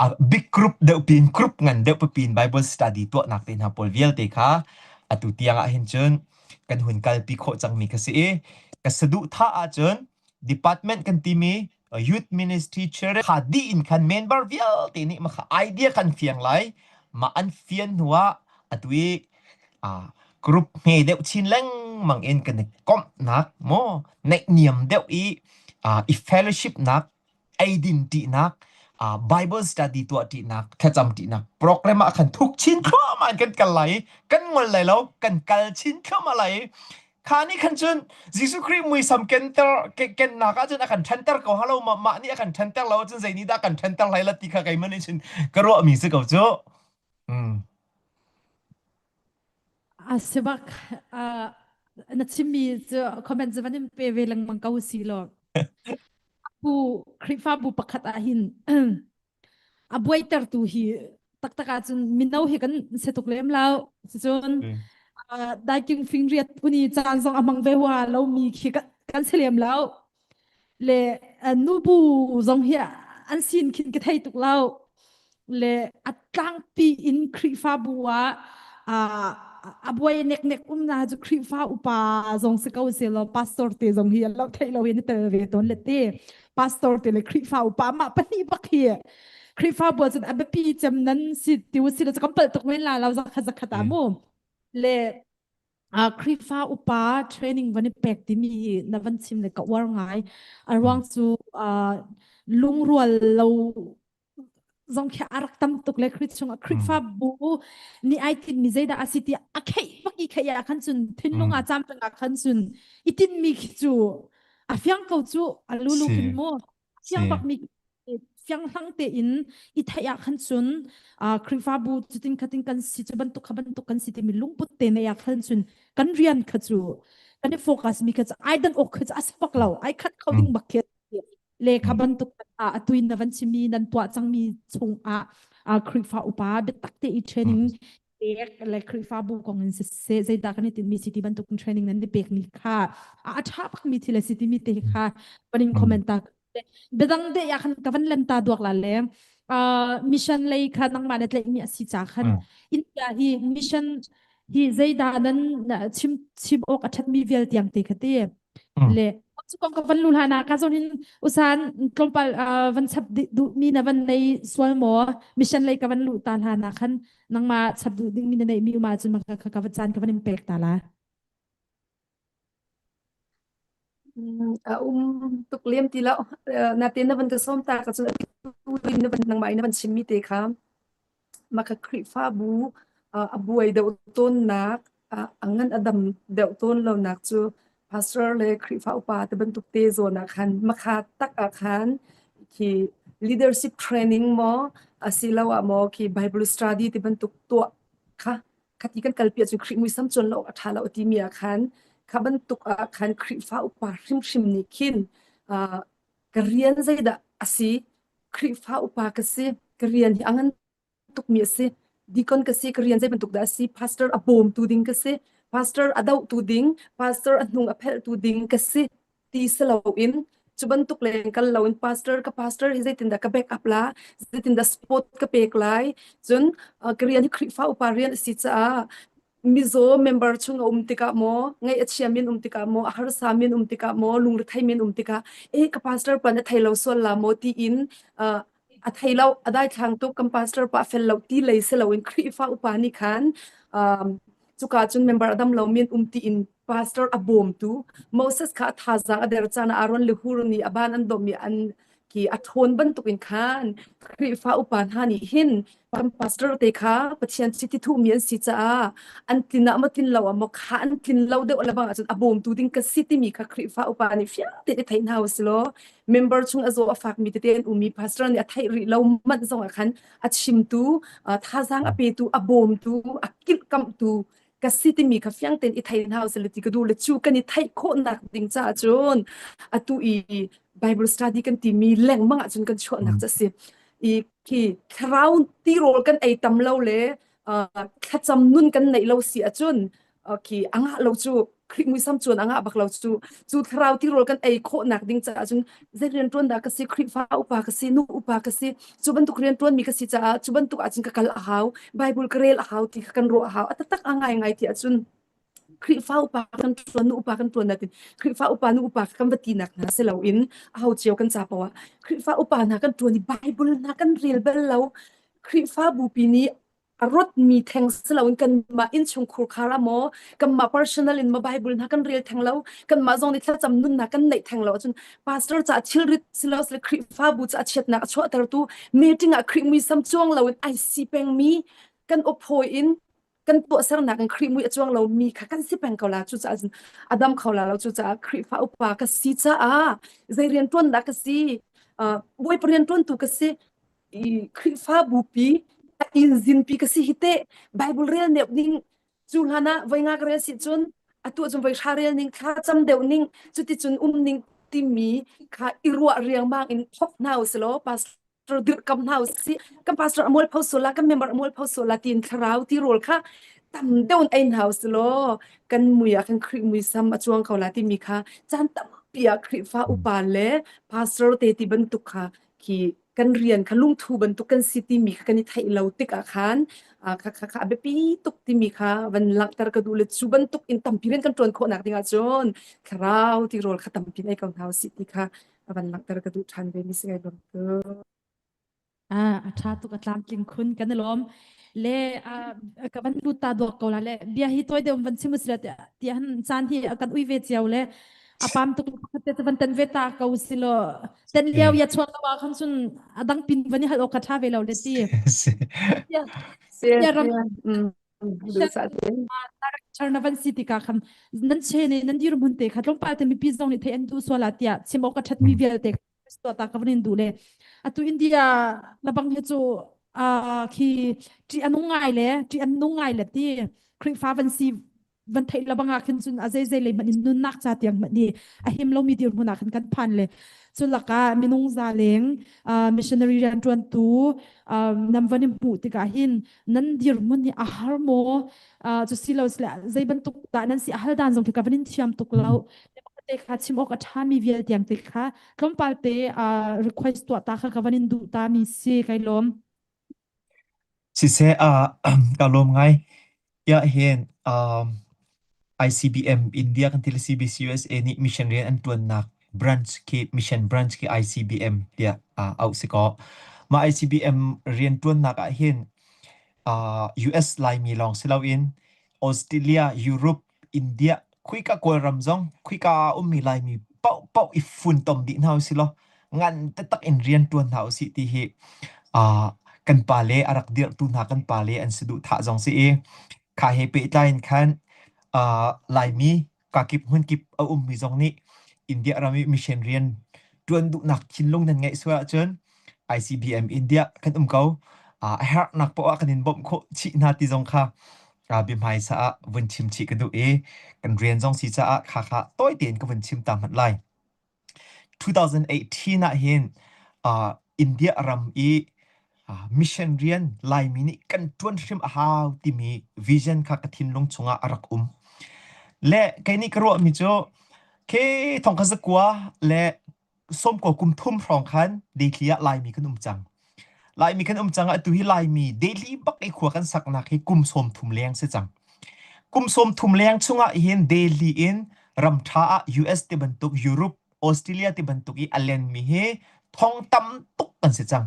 Speaker 5: a big group deuh pin group ngan deuh pin Bible study tuahnak te hna pawl vialte kha atu tiang ah hin cun kan hun kalpi khawh cangmi kha si i ka saduhthah ahcun department kan timi youth ministry children kha dih in khan member vialte nih mah kha idea kan fiang lai mah an fian hnu ah atu i group hme deuh chin lengmang in kan i komhnak maw naihniam deuh i i fellowship nak eidin ṭihnak Bible study tuah ṭihnak thlacam ṭihnak program ah khan thuk chin thluahmah in kan kal lai i kan ngol lai lo kan kal chin thluahmah lai i kha nih khan cun Jesuh Khrih muisam kenter kennak ah cun a kan ṭhenter ko halo mah mah nih a kan ṭhenter lo cun zei nih dah kan ṭhenter lai la ti kha keimah nih cun ka ruahmi si ko cu mm.
Speaker 2: A si bak na chimmi cu comment cu van in pe ve lengmang ko si law Bu Khrihfabu pakhat ah hin a buaitertu hi taktak ahcun mino hi kan si tuk lem lo. Cucun daiking fingriat phun i caan zong a hmang ve hua lomi khi kan si lem lo. Le nubu zong hi an sin khin ka thei tuk lo. Le a tlangpi in Khrihfabu ah a buai neknek um na cu Khrihfa upa zong si ko se law pastor te zong hi lo theih lo in tel ve ton le te pastor te le Khrihfa upa mah pahnih bak hi Khrihfa bu cun a biapi cem nan si tiu si lo kam pal tuk men la lo zakhat zakhat a mu le Khrihfa upa training van i pek timi hi na van chim le ka uar ngai a ruang cu lungrual lo zong khi a rak tam tuk le Khrih chungah Khrihfabu nih ai tinhmi zeidah a si ti a kheih bak i kheih ah khan cun thinlung ah cam peng ah khan cun i tinhmi khi cu a fiang ko cu a lulu khin mu fiang bak mi fiang hlang tein i theih ah khan cun Khrihfabu cutin khatin kan si cu bantuk kha bantuk kan si timi lungput te nei ah khan cun kan rian kha cu. Kan i focus mi kha ai dan ok kha a bak lo ai khat kho ding bak khi le kha bantuk a atuin na van chimi nan tuah cangmi chung ah Khrihfa upa biatak te i training pek le Khrihfabu kong in siseh zeidah kan i tinhmi si ti bantuk training nan i pekmi kha a ṭha bakmi thil a si timi te kha van in comment ta biadang de ya khan ka van len ta duak la le mission lei kha nangmah na tlaihmi a si ca khan India hi mission hi zeidah nan chim chim awk a ṭhatmi vial tiang te kha ti le cu kong ka van lu hlan ah ka zawn hin usan tlawmpal van chap duh mi na van nei sual maw mission lei ka van lu ta hlan ah khan nangmah chap duh ding mi na neih mi uma cun ka ka ka caan ka van in pek ta la
Speaker 3: A um tuk lem ti lo. Natin na van ka sawm ta ka cun atu na van nangmah in na van chimmi te kha maka Khrihfabu a buai deuh tawnnak a ngan a dam deuh tawn lonak cu pastor le Khrihfa upa te bantuk te zawn ah khan makha tak ah khan khi leadership training maw asiloah maw khi Bible study ti bantuk tuah kha khati kan kalpi ahcun Khrih muisam cuan lo awk a ṭha lo a timi ah khan kha bantuk ah khan Khrihfa upa hrimhrim nih khin uh, ka rian zeidah a si Khrihfa upa ka si ka rian hi a ngan tukmi a si deacon ka si ka rian zei bantuk dah a si pastor a bawmtu ding ka si pastor a dohtu ding pastor a hnung a phelhtu ding ka si ti si loin cu bantuk leng kal loin pastor ka pastor hi zeitindah ka back up la zeitindah support ka pek lai cun ka rian hi Khrihfa upa rian a si caah mizaw member chung a um tikah maw ngaih a chia min um tikah maw a harsa min um tikah maw lungrethei min um tikah e ka pastor pan a thei lo sual la maw tiin a thei lo a daithlang tuk kan pastor pa fel lo ti lei si loin Khrihfa upa nih khan cuka cun member a dam lo min um tiin pastor a bawmtu Moses kha a thazaang a der caan ah Aaron le Hur nih a ban an dawmh i an ki a ṭhawn bantukin khan Khrihfa upa hna nih hin kan pastor te kha Pathian chiti thuhmi an si caah an tlin ah maw tlin lo ah maw kha an tlin lo deuh lebang ahcun a bawmtu ding ka si timi kha Khrihfa upa nih fiang tein i theih hna usih law member chung a zaw a fakmi tete an ummi pastor nih a theih rih lo manh zong ah khan a chimtu thazaang a petu a bawmtu a kilhkamhtu ka si timi kha fiang tein i thei hna usih ti ka duh le cu kan i theih khawhnak ding caah cun atu i Bible study kan timi lengmang ahcun kan chuahnak cu a si. I khi thlarau tirawl kan ei tam lo le thlacam nun kan neih lo si ahcun khi a ngah lo cu Khrih muisam cuan a ngah bak lo cu cu thlarau tirawl kan ei khawhnak ding caah cun zei rian ṭuan dah ka si Khrihfa upa ka si nu upa ka si cu bantuk rian ṭuanmi ka si caah cu bantuk ahcun ka kal a hau Bible ka rel a hau ti kha kan ruah a hau a taktak a ngaingai ti ahcun Khrihfa upa kan ṭuan nu upa kan ṭuan natin Khrihfa upa nu upa kan va tinak hna si loin aho cio kan ca poah Khrihfa upa hna kan ṭuan i Bible hna kan rel bal lo Khrihfa bupi nih a rotmi theng si loin kanmah innchungkhur khar ah maw kanmah personal in maw Bible hna kan rel theng lo kanmah zong nih thlacam nunnak kan neih theng lo ahcun pastor caah thilrit si lo sile Khrihfabu caah chiatnak a chuahtertu meeting ah Khrih muisam cuang loin ai si pengmi kan awphawi in kan tuahsernak in Khrih mui a cuang lomi kha kan si peng ko la cucaah cun a dam kho la lo cucaah Khrihfa upa ka si caah zei rian ṭuan dah ka si Bawipa rian ṭuantu ka si i Khrihfabu pi a inzinpi ka si hi teh Bible rel neuh ning cu hlan ah voi nga ka rel si cun atu cun voi hra rel ning thla cam deuh ning cuticun um ning timi kha i ruah riangmang in thok hna usilaw pastor dirhkam hna usih kan pastor a mualpho sual la kan member a mualpho sual la tiin thlarau ti rawl kha tam deuh in ei hna usilaw kan mui ah khan Khrih muisam a cuang ko la timi kha caan tampi ah Khrihfa upa le pastor te ti bantuk kha khi kan rian kha lungthu bantuk kan si timi kha kan i theih lo tikah khan kha kha kha a biapi tuk timi kha van langhter ka duh le cu bantuk in tampi rian kan ṭuan khawhnak dingah cun thlarau tirawl kha tampi in ei ko hna usih ti kha van langhter ka duh ṭhan ve mi si ngai bang tu.
Speaker 2: Ah, a ṭha tuk a tlamtling khun kan i lawm. Le ka van lut ta duak ko la le bia hi tawi deuh van chim usila ti han caan hi kan ui ve cio le a pam tuk pakhat te van tan ve ta ko si lo ten liao ya chuak lo ah khan cun a dang pin van i hal awk ka tha ve lo le ti ya ya ram director na van si tikah khan nan che ne nan dir mun te kha tlawmpal te mipi zong nih thei an duh sual ah tiah chim awk a that mi vialte to ta ka van duh le atu India labang he cu khi ṭi anung ngai le ṭi an nung ngai le ti Khrihfa van si. van theih la banga khin cun a zei zei lei hmanh in nunnak ca tiang hmanh hi a him lomi dirhmun ah khan kan phan le cu lakah minung za leng missionary rianṭuantu nam van in hmuh tikah hin nan dirhmun hi a har maw cu si lo sile zei bantuk dah nan si a hal dan zong khi ka van in thiam tuk lo te kha chim awk a ṭhami vial tiang te kha tlawmpal te request tuah ta kha ka van in duh ta mi si kai lawm.
Speaker 5: Siseh, ka lawm ngai. Tiah hin ICBM India kan ti le CBC USA nih mission rian an ṭuannak branch khi mission branch khi ICBM tiah auh si kaw. Mah ICBM rian ṭuannak ah hin US Laimi lawng si loin Australia, Europe, India, khuika Kawlram zong khuika ah a ummi Laimi paohpaoh i funtom dih hna usih law ngan taktak in rian ṭuan hna usih ti hi kan pale a rak dirhtu hna kan pale an saduhthah zong si i kha he pehtlai in khan Laimi kakip hmunkip a ummi zong nih India ram i mission rian ṭuan duhnak thinlung nan ngeih sual ahcun ICBM India kan um ko. A herhnak poah kan in bawmh khawh chih hna ti zong kha biahmaisa ah vun chim chih ka duh i kan rian zong si caah kha kha tawi tein ka vun chim ta hmanh lai. 2018 ah hin uh, India ram i uh, mission rian Laimi nih kan ṭuan hrim a hau timi vision kha ka thinlung chungah a rak um. Le kei nih ka ruahmi cu ke thong kha zakua le sawmkua kum thum hrawng khan Delhi ah Laimi kan um cang. Laimi kan um cang ah atu hi Laimi Delhi bak i khua kan saknak hi kum 30 leng si cang. Kum 30 leng chungah hin Delhi in ram ṭha ah US ti bantuk Europe, Australia ti bantuk i a lenmi hi thong tam tuk kan si cang.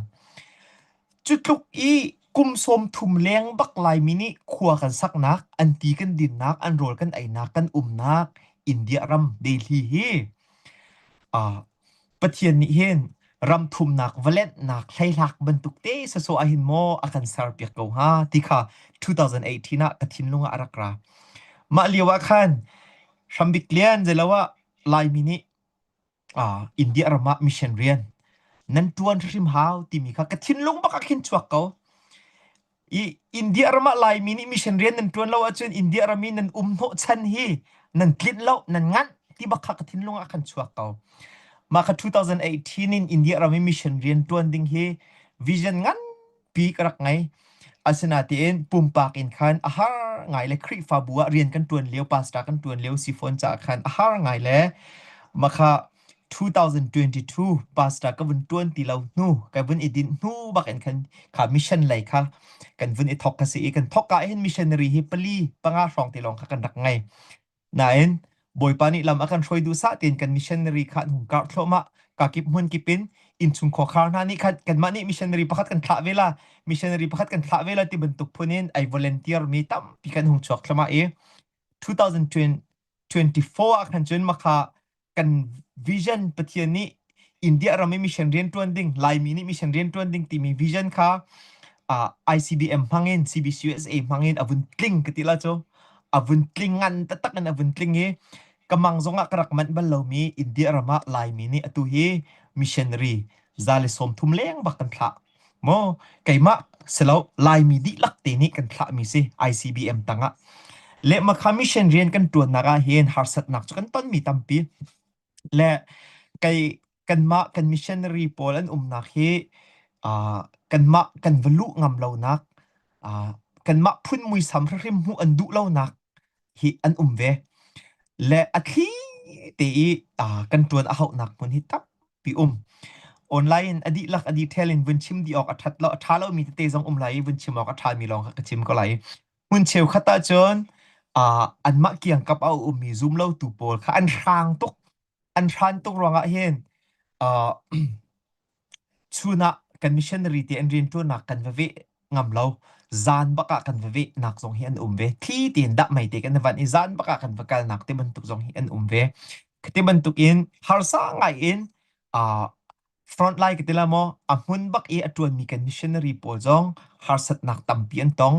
Speaker 5: Cu tluk i kum 30 leng bak Laimi nih khua kan saknak, an ti kan dinnak, an rawl kan einak, kan umnak India ram Delhi hi uh, Pathian nih hin ram thumnak valenhnak hleihlak bantuk te sasawh ah hin maw a kan serpiak ko hnga ti kha 2018 ah ka thinlung ah a rak ra. Mah lio ah khan Hrambik Lian zeilo ah Laimi nih uh, India ram ah mission rian nan ṭuan hrim hau timi kha ka thinlung bak ah khin chuak ko. I India ram ah Laimi nih mission rian nan ṭuan lo ahcun India ram i nan um hnawh chan hi nan tlinh lo, nan nganh ti bak kha ka thinlung ah khan chuak ko. Mah kha 2018 in India ram i mission rian ṭuan ding hi vision nganpi ka rak ngei. Asinain pumpak in khan a har ngai le Khrihfabu ah rian kan ṭuan lio, pastor kan ṭuan lio si fawn caah khan a har ngai le mah kha 2022 pastor ka vun ṭuan ti lo hnu ka vun i dinh hnu bak in khan kha mission lei kha kan vun i thok ka si i kan thok ah hin missionary hi pali panga hrawng ti lawng kha kan rak ngei nain Bawipa nih lam a kan hruai duh sah tiin kan missionary kha an hung karh thluahmah kakip hmun kip in innchung khuakhar hna nih khan kanmah nih missionary pakhat kan thlah ve la missionary pakhat kan thlah ve la ti bantuk phun in ai volunteer mi tampi kan hung chuak thluahmah i 2024 ah khan cun makha kan vision Pathian nih India ram i mission rian ṭuan ding Laimi nih mission rian ṭuan ding timi vision kha uh, ICBM hmangin CBCUSA hmangin a vun tling ka ti la cu a vun tling ngan taktak in a vun tling i ka mang zongah ka rak manh bal lomi India ram ah Laimi nih atu hi missionary za le 30 leng bak kan thlah Maw keimah silo Laimi dihlak te nih kan thlahmi si ICBM tangah. Le makha mission rian kan ṭuannak ah hin harsatnak cu kan tonmi tampi. Le kei kanmah kan missionary pawl an umnak hi uh, kanmah kan va luh ngam lonak uh, kanmah phun muisam hrimhrim hmuh an duh lonak hi an um ve. Le a thli te i uh, kan ṭuan a hauhnak hmun hi tampi um. Online in a dihlak a detail in vun chim dih awk a ṭhat lo a ṭha lomi tete zong um lai i vun chim awk a ṭhami lawng kha ka chim ko lai. Hmun cheukhat ahcun uh, anmah kiangkap a ummi zumlotu pawl kha an hrang tuk. An hran tuk ruangah hin uh, chun ah kan missionary te an rianṭuannak kan va veh ngam lo. Zan bak ah kan va vehnak zong hi an um ve. Thli tein dah mei te kan van i zan bak ah kan va kalnak te bantuk zong hi an um ve. Khi bantuk in harsa ngai in uh, front line ka ti la maw a hmun bak i a ṭuanmi kan missionary pawl zong harsatnak tampi an tong.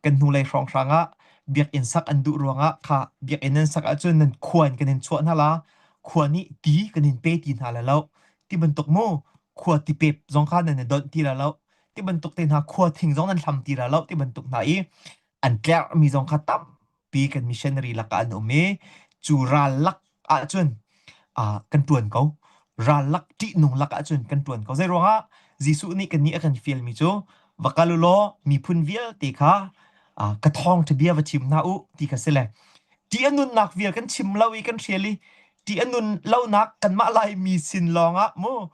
Speaker 5: Kan hnulei hrawnghrang ah biakinn sak an duh ruangah kha biakinn nan sak ahcun nan khua in kan in chuah hna la khua nih ti kan in pe ti hna la lo ti bantuk mu khua tipep zong kha nan i donh ti la lo ti bantuk te hna khua thing zong nan hlam ti la lo ti bantuk hna i an tlerhmi zong kha tampi. tampi kan missionary lakah an um i cu ral lak ahcun ah kan ṭuan ko. Ral lak ṭihnung lak ahcun kan ṭuan ko. Zei ruangah Jesuh nih kannih a kan fialmi cu va kal u law miphun vialte kha ah ka thawngṭha bia va chim hna u ti kha si le ṭih a nunnak vial kan chim lo i kan hrial i ṭih a nun lonak kanmah Laimi sin lawngah mu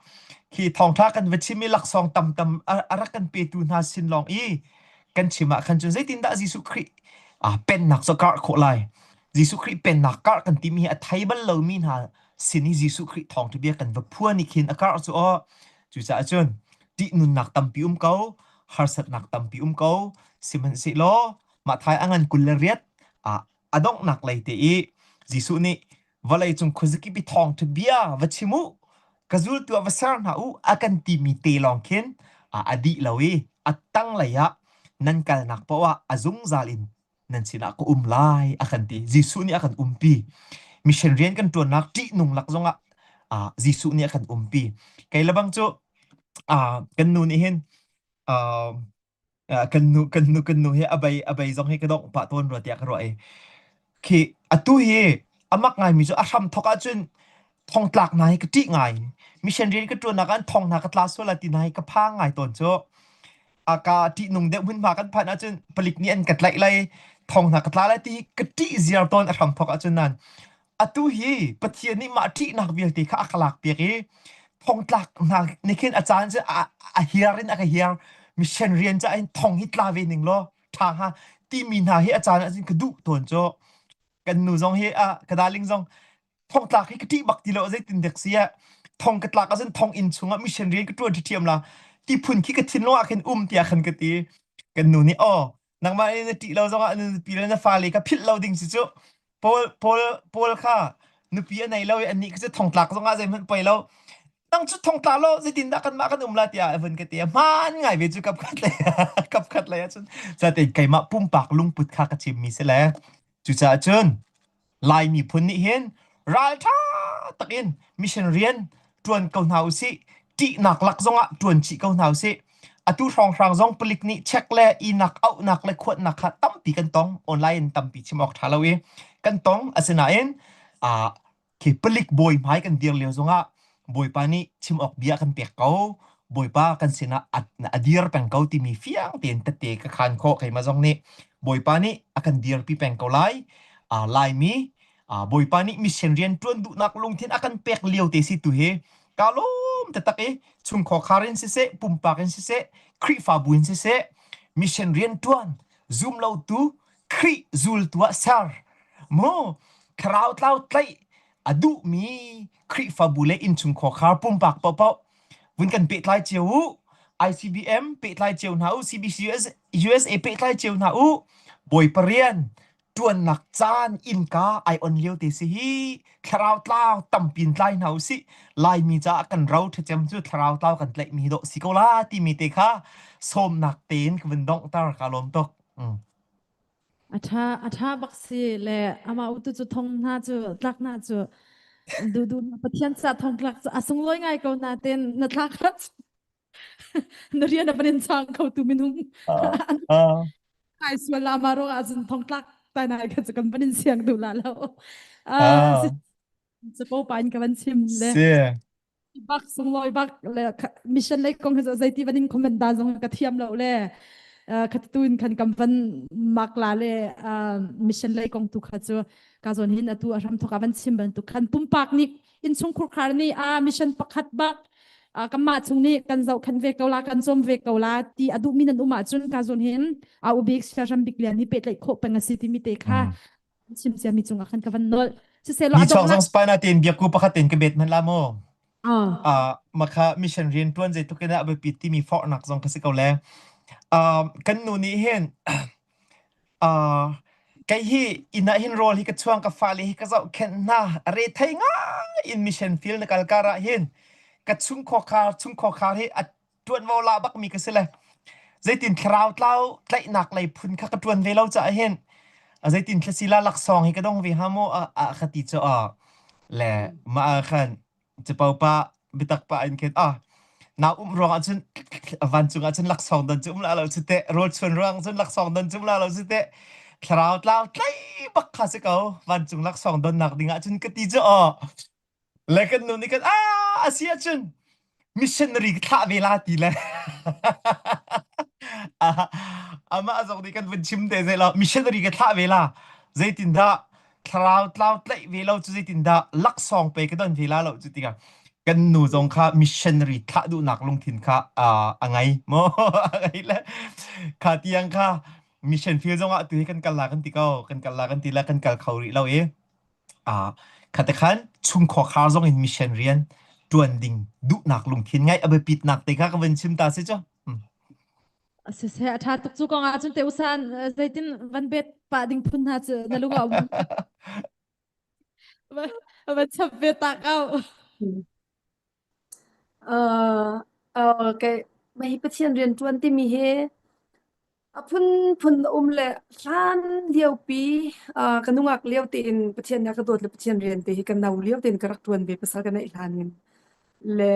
Speaker 5: khi thawngṭha kan va chim i laksawng tamtam a, a rak kan petu hna sin lawng i kan chim ah khan cun zeitindah Jesuh Khrih ah pennak cu karh khawh lai Jesuh Khrih pennak karh kan timi hi a thei bal lomi hna sin i Jesuh Khrih thawngṭha bia kan va phuan i khin a karh cu aw cucaah cun ṭihnunnak tampi um ko harsatnak tampi um ko sihmanhsehlaw mah thai a ngan 28 ah a donghnak lei te i Jesuh nih vawleicung khuazakip i thawngṭha bia va chim u ka zultu ah va ser hna u a kan timi te lawng khin a dih lo i a tanglei ah nan kalnak paoh ah a zungzal in nan sinah ka um lai a kan ti. Jesuh nih a kan umpi. Mission rian kan ṭuannak ṭihnung lak zongah ah Jesuh nih a kan umpi. Kei lebang cu ah kan nu nih hin ah kan nu kan nu kan nu hi a bei a bei zong hi ka dongh pah tawn rua tiah ka ruah i khi atu hi a mak ngaimi cu a hram thawk ahcun thongtlak hna hi ka ṭih ngai. Mission rian ka ṭuannak ah thong hna ka tla sual lai ti hna hi ka phang ngai tawn cu. A ka ṭihnung deuh hmunhma kan phanh ahcun palik nih an ka tlaih lai, thong hna ka tla lai ti hi ka ṭih ziar tawn a hram thawk ahcun nan. Atu hi Pathian nih mah ṭihnak vialte kha a ka lak piak i thongtlak hna nih khin a caan cu a, a hiar in a ka hiar. Mission rian caah hin thong hi tla ve ning law ṭha hnga timi hna hi a caan ahcun ka duh tawn cu. Kan nu zong hi a ka darling zong thongtlak hi ka ṭih bak ti lo zeitin dek si ah thong ka tlak ahcun thong inn chungah mission rian ka ṭuan ṭhiam la ti phun khi ka thinlung ah khin um tiah khan ka ti kan nu nih aw nangmah nih na ṭih lo zongah na nupi le na fale kha philh lo ding si cu Paul Paul Paul kha nupi a nei lo i annih kha cu thongtlak zongah zeihmanh poi lo nang cu thongtla lo zeitin dah kanmah kan um la tiah a vun ka ti hmaan ngai ve cu kap khat lei kap khat lei ahcun zatein keimah pumpak lungput kha ka chimmi si le cucaah cun Lai miphun nih hin ralṭha takin mission rian ṭuan ko hna usih. Ṭihnak lak zongah ṭuan chih ko hna usih. Atu hrawnghrang zong palik nih check le inak auhnak le khuatnak kha tampi kan tong. Online in tampi chim awk ṭha lo i kan tong. Asinain ah khi palik bawi hmai kan dir lio zongah Bawipa nih chim awk bia kan pek ko. Bawipa kan sinah a, a dir peng ko timi fiang tein tette ka khan khawh keimah zong nih Bawipa nih a kan dirpi peng ko lai. Uh, Laimi uh, Bawipa nih mission rian ṭuan duhnak lungthin a kan pek lio te si tu hi ka lawm taktak i chungkhar khar in siseh pumpak in siseh Khrihfabu in siseh mission rian ṭuan zum lo tu Khrih zultu ah ser mu thlarau tlau tlaih a duhmi Khrihfabu le innchungkhar pumpak paohpaoh vun kan pehtlai cio u. ICBM pehtlai cio hna u. CBC USA pehtlai cio hna u. Bawipa rian ṭuannak caan innka ai on lio te si hi thlarau tlau tampin tlai hna u sih. Laimi caah kan ro ṭhacem cu thlarau tlau kan tlaihmi dawh si ko la timi te kha sawmnak tein ka vun donghter ka lawm tuk. Mm.
Speaker 2: A ṭha a ṭha bak si le amah utu cu thong hna cu tlak hna cu duhduh na Pathian ca thong tlak cu a sunglawi ngai ko nain na thlak na rian a van in chang kho tu minung
Speaker 5: Ah, ah,
Speaker 2: ai sual la ma ruang ah cun thong tlak tai nai kha cu kan van in siang duh la lo. Ah,
Speaker 5: ah,
Speaker 2: si capo pa in ka van chim le
Speaker 5: si.
Speaker 2: Bak sunglawi bak le mission lei kong hi zeiti van in comment da zong ka thiam lo le khat tu in khan kam van mak la le mission lei kong tu kha cu ka zon hin atu a ram thoka van chim bantuk khan pumpak nih in chung khurkhar nih a mission pakhat bak kanmah chung nih kan zoh khan ve ko la kan cawm ve ko la ti a duhmi nan um ahcun ka zon hin a ubik siaram bik lian hi pehtlaih khawh peng a si timi te kha chim ciami cungah khan ka van nolh siselaw
Speaker 5: Ni chuak zong spina tein biakku pakhat tein ka bet man la mu.
Speaker 2: Ah.
Speaker 5: Uh, makha mission rian tuan zei tuk in a biapi timi forhnak zong ka si ko le. Uh, kan nu nih hin uh, kei hi inn ah hin rawl hi ka chuang ka fale hi ka zohkhenh hna re thei ngai in mission field na kal kar ah hin ka chung khawkhar chung khawkhar hi a ṭuanvo la bakmi ka si le zeitin thlarau tlau tlaihnak lei phun kha ka ṭuan ve lo caah hin zeitin thlasila laksawng hi ka dong ve hnga maw a a ka ti cu a le mah ah khan capo pa biatak pa in khin ah na um ruang ah cun vancung ah cun laksawng don cu um la lo cu teh rawl chuan ruang cun laksawng don cu um la lo cu teh. Thlarau tlau tlai bak kha si ko. Vancung laksawng donnak ding ah cun ka ti cu aw. Le kan nu nih kan a asi ahcun missionary ka thlah ve la ti le amah zong nih kan vun chim te zei lo missionary ka thlah ve la zeitindah thlarau tlau tlaih ve lo cu zeitindah laksawng pe ka don ve la lo cu tikah kan nu zong kha missionary thlah duhnak lungthin kha a ngei mo a ngei le kha tiang kha mission field zong ah tu hi kan kal la kan ti ko kan kal la kan ti la kan kal kho rih lo i Ah, khate khan chungkhar zong in mission rian ṭuan ding duhnak lungthin ngai a biapitnak te kha ka van chim ta si cu. Hmm.
Speaker 2: Siseh a ṭha tuk cu kong ah cun te usan zeitin van bet pah ding phun hna cu na lung ah um va chap ve tak au.
Speaker 3: Uh, okay. Mah hi Pathian rian ṭuan timi hi A phunphun a um le hlan liopi uh, ka nungak lio tein Pathian nih a ka dawt le Pathian rian te hi ka no lio tein ka rak ṭuan ve pasal ka neih hlan in le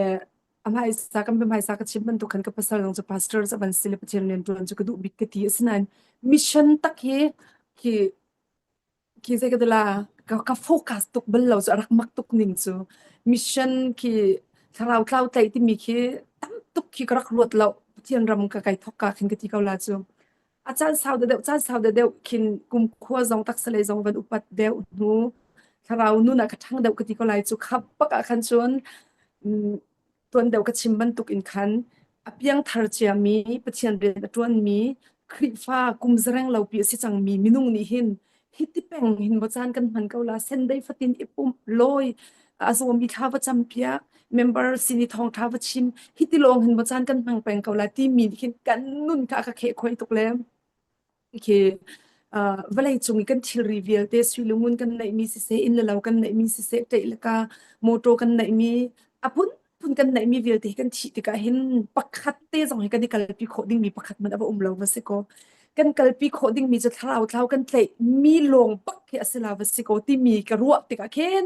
Speaker 3: a hmaisa kan hmaisa ka chim bantuk khan ka pasal zong cu pastor cu van si le Pathian rian ṭuan cu ka duh bik ka ti asinain mission tak hi khi Khi zei ka ti la ka, ka focus tuk bal lo cu a rak mak tuk ning cu mission khi thlarau tlau tlaih timi khi tam tuk khi ka rak ruat lo Pathian ram ka kai thok ka khin ka ti ko la cu a caan sau deuh caan sau deuh khin kum khua zong taksa lei zong van upat deuh hnu thlarau nun ah ka ṭhang deuh ka ti ko lai cu khap bak ah khan cun Tuan deuh ka chim bantuk in khan a piangthar ciami Pathian rian a ṭuanmi Khrihfa kum zareng lopi a si cangmi minung nih hin hiti peng hin maw caan kan hman ko la sendai fatin i pumh lawi a zawmi thla va campiak member sin i thawngṭha va chim hiti lawng hin maw caan kan hmang peng ko la timi nih khin kan nun kha a ka kheh khoi tuk le Khi uh, vawlei cung i kan thilri vialte sui le ngun kan neihmi siseh, inn le lo kan neihmi siseh, ṭeih le ka motor kan neihmi, a phunphun kan neihmi vialte hi kan thih tikah hin pakhat te zong hi kan i kalpi khawh dingmi pakhat hmanh a va um lo va si kaw. Kan kalpi khawh dingmi cu thlarau thlau kan tlaih mi lawng bak khi a si la va si kaw timi ka ruah tikah khin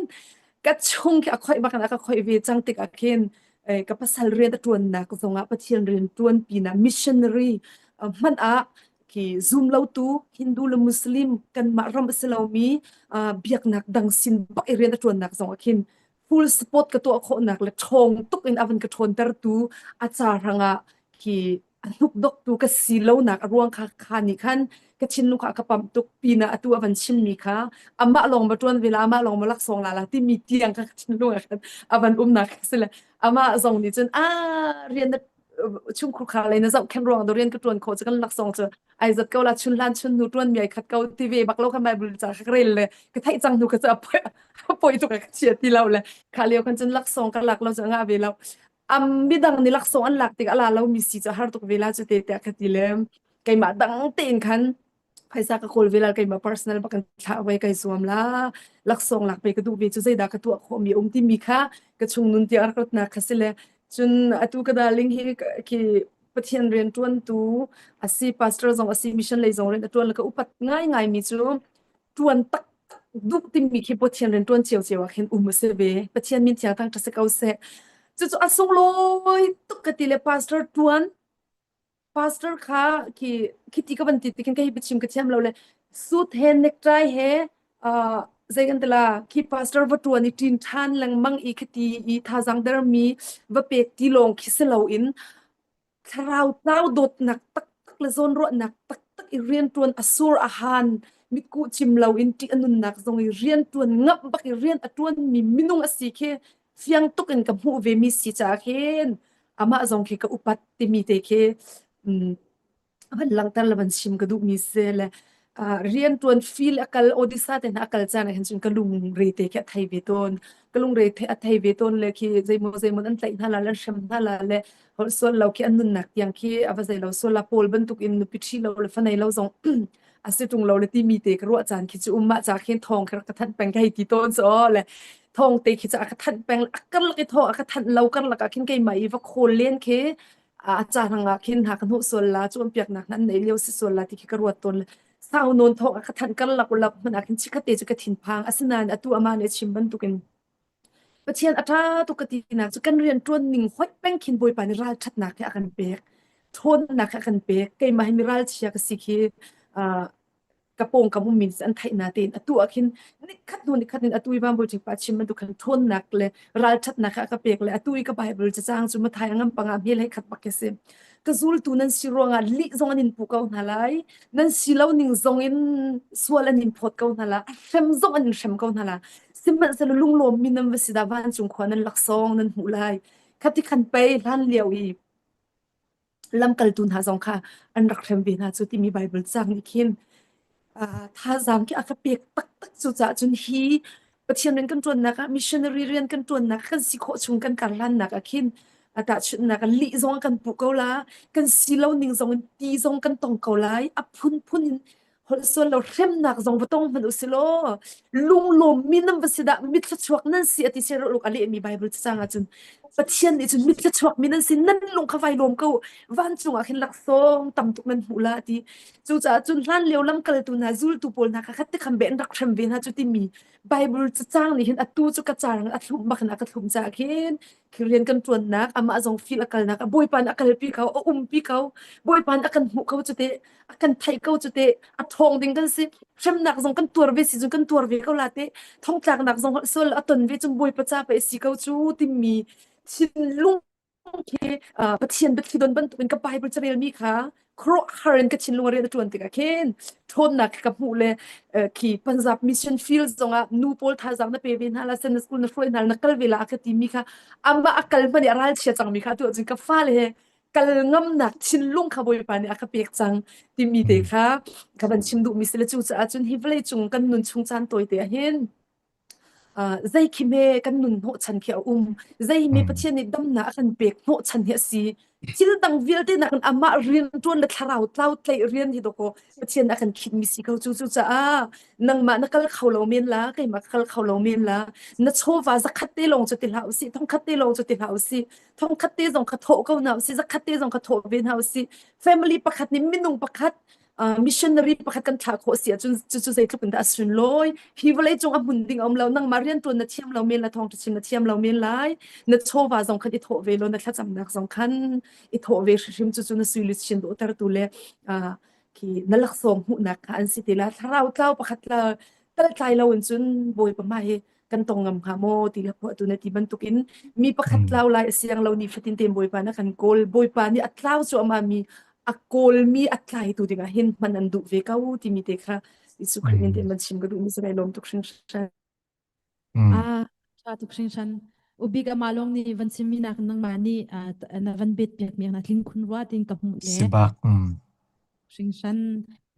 Speaker 3: ka chung khi a khoih bak in a ka khoih ve cang tikah khin ka pasal rian a ṭuannak zongah Pathian rian ṭuan pinah missionary hmanh ah khi zumlotu Hindu le Muslim kanmah ram a si lomi biaknak dang sin bak i rian a ṭuannak zongah khin full support ka tuah khawhnak le ṭhawng tuk in a van ka ṭhawntertu a ca hrangah khi a hnukdoktu ka si lonak a ruang kha kha nih khan ka thinlung kha a ka pamh tuk pinah atu a van chimmi kha amah lawng ma ṭuan ve la amah lawng ma laksawng la la timi tiang kha ka thinlung ah khan a van umnak kha si le amah zong nih cun a rian na chungkhur khar lei na zohkhenh ruang do rian ka ṭuan khawh cu kan laksawng cu ai zat ko la chun hlan chun hnu ṭuan mi ai khat ko ti ve bak lo kha Bible ca kha ka rel le ka theih cang hnu kha cu a poi a poi tuk ka chia ti lo le kha lio khan cun laksawng ka lak lo cu ngah ve lo am midang nih laksawng an lak tik a la lo mi si cu har tuk ve la cu te tiah ka ti le keimah dang tein khan phaisa ka kawl ve la keimah personal bak in thlah ve kai zuam la laksawng lak pe ka duh ve cu zeidah ka tuah khawh mi um timi kha ka chung nun tiang rak ratnak kha si le cun atu ka darling hi khi Pathian rian ṭuantu asi pastor zong asi mission lei zong rian a ṭuan le ka upat ngai ngai mi cu ṭuan tak duh timi khi Pathian rian ṭuan cio cio ah khin um a si ve. Pathian min thiang thang ṭha si ko seh. Cucu a sunglawi tuk ka ti le pastor ṭuan pastor kha khi khi ti ka van ti tikin ka hi biachim ka thiam lo le suit he necktie he uh, zei kan tila khi pastor va ṭuan i ṭin ṭhan lengmang i khiti i thazang dermi va pek ti lawng khi si loin Thlarau tlau dawtnak taktak le zawnruahnak taktak i rianṭuan a sur a han mitkuh cim loin ṭih a nunnak zong i rianṭuan ngamh bak i rian a ṭuanmi minung a si khi fiang tuk in ka hmuh vemi si caah khin amah zong khi ka upat timi te khi um, van langhter le van chim ka duhmi si le rianṭuan feel a kal Odisha te hna a kal caan ah hin cun ka lungre te khi a thei ve tawn. Ka lungre the a thei ve tawn le khi zeimaw zeimaw an tlaih hna la le an hrem hna la le holh sual lo khi an nunnak tiang khi a va zei lo sual la Paul bantuk in nupi ṭhi lo le fa nei lo zong a si ṭung lo le timi te ka ruah caan khi cu um mah ca khin thawng khi rak ka thanh peng ka hei ti tawn cu aw le thawng te khi cu a ka thanh peng a karlak i thawng a ka thanh lo karlak ah khin keimah i va khawl len khi a caan ah khin ha ka hnuh sual la cawnpiaknak nan nei lio si sual la ti khi ka ruat tawn le sau nawn thawk a ka thanh karlak ulak hmanh ah khin chikkhat te cu ka thinphang asinain atu amah nih a chim bantukin Pathian a ṭha tuk ka tinak cu kan rian ṭuan ning hoih peng khin Bawipa nih ralṭhatnak hi a kan pek ṭhawnnak hi a kan pek keimah hi mi ralchia ka si khi. Ka pawngkam ummi nih an theih na tein atu ah khin nikhat hnu nikhat in atu i Vanbawi Ṭhipa chim bantuk khan ṭhawnnak le ralṭhatnak kha a ka pek le atu i ka Bible cacang cu Matthai a ngam panga hmel hei khat bak khi si. Ka zultu nan si ruangah lih zong an in puh ko hna lai. Nan si lo ning zong in sual an in phawt ko hna la. A hrem zong an in hrem ko hna la. Sihmanhsehlaw lunglawmmi nan va si dah vancung khua nan laksawng nan hmuh lai. Khati khan pei hlan lio i lamkaltu hna zong kha an rak hrem ve hna cu timi Bible cang nih khin thazaang khi a ka pek taktak. Cucaah cun hi Pathian rian kan ṭuannak ah missionary rian kan ṭuannak kan si khawh chung kan karhlannak ah khin tahchunhnak ah lih zong kan puh ko la, kan si lo ning zong in ti zong kan tong ko lai, a phunphun in holh sual lo hremnak zong va tong hmanh usih law lunglawmmi nan va si dah mithluachuak nan si a ti siaruk a lehmi Bible cacang ahcun Pathian nih cun mithluachuakmi nan si nan lung kha vai lawm ko vancung ah khin laksawng tam tuk nan hmuh la ti cucaah cun hlan lio lamkaltu hna zultu pawl hna kha khat te kham be an rak hrem ve hna cu timi Bible cacang nih hin atu cu ka carang a thlum bak in a ka thlum caah khin rian kan ṭuannak amah zong fil a kalnak Bawipa nih a kalpi ko a umpi ko Bawipa nih a kan hmuh ko cu te a kan theih ko cu te a ṭhawng ding kan si hremnak zong kan tuar ve si cun kan tuar ve ko la te thongtlaknak zong sual a ton ve cun Bawipa ca pe si ko cu timi thinlung khi Pathian biathli don bantukin ka Bible carelmi kha khuaruahhar in ka thinlung rian a ṭuan tikah khin ṭhawnnak ka hmuh le khi Punjab mission field zongah nu pawl thazaang na pe ve hna la Sunday school na hruai hna na kal ve la a ka timi kha amah a kal hmanh i a ralchia cangmi kha tu ahcun ka fale he kal ngamnak thinlung kha Bawipa nih a ka pek cang timi te kha ka van chim duhmi si le cucaah cun hi vawlei cung kan nun chung caan tawite ah hin zei khi hme kan nun hnawhchan khi a um zei hme Pathian nih damnak a kan pek hnawhchan hi a si thil dang vialte nakin amah rian ṭuan le thlarau tlau tlaih rian hi dawkaw Pathian a kan khinh mi si ko cu cucaah nangmah na kal kho lo men la keimah ka kal kho lo men la na chawva zakhat te lawng cu ti hlah usih thongkhat te lawng cu ti hlah usih thongkhat te zong kha thawh ko hna usih zakhat te zong kha thawh ve hna usih family pakhat nih minung pakhat missionary pakhat kan thlah khawh si ahcun cucu zeitluk in dah a sunlawi hi vawlei cung a hmun ding a um lo nangmah riantuan na thiam lo men la thawngṭha chim na thiam lo men lai na chawva zong khan i thawh ve law na thlacamnak zong khan i thawh ve hrimhrim cucu na sui luchin dawhtertu le khi na laksawng hmuhnak kha an si ti la thlarau tlau pakhat la tal tlai lo in cun bawipa hmai hi kan tong ngam hnga maw ti le phuahtu na ti bantukin mi pakhat tlau lai a siang lo ni fatin te bawipa na kan kawl bawipa nih a tlau cu ama mi a kawlmi a tlaitu dingah hin hman an duh ve ko timi te kha Jesuh Khrih min te man chim ka duh mi cu lawm tuk hringhran.
Speaker 2: Ah, tha tuk hringhran. Ubik ama long ni van chimmi nak nangmah nih na van bet piak mi na tling khun rua tin ka hmuh le.
Speaker 5: Sibak.
Speaker 2: Hringhran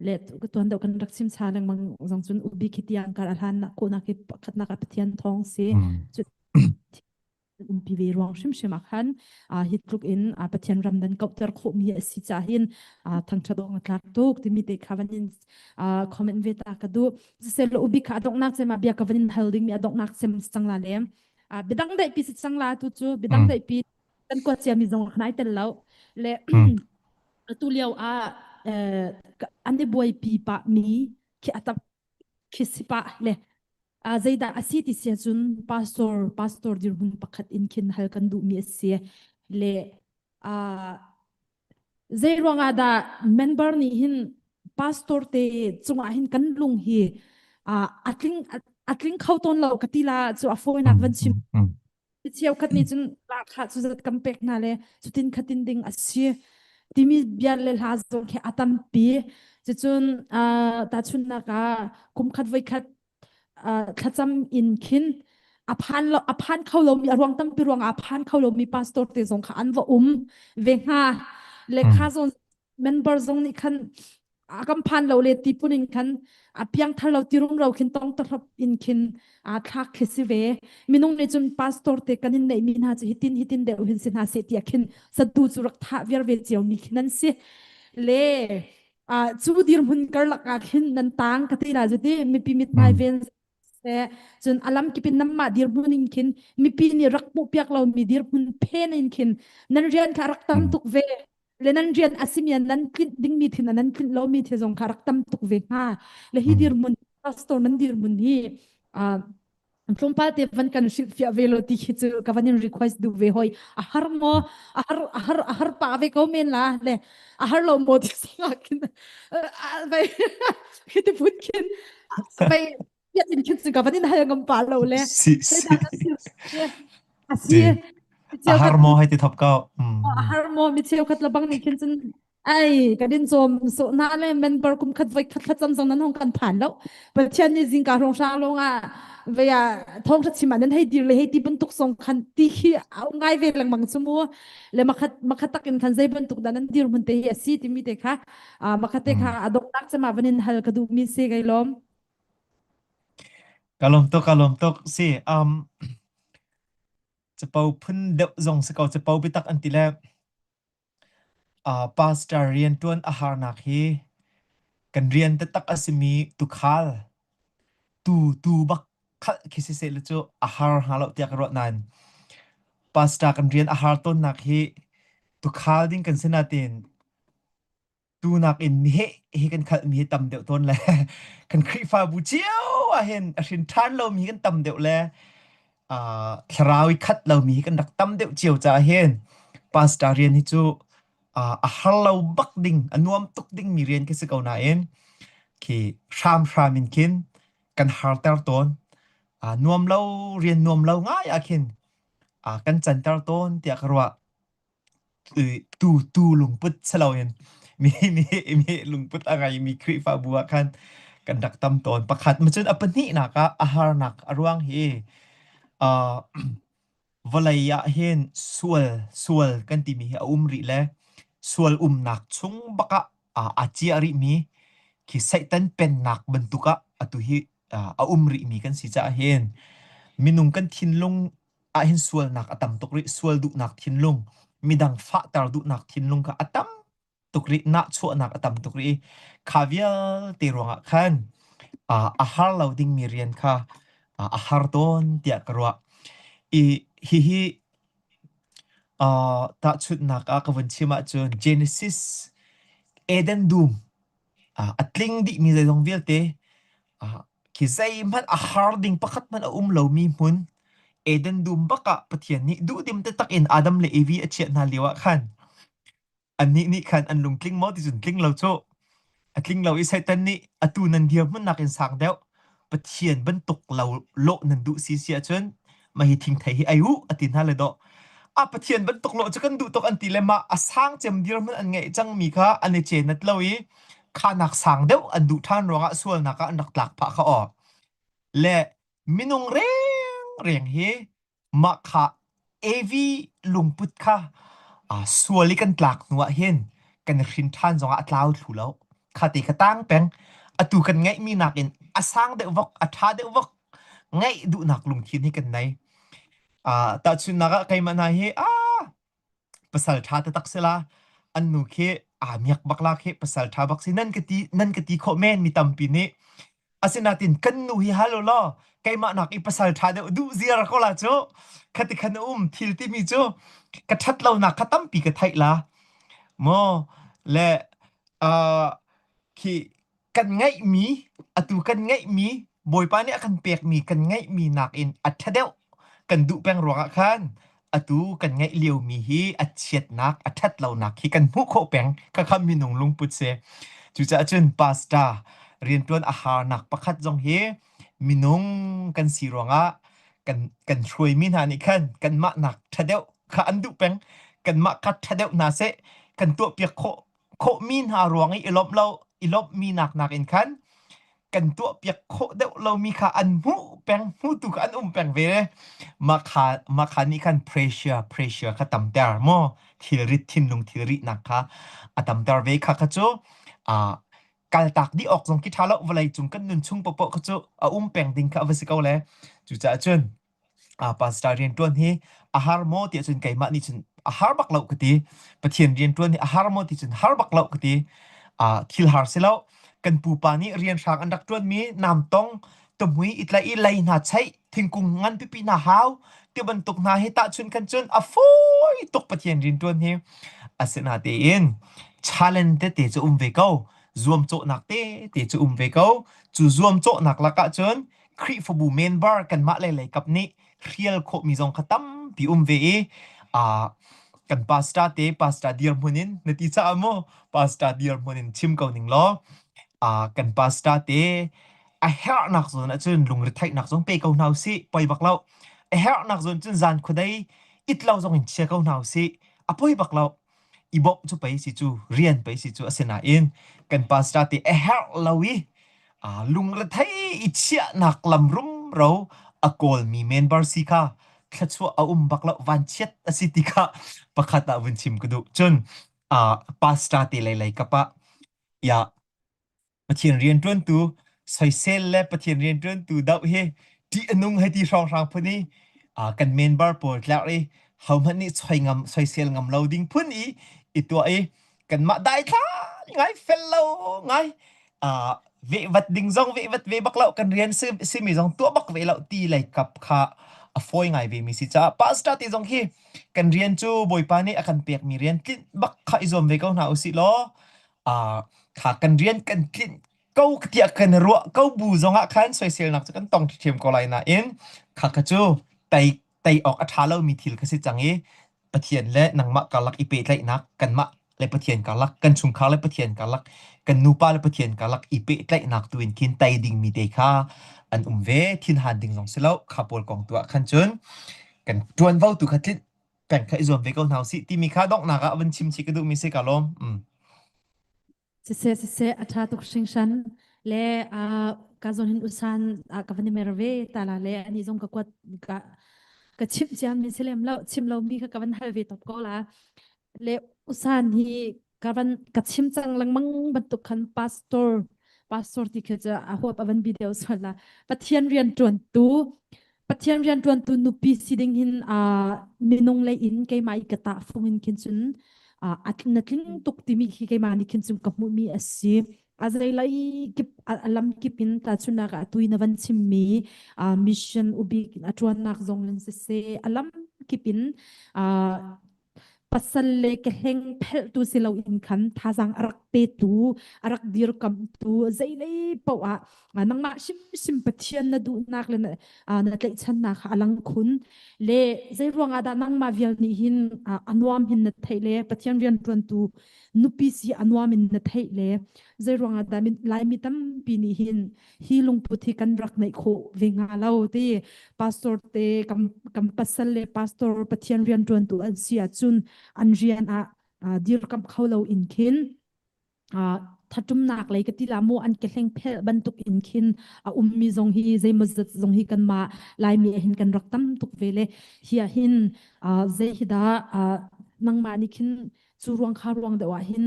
Speaker 2: le ka tuan deuh kan rak chim cha lengmang zong cun ubi khi tiang kar a hlan nak khawhnak hi pakhatnak ah Pathian thawng si. Cu umpi ve ruang hrimhrim ah khan hi tluk in Pathian ram nan kauhter khawhmi a si ca hin thangṭhat awk na tlak tuk timi te kha van in comment ve ta ka duh. Siseh ubi kha a donghnak cem ah bia ka van in hal dingmi a donghnak cem cang la le biadang daih pi si cang la tu cu biadang daih pi kan kuat ciami zong hnai tel lo le atu lio ah an i buaipi pah mi khi atap khi si pah le zeidah a si ti sia cun pastor pastor dirhmun pakhat in khin hal kan duh mi a si le zei ruangah dah member nih hin pastor te cungah hin kan lung hi a tling a tling kho tawn lo ka ti la cu a fawinak van chim cheukhat nih cun lahkhah cu zat kan pek hna le cutin khatin ding a si timi bia le hla zong khi a tampi cucun tahchunhnak ah kumkhat voikhat thlacam in khin a phan lo a phan kho lomi a ruang tampi ruang ah a phan kho lomi pastor te zong kha an va um ve hnga le kha zawn member zong nih khan a kan phan lo le ti pun in khan a piang thar lo ti rum ro khin tong ta hlop in khin a thlak khi si ve minung nih cun pastor te kan in neih mi hna cu hitin hitin deuh hin si hna se tiah khin satu cu rak thah viar ve cio mi khin an si le a cu dirhmun karlak ah khin nan tang ka ti la zu ti mipi mithmai ven se cun alam kipin namma dirhmun in khin mipi nih rak hmuh piak lo mi dirhmun phen in khin nan rian kha rak tam tuk ve le nan rian a simi nan tlinh dingmi thil nan tlinh lomi thil zong kha rak tam tuk ve hnga le hi dirhmun pastor nan dirhmun hi. Tlawmpal te van kan hrilhfiah ve lo ti khi cu ka van in request duh ve hoi. A har maw? A har a har a har pa ve ko men la le a har lo maw ti sangah khin vai khi ti phun khin vai piat in khin cu ka van in hal ngam pa lo le.
Speaker 5: Si si.
Speaker 2: A si.
Speaker 5: A har maw hai ti thop ko.
Speaker 2: A har maw mi cheukhat la bang nih khin cun Ai, kan in cawm sawh hna le member kum khat voi khat thlacam zong nan hong kan phan lo. Pathian nih zingka hrawng hrang lawng ah vei ah thawngṭha chim ah nan hei dir le hei ti bantuk zong khan ti khi a um ngai ve lengmang cu mu. Le makhat makhat tak in khan zei bantuk dah nan dirhmun te hi a si timi te kha makhat te kha a donghnak cem ah van in hal ka duh mi si kai lawm.
Speaker 5: Ka lawm tuk, ka lawm tuk. Si, um, capo phun deuh zong si ko, capo biatak an ti le Pastor rianṭuan a harnak hi kan rian taktak a simi tuukhal, tuu tuu bak khalh khi siseh law cu a har hnga lo tiah ka ruah nain pastor kan rian a har tawnnak hi tuukhal ding kan si nain tuu nakin meheh hi kan khalhmi hi tam deuh tawn le kan Khrihfabu cio ahhin a hrin ṭhan lomi kan tam deuh le uh, thlarau i khat lomi hi kan rak tam deuh cio caah hin pastor rian hi cu uh, a har lo bak ding a nuam tuk ding mi rian khi si ko nain khi hramhram in khin kan harter tawn uh, nuam lo rian nuam lo ngai ah khin uh, kan canter tawn tiah ka ruah tu tu lungput si loin mi mi mi lungput a ngeimi Khrihfabu ah khan kan rak tam tawn. Pakhat ma cun a pahnihnak ah a harnak a ruang hi uh, vawlei ah hin sual sual kan timi hi a um rih le sual umnak chung bakah uh, aa ciah rihmi khi Satan pennak bantuk ah atu hi uh, a um rihmi kan si caah hin minung kan thinlung ahhin sualnak a tam tuk rih. Sual duhnak thinlung, midang fahter duhnak thinlung kha a tam tuk rih, nahchuahnak a tam tuk rih i kha vialte ruangah khan a har lo dingmi rian kha a har tawn tiah ka ruah. I hihi tahchunhnak ah ka vun chim ahcun Genesis Eden dum a tling dihmi zeizong vialte Khi zeihmanh a har ding pakhat hmanh a um lomi hmun Eden dum bak ah Pathian nih duhdim taktak in Adam le Evi a chiah hna lio ah khan annih nih khan an lungtling maw ti cun tling lo cu. A tling lo i Satan nih atu nan dirhmun nakin sang deuh Pathian bantuk lo lawh nan duh si si ahcun mah hi thingthei hi ei u a ti hna le dawh. A Pathian bantuk lawh cu kan duh tuk an ti le mah a sang cem dirhmun an ngeih cangmi kha an i cenat lo i khahnak sang deuh an duh ṭhan ruangah sualnak ah an rak tlak phah kha aw. Le minung rengreng hi mah kha Evi lungput kha sual i kan tlak hnu ah hin kan i hrin ṭhan zongah a tlau thlu lo. Kha te kha tang peng. Atu kan ngeihmi nakin a sang deuh vok, a ṭha deuh vok ngeih duhnak lungthin hi kan nei. Uh, tahchunhnak ah keimah hna hi ah pasal ṭha taktak si la an nu khi aa miak bak la khi pasal ṭha bak si nan ka ti nan ka ti khawh men mi tampi nih asinain kan nu hi hal u law keimah nak i pasal ṭha deuh duh ziar ko la cu khati khan um thil timi cu ka ṭhat lonak kha tampi ka theih la maw le uh, khi kan ngeihmi atu kan ngeihmi Bawipa nih a kan pekmi kan ngeihmi nakin a ṭha deuh kan duh peng ruangah khan atu kan ngeih liomi hi a chiatnak a ṭhat lonak hi kan hmuh khawh peng khakha minung lungput si cucaah cun pastor rianṭuan a harnak pakhat zong hi minung kan si ruangah kan kan hruaimi hna nih khan kanmah nak ṭha deuh kha an duh peng kanmah kha ṭha deuh hna seh kan tuahpiak khawh khawhmi hna ruang i i lawmh lo i lawmhmi nak nakin khan kan tuahpiak khawh deuh lomi kha an hmuh peng hmutu kha an um peng ve mah kha mah kha nih khan pressure pressure kha tamter maw thilrit thinlung thilrihnak kha a tamter ve kha kha cu uh, kaltak dih awk zong khi ṭha lo vawlei cung kan nun chung popoh kha cu a um peng ding kha a va si ko le cucaah cun pastor rianṭuan hi a har maw tiah cun keimah nih cun a har bak lo ka ti. Pathian rianṭuan hi a har maw ti cun har bak lo ka ti. Thil har si lo. Kan pupa nih rian hrang an rak ṭuanmi namtong, tuhmui i tlaih i lei hna chaih, thingkung ngan pipi hna hau, ti bantuk hna hi tahchun kan cun a fawi tuk Pathian rianṭuan hi. Asinain challenge tete cu um ve ko. Zuamcawhnak tete cu um ve ko. Cu zuamcawhnak lakah cun Khrihfabu member kanmah le lei kap nih hrial khawhmi zong kha tampi um ve i uh, kan pastor te pastor dirhmun in na ti caah mu pastor dirhmun in chim ko ning law uh, kan pastor te a herhnak zawn ahcun lungretheihnak zong pe ko hna usih poi bak lo a herhnak zawn cun zan khuadei it lo zong in chia ko hna usih a poi bak lo i bawmh cu pei si cu rian pei si cu asinain kan pastor te a herh lo i lungrethei i chiahnak lam rumro a kawlmi member si kha thluachuah a um bak lo vanchiat a si ti kha pakhat ah vun chim ka duh cun pastor te lei lei kap ah ya Pathian rianṭuantu soisel le Pathian rianṭuantu doh hi ṭih a nung hei ti hrawnghrang phun i kan member pawl tlerh i hohmanh nih soi ngam soisel ngam lo ding phun i i tuah i kanmah daithlan ngai fel lo ngai vehvat ding zong vehvat ve bak lo kan rian simi zong tuah bak ve lo ti lei kap kha a fawi ngai ve mi si caah pastor ti zong khi kan rian cu Bawipa nih a kan pekmi rian tlinh bak kha i zuam ve ko hna usih law kha kan rian kan tlinh ko tiah kan ruah ko bu zongah khan soiselnak cu kan tong ṭhiam ko lai nain kha kha cu tei tei awk a ṭha lomi thil kha si cang i Pathian le nangmah karlak i pehtlaihnak kanmah le Pathian karlak kan chungkhar le Pathian karlak kan nupa le Pathian karlak i pehtlaihnak tu in khin tei dingmi te kha an um ve thinhan ding zong si lo kha pawl kong tu ah khan cun kan ṭuanvo tu kha tlinh peng kha i zuam ve ko hna usih timi kha donghnak ah van chim chih ka duhmi si ka lawm. Mm.
Speaker 2: Siseh siseh a ṭha tuk hringhran le ka zawn hin usan ka van i mer ve ta la le ani zong ka kuat ka ka chimh cia mi si lem lo chim lo mi kha ka van hal ve top ko la le usan hi ka van ka chim cang lengmang bantuk khan pastor pastor ti khi cu a huap a van bi deuh sual la Pathian rian ṭuan tu Pathian rianṭuantu nupi si ding hin minung lei in keimah i ka tahfung in khin cun a na tling tuk timi khi keimah nih khin cun ka hmuhmi a si. A zeilei kip a lam kip in tahchunhnak ah tui na van chimmi mission ubik a ṭuannak zong in siseh a lam kip in pasal le kehleng phelhtu si loin khan thazaang a rak petu a rak dirkamhtu zeilei paoh ah nangmah hrimhrim Pathian na duhnak le na, na tlaihchannak kha a lang khun le zei ruangah dah nangmah vial nih hin a nuam hin na theih le Pathian rianṭuantu nupi si a nuam in na theih le zei ruangah dah Laimi tampi nih hin hi lungput hi kan rak neih khawh ve hnga lo ti pastor te kan kan pasal le pastor Pathian rianṭuantu an si ahcun an rian ah dirkamh kho lo in khin thatumnak lei ka ti la mu an kehleng phel bantuk in khin a ummi zong hi zeimawzat zong hi kanmah Laimi ah hin kan rak tam tuk ve le hi ah hin zei hi dah nangmah nih khin cu ruang kha ruang deuh ah hin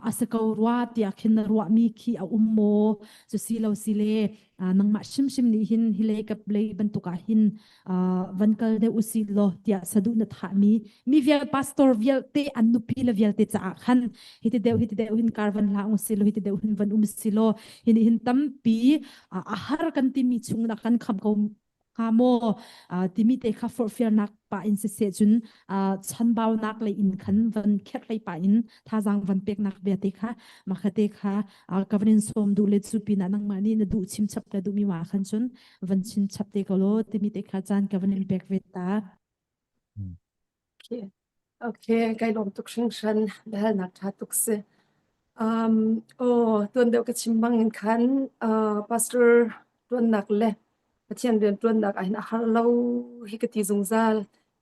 Speaker 2: a si ko rua tiah khin na ruahmi khi a um maw cu si lo si le nangmah hrimhrim nih hin hi lei kap lei bantuk ah hin van kal deuh usih law tiah saduh na thahmi mi vial pastor vialte an nupi le vialte caah khan hiti deuh hiti deuh hin kar van hlang usih law hiti deuh hin van um si law hin hin tampi a har kan timi chung na kan kham ko hnga maw timi te kha forhfialnak pa in siseh cun chanbaunak lei in khan van kherhlei pa in thazaang van peknak bia te kha makha te kha ka van in sawm duh le cu pinah nangmah nih na duh chim chap le duhmi wa khan cun van chim chap te ko law timi te kha caan ka van in pek ve ta.
Speaker 3: Okay. Okay, kai lawm tuk hringhran biahalnak ṭha tuk si. Um, oh, tuan deuh ka chim bang in khan uh, pastor ṭuannak le Pathian rian ṭuannak ah hin a har lo hi ka ti zungzal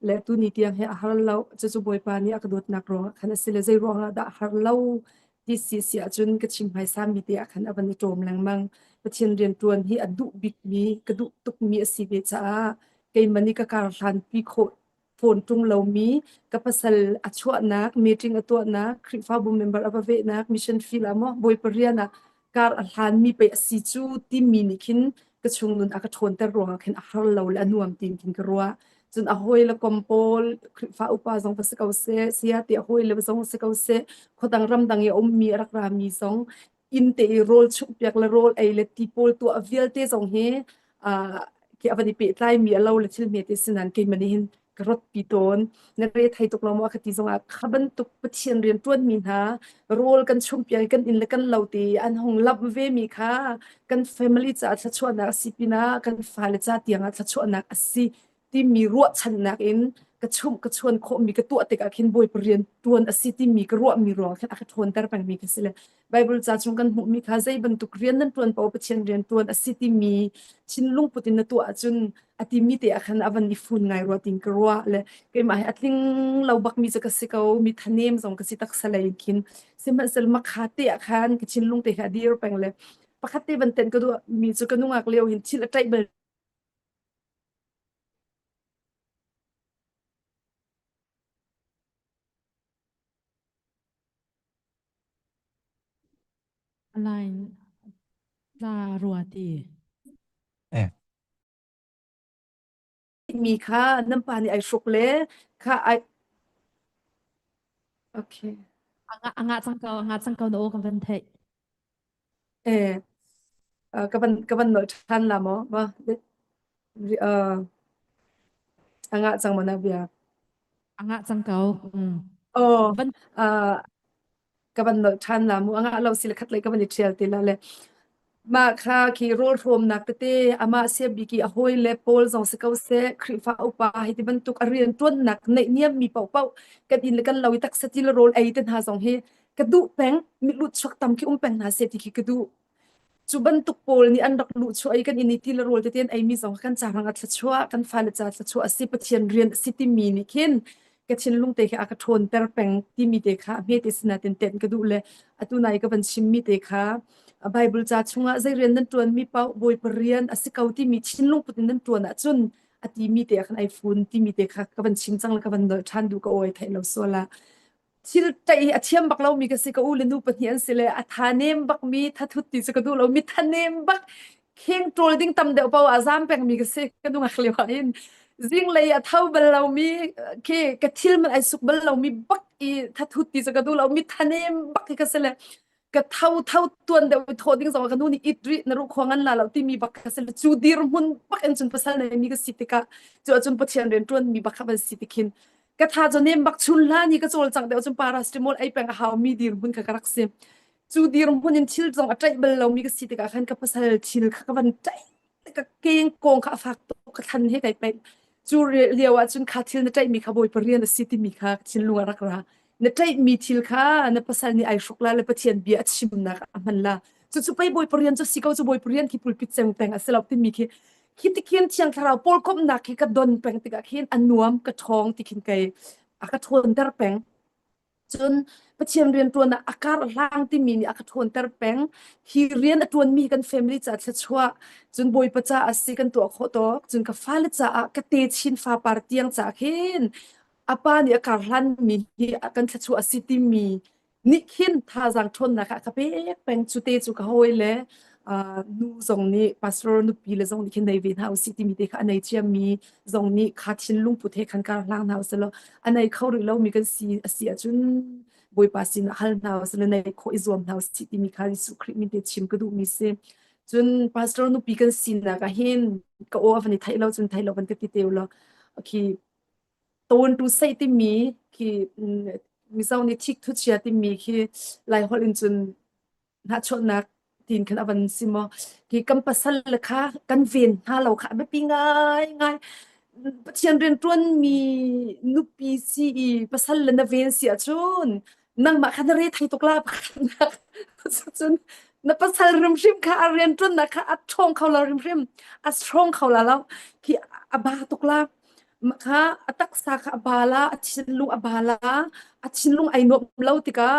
Speaker 3: le tuni tiang hi a har lo. Cucu Bawipa nih a ka dawtnak ruangah khan a si le zei ruangah dah a har lo ti si si ahcun ka chim hmaisa mi te ah khan a van i ṭawm lengmang. Pathian rian ṭuan hi a duh bikmi, ka duh tukmi a si ve caah keimah nih ka kar hlanpi khawh fawn ṭung lomi ka pasal a chuahnak, meeting a tuahnak, Khrihfabu member a va vehnak, mission field ah maw Bawipa rian ah kar a hlanmi pei a si cu timi nih khin ka chung nun a ka ṭhawnter ruangah khin a har lo le a nuam tiin khin ka ruah. Cun a hawi le kom pawl, Khrihfa upa zong va si ko seh, saya ti a hawi le zong si ko seh, khuadang ramdang i a ummi a rak rami zong inn te i rawl chumhpiak le rawl ei le ti pawl tuah vialte zong hi uh, khi a van i pehtlaimi a lo le thil hmete si nain keimah nih hin ka rot pi tawn. Na re thei tuk lo maw ka ti zongah kha bantuk Pathian rian ṭuanmi hna rawl kan chumhpiak i kan inn le kan lo te an hung lamh ve mi kha kan family caah thluachuahnak a si pinah kan fale ca tiangah thluachuahnak a si timi ruahchannak in ka chumh ka chuan khawhmi ka tuah tikah khin Bawipa rian ṭuan a si timi ka ruahmi ruang khin a ka ṭhawnter pengmi khi si le Bible ca chung kan hmuhmi kha zei bantuk rian nan ṭuan paoh Pathian rian ṭuan a si timi thinlung put in na tuah ahcun a timi te ah khan a van i fun ngai rua tin ka ruah le keimah hi a tling lo bakmi cu ka si ko mi thanem zong ka si taksa lei khin sihmanhsehlaw makha te ah khan ka thinlung te kha a dir peng le pakhat te van tenh ka duh mi cu ka nungak lio hin thil a ṭaih bal
Speaker 2: Line tla rua ti.
Speaker 5: Eh.
Speaker 3: Mi kha nan pa nih ai hruk le kha ai okay
Speaker 2: Anga anga cang ko anga cang ko na aw kan van theih.
Speaker 3: Eh ka van ka van nolh ṭhan la maw ma uh, anga cang ma na bia
Speaker 2: Anga cang ko. Mm.
Speaker 3: Oh
Speaker 2: Van
Speaker 3: uh, ka van nolh ṭhan la mu anga lo si le khat lei ka van i ṭhial ti la le mah kha khi rawl hrawmnak tete amah siabiki a hawi le pawl zong si ko seh Khrihfa upa hi ti bantuk a rian ṭuannak neihniam mi paohpaoh kan inn le kan lo i taksa ti le rawl ei te hna zong hi ka duh peng mi lut chuak tam khi um peng hna seh ti khi ka duh Cu bantuk pawl nih an rak luhchuah i kan inn i ti le rawl tete an eimi zong kan ca hrang ah thluachuah, kan fale ca thluachuah a si, Pathian rian a si timi nih khin ka thinlung te khi a ka ṭhawnter peng timi te kha hmete sinain tenh ka duh le atu nai ka van chimmi te kha Bible ca chungah zei rian nan ṭuanmi paoh Bawipa rian a si ko timi thinlung put in nan ṭuan ahcun a timi te ah khan ai fun timi te kha ka van chim cang le ka van nolh ṭhan duh ka awi theih lo sual ah thil ṭaih hi a thiam bak lomi ka si ka u le nu pahnih an si le a tha nem bakmi thathut ti cu ka duh lo mi tha nem bak kheng ṭawl ding tam deuh paoh ah zaam pengmi ka si ka nungak lio ah hin zinglei a tho bal lomi khi ka thil man ai suk bal lomi bak i thathut ti cu ka duh lo mi tha nem bak hi ka si le ka tho tho tuan deuh i thawh ding zong ka nu nih it rih na ruh khua ngan la lo timi bak ka si le cu dirhmun bak in cun pasal nei mi ka si tikah cu ahcun Pathian rian ṭuan mi bak kha van si tikhin ka tha cu nem bak chun hlan hi ka cawlcangh deuh cun paracetamol ei peng a hau mi dirhmun kha ka rak si cu dirhmun in thil zong a ṭaih bal lomi ka si tikah khan ka pasal thil kha ka van ṭaih ka keng kong kha a fak tuk ka thlan he kai paih cu lio ah cun kha thil na ṭaihmi kha bawipa rian a si timi kha thinlung a rak ra na ṭaihmi thil kha na pasal nih ai hruk la le Pathian bia a chimnak a hman la cucu pei bawipa rian cu si ko cu bawipa rian khi pulpit ceng peng a si lo timi khi khi tikhin thiang thlarau pawl komhnak khi ka don peng tikah khin a nuam ka ṭhawng ti khin kei a ka ṭhawnter peng cun Pathian rian ṭuan ah a kar hlang timi nih a ka ṭhawnter peng hi rian a ṭuanmi kan family ca thluachuah cun Bawipa caah a si kan tuah khawh tawk cun ka fale caah ka te chin fapar tiang caah khin a pa nih a kar hlanmi hi kan thluachuah a si timi nih khin thazaang ṭhawnnak ah ka pek peng cu te cu ka hawi le nu zong nih pastor nupi le zong nih khin nei ve hna usih timi te kha a nei ciami zong nih kha thinlung put he khan kar hlang hna usih law a nei kho rih lomi kan si a si ahcun Bawipa sin ah hal hna usih law nei khawh i zuam hna usih timi kha Jesuh Khrih min te chim ka duhmi si. Cun pastor nupi kan sinak ah hin ka aw a van i theih lo cun theih lo van ka ti te ulaw khi tawn tu sei timi khi Mizo nih thik thu chia timi khi Laiholh in cun hnahchuahnak tiin khan a van si maw khi kan pasal le kha kan ven hna lo kha a biapi ngai ngai Pathian rian ṭuanmi nupi si i pasal le na ven si ahcun nangmah kha na re thei tuk la pakhatnak cun na pasal hrimhrim kha a rian ṭuannak kha a ṭhawng kho lo hrimhrim a strong kho la lo khi a ba tuk la kha a taksa kha a ba la a thinlung a ba la a thinlung ai nuam lo tikah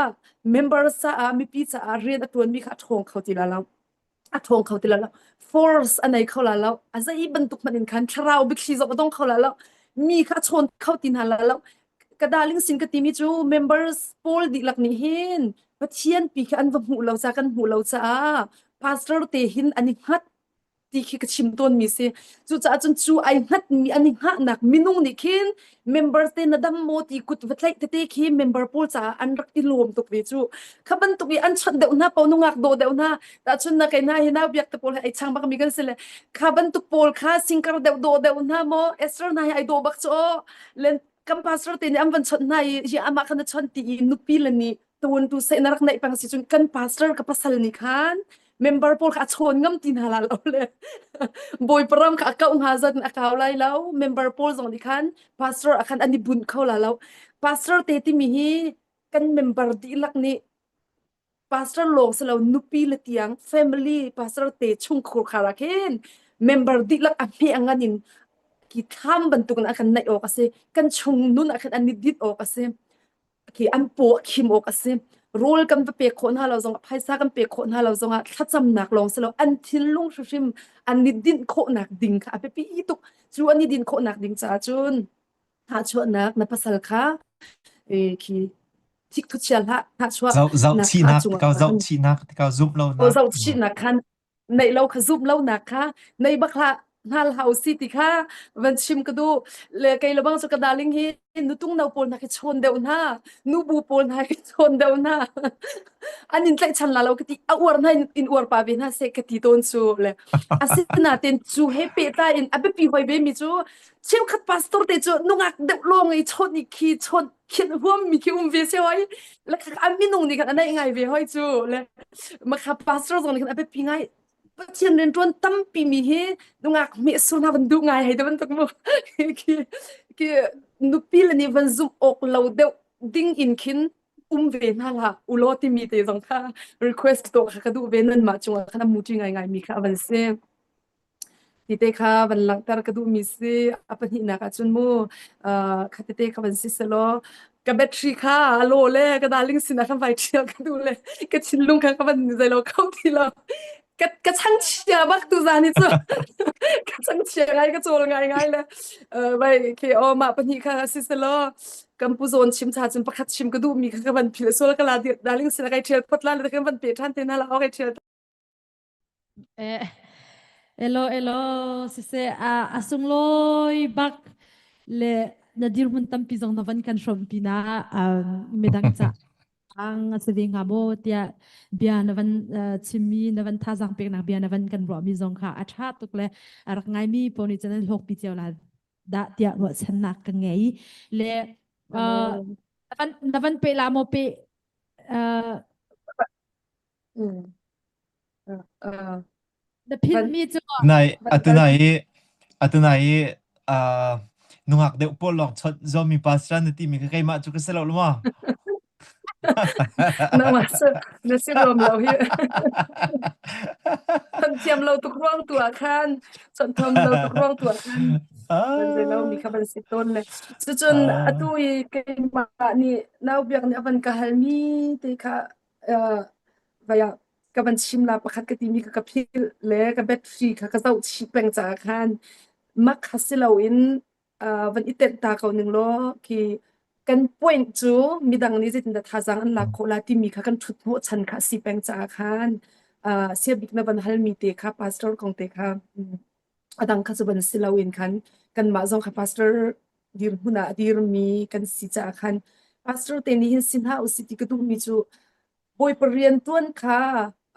Speaker 3: member caah mipi caah rian a ṭuanmi kha a ṭhawng kho ti la lo a ṭhawng kho ti la lo force a nei kho la lo a zei bantuk hmanh in khan thlarau biathli zong a dong kho la lo mi kha a chawn kho ti hna la lo ka darling sin ka timi cu members pawl dihlak nih hin Pathian pi kha an va hmuh lo ca kan hmuh lo caah pastor te hin an i hngat. Ti khi ka chim tawnmi si. Cucaah cun cu ai hngatmi an i hngahnak minung nih khin member te na dam maw ti kut va tlaih tete khi member pawl caah an rak i lawm tuk ve cu. Kha bantuk i an chawnh deuh hna paoh nungak dawh deuh hna tahchun na kei hna hi nau biak te pawl he ai chang bakmi kan si le kha bantuk pawl kha singkar deuh dawh deuh hna maw Esther hna hi ai dawh bak cu aw len kan pastor te nih an van chawnh hna i hi amah kha na chawnh ti i nupi le nih tuan tu seh na rak neih peng si cun kan pastor ka pasal nih khan member pawl kha a chawn ngam ti hna la lo le bawipa ram kha a kauh hnga zat in a kau lai lo member pawl zong nih khan pastor ah khan an i bunh kho la lo pastor te timi hi kan member dihlak nih pastor lawng si lo nupi le tiang family pastor te chungkhur khar ah khin member dihlak a hme a ngan in ki thlam bantukin a kan naih awk a si kan chung nun ah khan an i dit awk a si khi an paw a khim awk a si. Rawl kan va pek khawh hna lo zongah phaisa kan pek khawh hna lo zongah thlacamnak lawng si lo an thinlung hrimhrim an i dinh khawhnak ding kha a biapi tuk. Cu an i dinh khawhnak ding caah cun hnahchuahnak na pasal kha e, khi thikthu chia hlah hnahchuah
Speaker 5: Zoh
Speaker 3: nak kha a
Speaker 5: zohchihnak
Speaker 3: cungah
Speaker 5: tikah zohchihnak tikah zumh lonak.
Speaker 3: Zohchihnak khan neih lo kha zumh lonak kha nei bak hlah hngal hau si ti kha van chim ka duh le kei le bang cu ka darling hi nutung no pawl hna khi chawn deuh hna nubu pawl hna khi chawn deuh hna an in tlaihchan la lo ka ti a uar hna in uar pa ve hna se ka ti tawn cu le asinain cu he pehtlai in a biapi hoi ve mi cu cheukhat pastor te cu nungak deuh lawng i chawn i khi chawn khin huam mi khi um ve se hoi le kha an minung nih khan a naih ngai ve hoi cu le makha pastor zong nih khan a biapi ngai Pathian rian ṭuan tampi mi hi nungak hmeh sur hna van duh ngai hei te bantuk mu khi khi nupi le nih van zumh awk lo deuh ding in khin um ve hna hlah ulaw timi te zong kha request tuah kha ka duh ve nan mah cungah khan a muṭi ngai ngai mi kha a van si. Ti te kha van langhter ka duhmi si. A pahnihnak ahcun mu uh, kha tete kha van si selaw ka battery kha a law le ka darling sinah khan vai ṭhial ka duh le ka thinlung kha ka van zeilo kho ti lo. Ka, ka changchia bak tu zan hi cu. ka changchia ngai ka cawl ngai ngai le uh, vai khi o mah pahnih kha si selaw kan pu zawn chim cha cun pakhat chim ka duhmi kha ka van philh sual ka la darling sinah kai ṭhial phot la le kan van pe ṭhan te hna la o kai ṭhial
Speaker 2: Eh, elo elo siseh a a sunglawi bak le na dirhmun tampi zong na van kan hrawmh pinah um, midang ca ang a si ve hnga maw tiah bia na van uh, chimmi na van thazaang peknak bia na van kan ruahmi zong kha a ṭha tuk le a rak ngaimi pawl nih cun an hlawkpi cio la dah tiah ruahchannak ka ngei le uh, na van na van pe la maw pe uh,
Speaker 3: Mm. Uh,
Speaker 2: Na philhmi cu
Speaker 5: Nai atu nai i atu nai i uh, nungak deuh pawl lawng chawnh zomi pastor na timi kha keimah cu ka si lo maw?
Speaker 3: Nangmah cu na si ruam lo hi. Kan thiam lo tuk ruang tu ah khan chawnh thiam lo tuk ruang tu ah khan van zei lo mi kha van si tawn le cucun atu i keimah nih nau biak nih a van ka halmi te kha uh, vai ah ka van chim la pakhat ka timi kha ka philh le ka battery kha ka zoh chih peng caah khan mak kha si loin uh, van i tenh ta ko ning law khi kan point cu midang nih zeitindah thazaang an lak khawh la timi kha kan ṭhut hnawh chan kha a si peng caah khan uh, siabik na van halmi te kha pastor kong te kha a dang kha cu van si loin khan kanmah zong kha pastor dirhmun ah a dirmi kan si caah khan pastor te nih hin si hna usih ti ka duhmi cu Bawipa rian ṭuan kha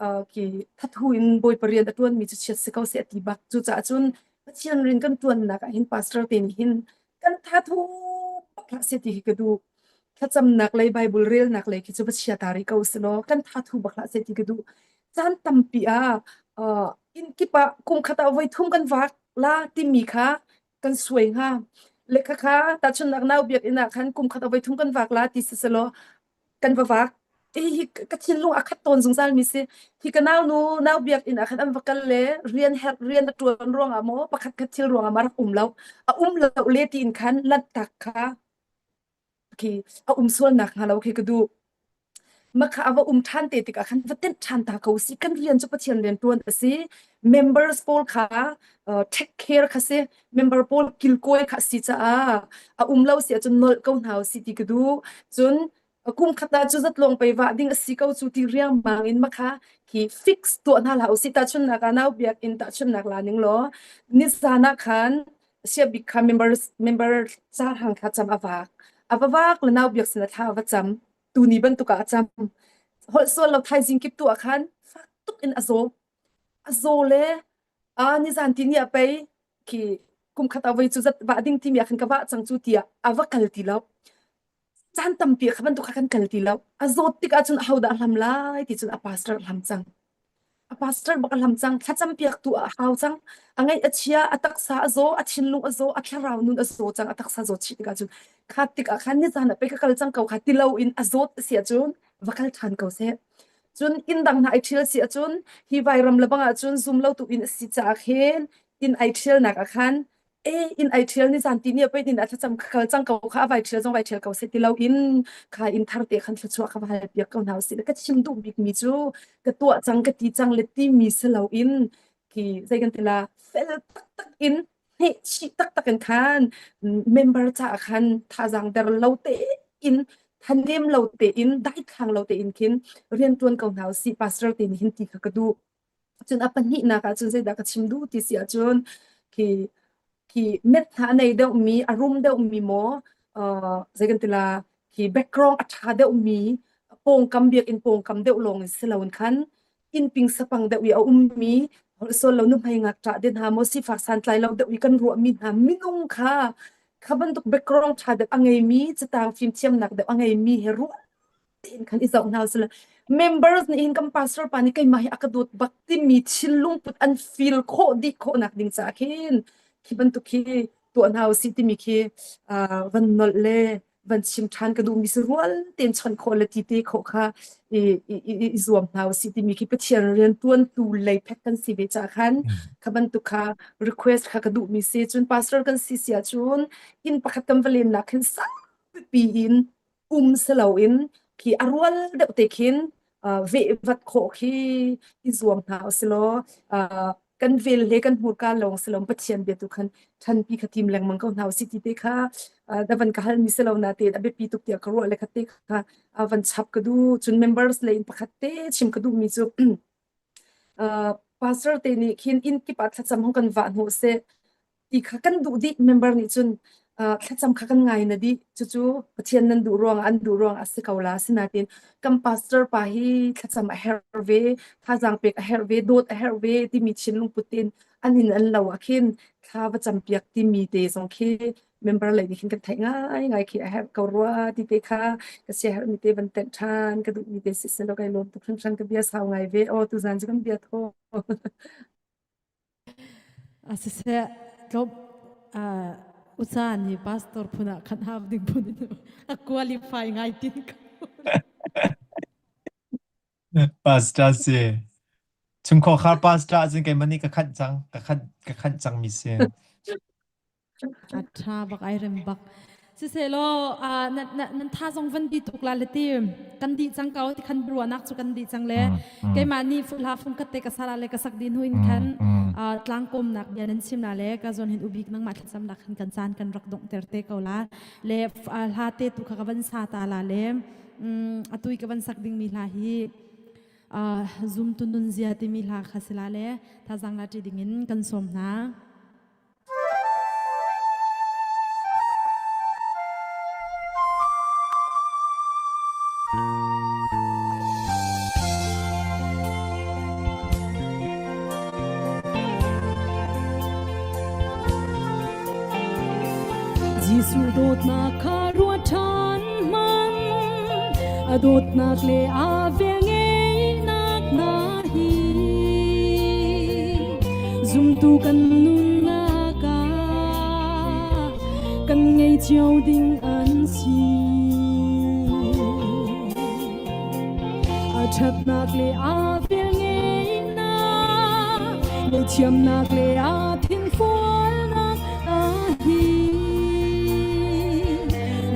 Speaker 3: uh, khi thathu in Bawipa rian a ṭuanmi cu chiat si ko seh a ti bak. Cucaah cun Pathian rian kan ṭuannak ah hin pastor te nih hin kan thathu bak hlah seh ti hi ka duh. Thlacamnak lei Bible relnak lei khi cu va chia ta rih ko seh law kan thathu bak hlah seh ti ka duh. Caan tampi ah uh, inn kip ah kum khat ah voi thum kan vak la timi kha kan suai hnga. Le khakha tahchunhnak nau biakinn ah khan kum khat ah voi thum kan vak la ti si selaw kan va vak. Hihi ka thinlung a khat tawn zungzal mi si. Hi ka nau nu nau biakinn ah khan an va kal le rian herh rian a ṭuan ruangah maw pakhat khat thil ruangah ma rak um lo. A um lo le tiin khan lanhtak kha khi a um sual nak hnga lo khi ka duh. Makha a va um ṭhan te tikah khan va tenh ṭhan ta ko si. Kan rian cu Pathian rian ṭuan a si. Members pawl kha uh, take care kha si. Member pawl kilkawi kha a si caah a um lo si ahcun nolh ko hna usih ti ka duh. Cun. Kum khat ah cu zat lawng pei vah ding a si ko cu ti riangmang in makha khi fix tuah hna hlah usih. Tahchunhnak ah nau biakinn tahchunhnak la ning law nizan ah khan siabik kha member member carhang kha cam a vak. A va vak le nau biak sin a thla a va cam. Tuni bantuk ah a cam. Holh sual lo thaizing kip tu ah khan fak tuk in a zaw. A zaw le a nizan ti ni ah pei khi kum khat ah voi cu zat vah ding timi ah khan ka vah cang cu tiah a va kal ti lo. Caan tampi kha bantuk kha kan kal ti lo. A zawt tik ahcun ahodah a hlam lai ti cun a pastor a hlam cang. A pastor bak a hlam cang. Thlacam piaktu a hau cang. A ngaih a chia, a taksa a zaw, a thinlung a zaw, a thlarau nun a zaw cang. A taksa zawt chih tikah cun kha tikah khan nizan ah pei ka kal cang ko kha ti loin a zawt a si ahcun va kal ṭhan ko seh. Cun inn dang hna ai ṭhial si ahcun hi vairam le bang ahcun zum lo tu inn a si caah khin inn ai ṭhialnak ah khan e in ai ṭhial ni zan ti ni pei din a thlacam kal cang ko kha vai ṭhial zong vai ṭhial ko se ti lo in kha in thar te khan thluachuah kha va hal piak ko hna usih ka chim duh bik mi cu ka tuah cang ka ti cang le ti mi si lo in khi zei kan ti la fel taktak in hneh chih taktak in khan member ca ah khan thazaang der lo te in thanem lo te in daithlang lo te in khin rian ṭuan ko hna usih pastor te nih hin ti kha ka duh. Cun a pahnihnak ah cun zeidah ka chim duh ti si ahcun khi khi met hna a nei deuhmi, a rum deuhmi maw, uh, zei kan ti la, khi background a ṭha deuhmi, pawngkam biakinn pawngkam deuh lawng in si loin khan innping sapang deuh i a ummi, holhsual lo nuhmei ngakṭah te hna maw sifak santlai lo deuh i kan ruahmi hna minung kha kha bantuk background ṭha deuh a ngeimi, catang fimthiamnak deuh a ngeimi he ruah tein khan i zoh hna usih members nih hin kan pastor pa nih keimah hi a ka dawt bak timi thinlung put an feel khawh dih khawh nak ding caah khin khi bantuk khi tuah hna usih timi khi van nolh le van chim ṭhan ka duhmi si rual tein chawnh khawh le ti te khawh kha i, i, i, i zuam hna usih timi khi Pathian rian ṭuantu lei phek kan si ve caah khan kha bantuk kha request kha ka duhmi si cun pastor kan si si ahcun inn pakhat kan va len nak khin saupi in um si loin khi a rual deuh te khin veh vat khawh khi i zuam hna usilaw kan vel le kan hmurka lawng si lo Pathian bia tu khan ṭhanpi kha tim lengmang ko hna usih ti te kha na van ka halmi si lo na tein a biapi tuk tiah ka ruah le kha te kha van chap ka duh cun members le in pakhat te chim ka duhmi cu pastor te nih khin inn kip ah thlacam hong kan vah hnu seh ti kha kan duh dih member nih cun thlacam kha kan ngai na dih cucu Pathian nan duh ruangah an duh ruangah a si ko la sinain kan pastor pa hi thlacam a herh ve thazaang pek a herh ve dawt a herh ve timi thinlung put tein an in an lo ah khin thla va cam piak timi te zong khi member lei nih khin kan theih ngai ngai khi a herh ko rua ti te kha ka sia herh mi te van tenh ṭhan ka duh mi te si selaw kai lawm tuk hringhran ka bia sau ngai ve aw tuzan cu kan bia thaw
Speaker 2: Siseh tlawm uca nih pastor phun ah khan hau ding phun in a qualify ngai tin ko.
Speaker 5: Pastor si. Chungkhar khar pastor ahcun keimah nih ka khanh cang, ka khanh ka khanh cangmi si.
Speaker 2: A ṭha bak ai rem bak. Sisehlaw nan tha zong van di tuk la le ti kan dih cang ko ti khan ruahnak cu kan dih cang le keimah nih hla fung khat te ka sala le ka sak dih hnu in khan tlangkawmnak bia nan chim la le ka zawn hin ubik nangmah thlacamnak khan kan caan kan rak donghter te ko la le hla te tu kha ka van sa ta la le atui ka van sak dingmi hla hi zumtu nunzia timi hla kha si la le thazang la ṭi dingin kan sawm hna. Jesuh dawtnak kha ruat ṭhan hmanh a dawtnak le a velngeihnak hna hi zumtu kan nunnak ah kan ngei cio ding an si. A ṭhatnak le a velngeihnak, ngaihthiamnak le a thinfualnak a hi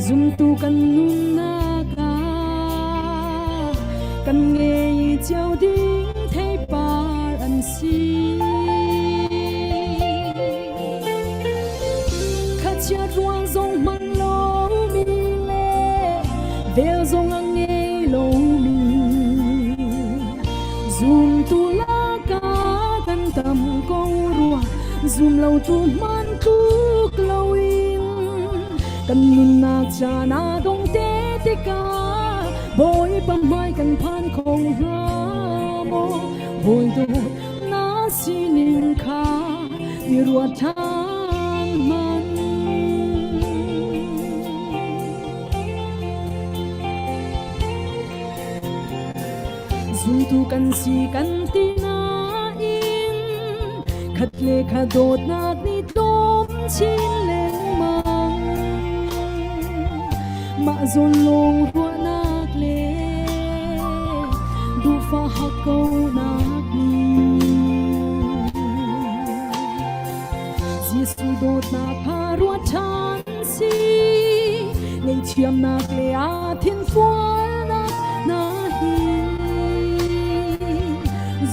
Speaker 2: zumtu kan nunnak ah kan ngei cio ding theipar an si. Khachiat ruang zong hmang lomi le
Speaker 6: Vel zong a ngei lomi zumtu lakah kan tam ko rua zum lo tu hman tluk loin kan nunnak caan a dong te tikah Bawipa hmai kan phan kho hnga maw Bawi dawt na sining kha i ruat ṭhan hmanh. Zumtu kan si kan ti nain khat le khat dawtnak nih tlawm chin lengmang. Mah zawn lawng ruahnak le duhfah hakkaunak nih Jesuh dawtnak kha ruat ṭhan si ngaihthiamnak le a thinfualnak hna hi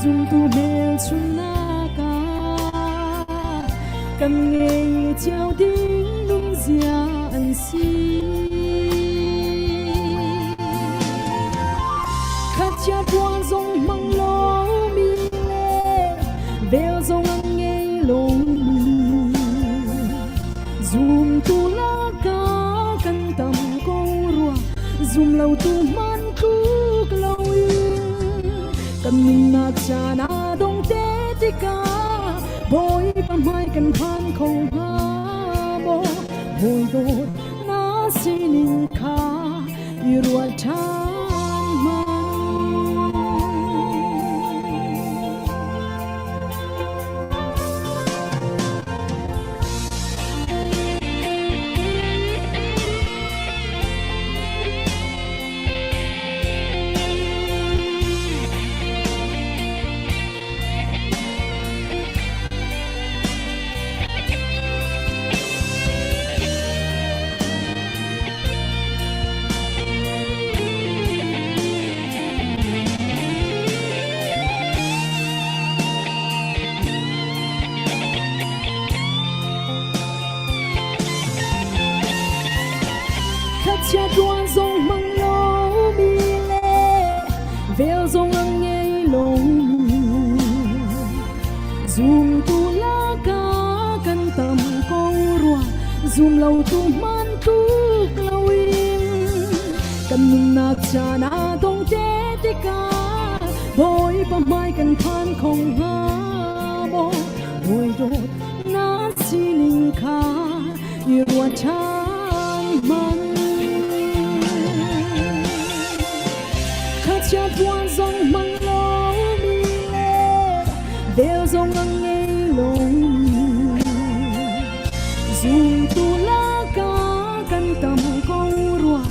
Speaker 6: zumtu hmelchunhnak ah kan ngei cio ding nunzia an si. Khatia tuan zong hmang lomi le vel zong an ngei lomi zumtu lakah kan tam ko rua zum lo tu hman tluk loin kan nunnak caan a dong te tikah Bawipa hmai kan phan kho hnga maw Bawi dawt na sining kha i ruat ṭhan hmanh. Khatia tuan zong hmang lomi le vel zong an ngei lomi zumtu lakah kan tam ko rua zum lo tu hman tluk loin kan nunnak caan a dong te tikah Bawipa hmai kan phan kho hnga maw Bawi dawt na sining kha i ruat ṭhan hmanh. Khatia puan zong hmang lomi le vel zong a ngei lomi zumtu lakah kan tam ko rua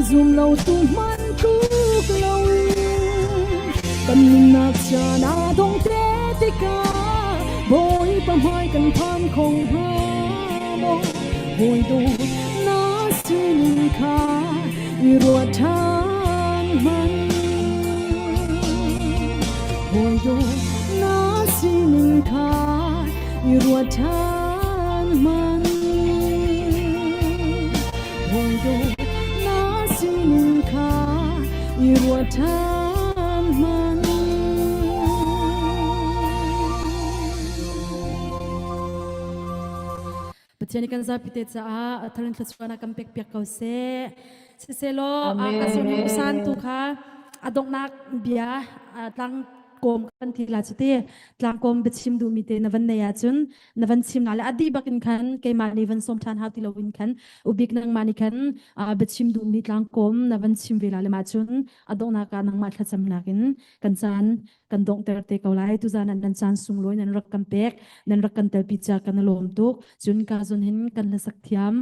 Speaker 6: zum lo tu hmanh tluk loin kan nunnak caan a dong te tikah Bawipa hmai kan phan kho hnga maw Bawi dawt na sining kha i ruat ṭhan hmanh. Bawi dawt na sining kha i ruat ṭhan hmanh. Bawi dawt na sining kha i ruat ṭhan hmanh.
Speaker 2: Pathian nih kan zapi te caah a thar in thluachuahnak kan pek piak ko seh. Siselaw ka sun usan tu kha a donghnak bia tlang kawm kan ti la chuti tlangkawm biachim duhmi te na van nei ahcun na van chim na le adi bak in khan keimah nih van sawm than hau ti lo in khan ubik nangmah nih khan biachim duhmi tlangkawm na van chim ve la le ma cun a donghnak ah nangmah thlacamnak in kan caan kan donghter te ko lai tuzan ah nan caan sunglawi nan rak kan pek nan rak kan telpi ca kan lawm tuk cun ka zun hin kan hlasak thiam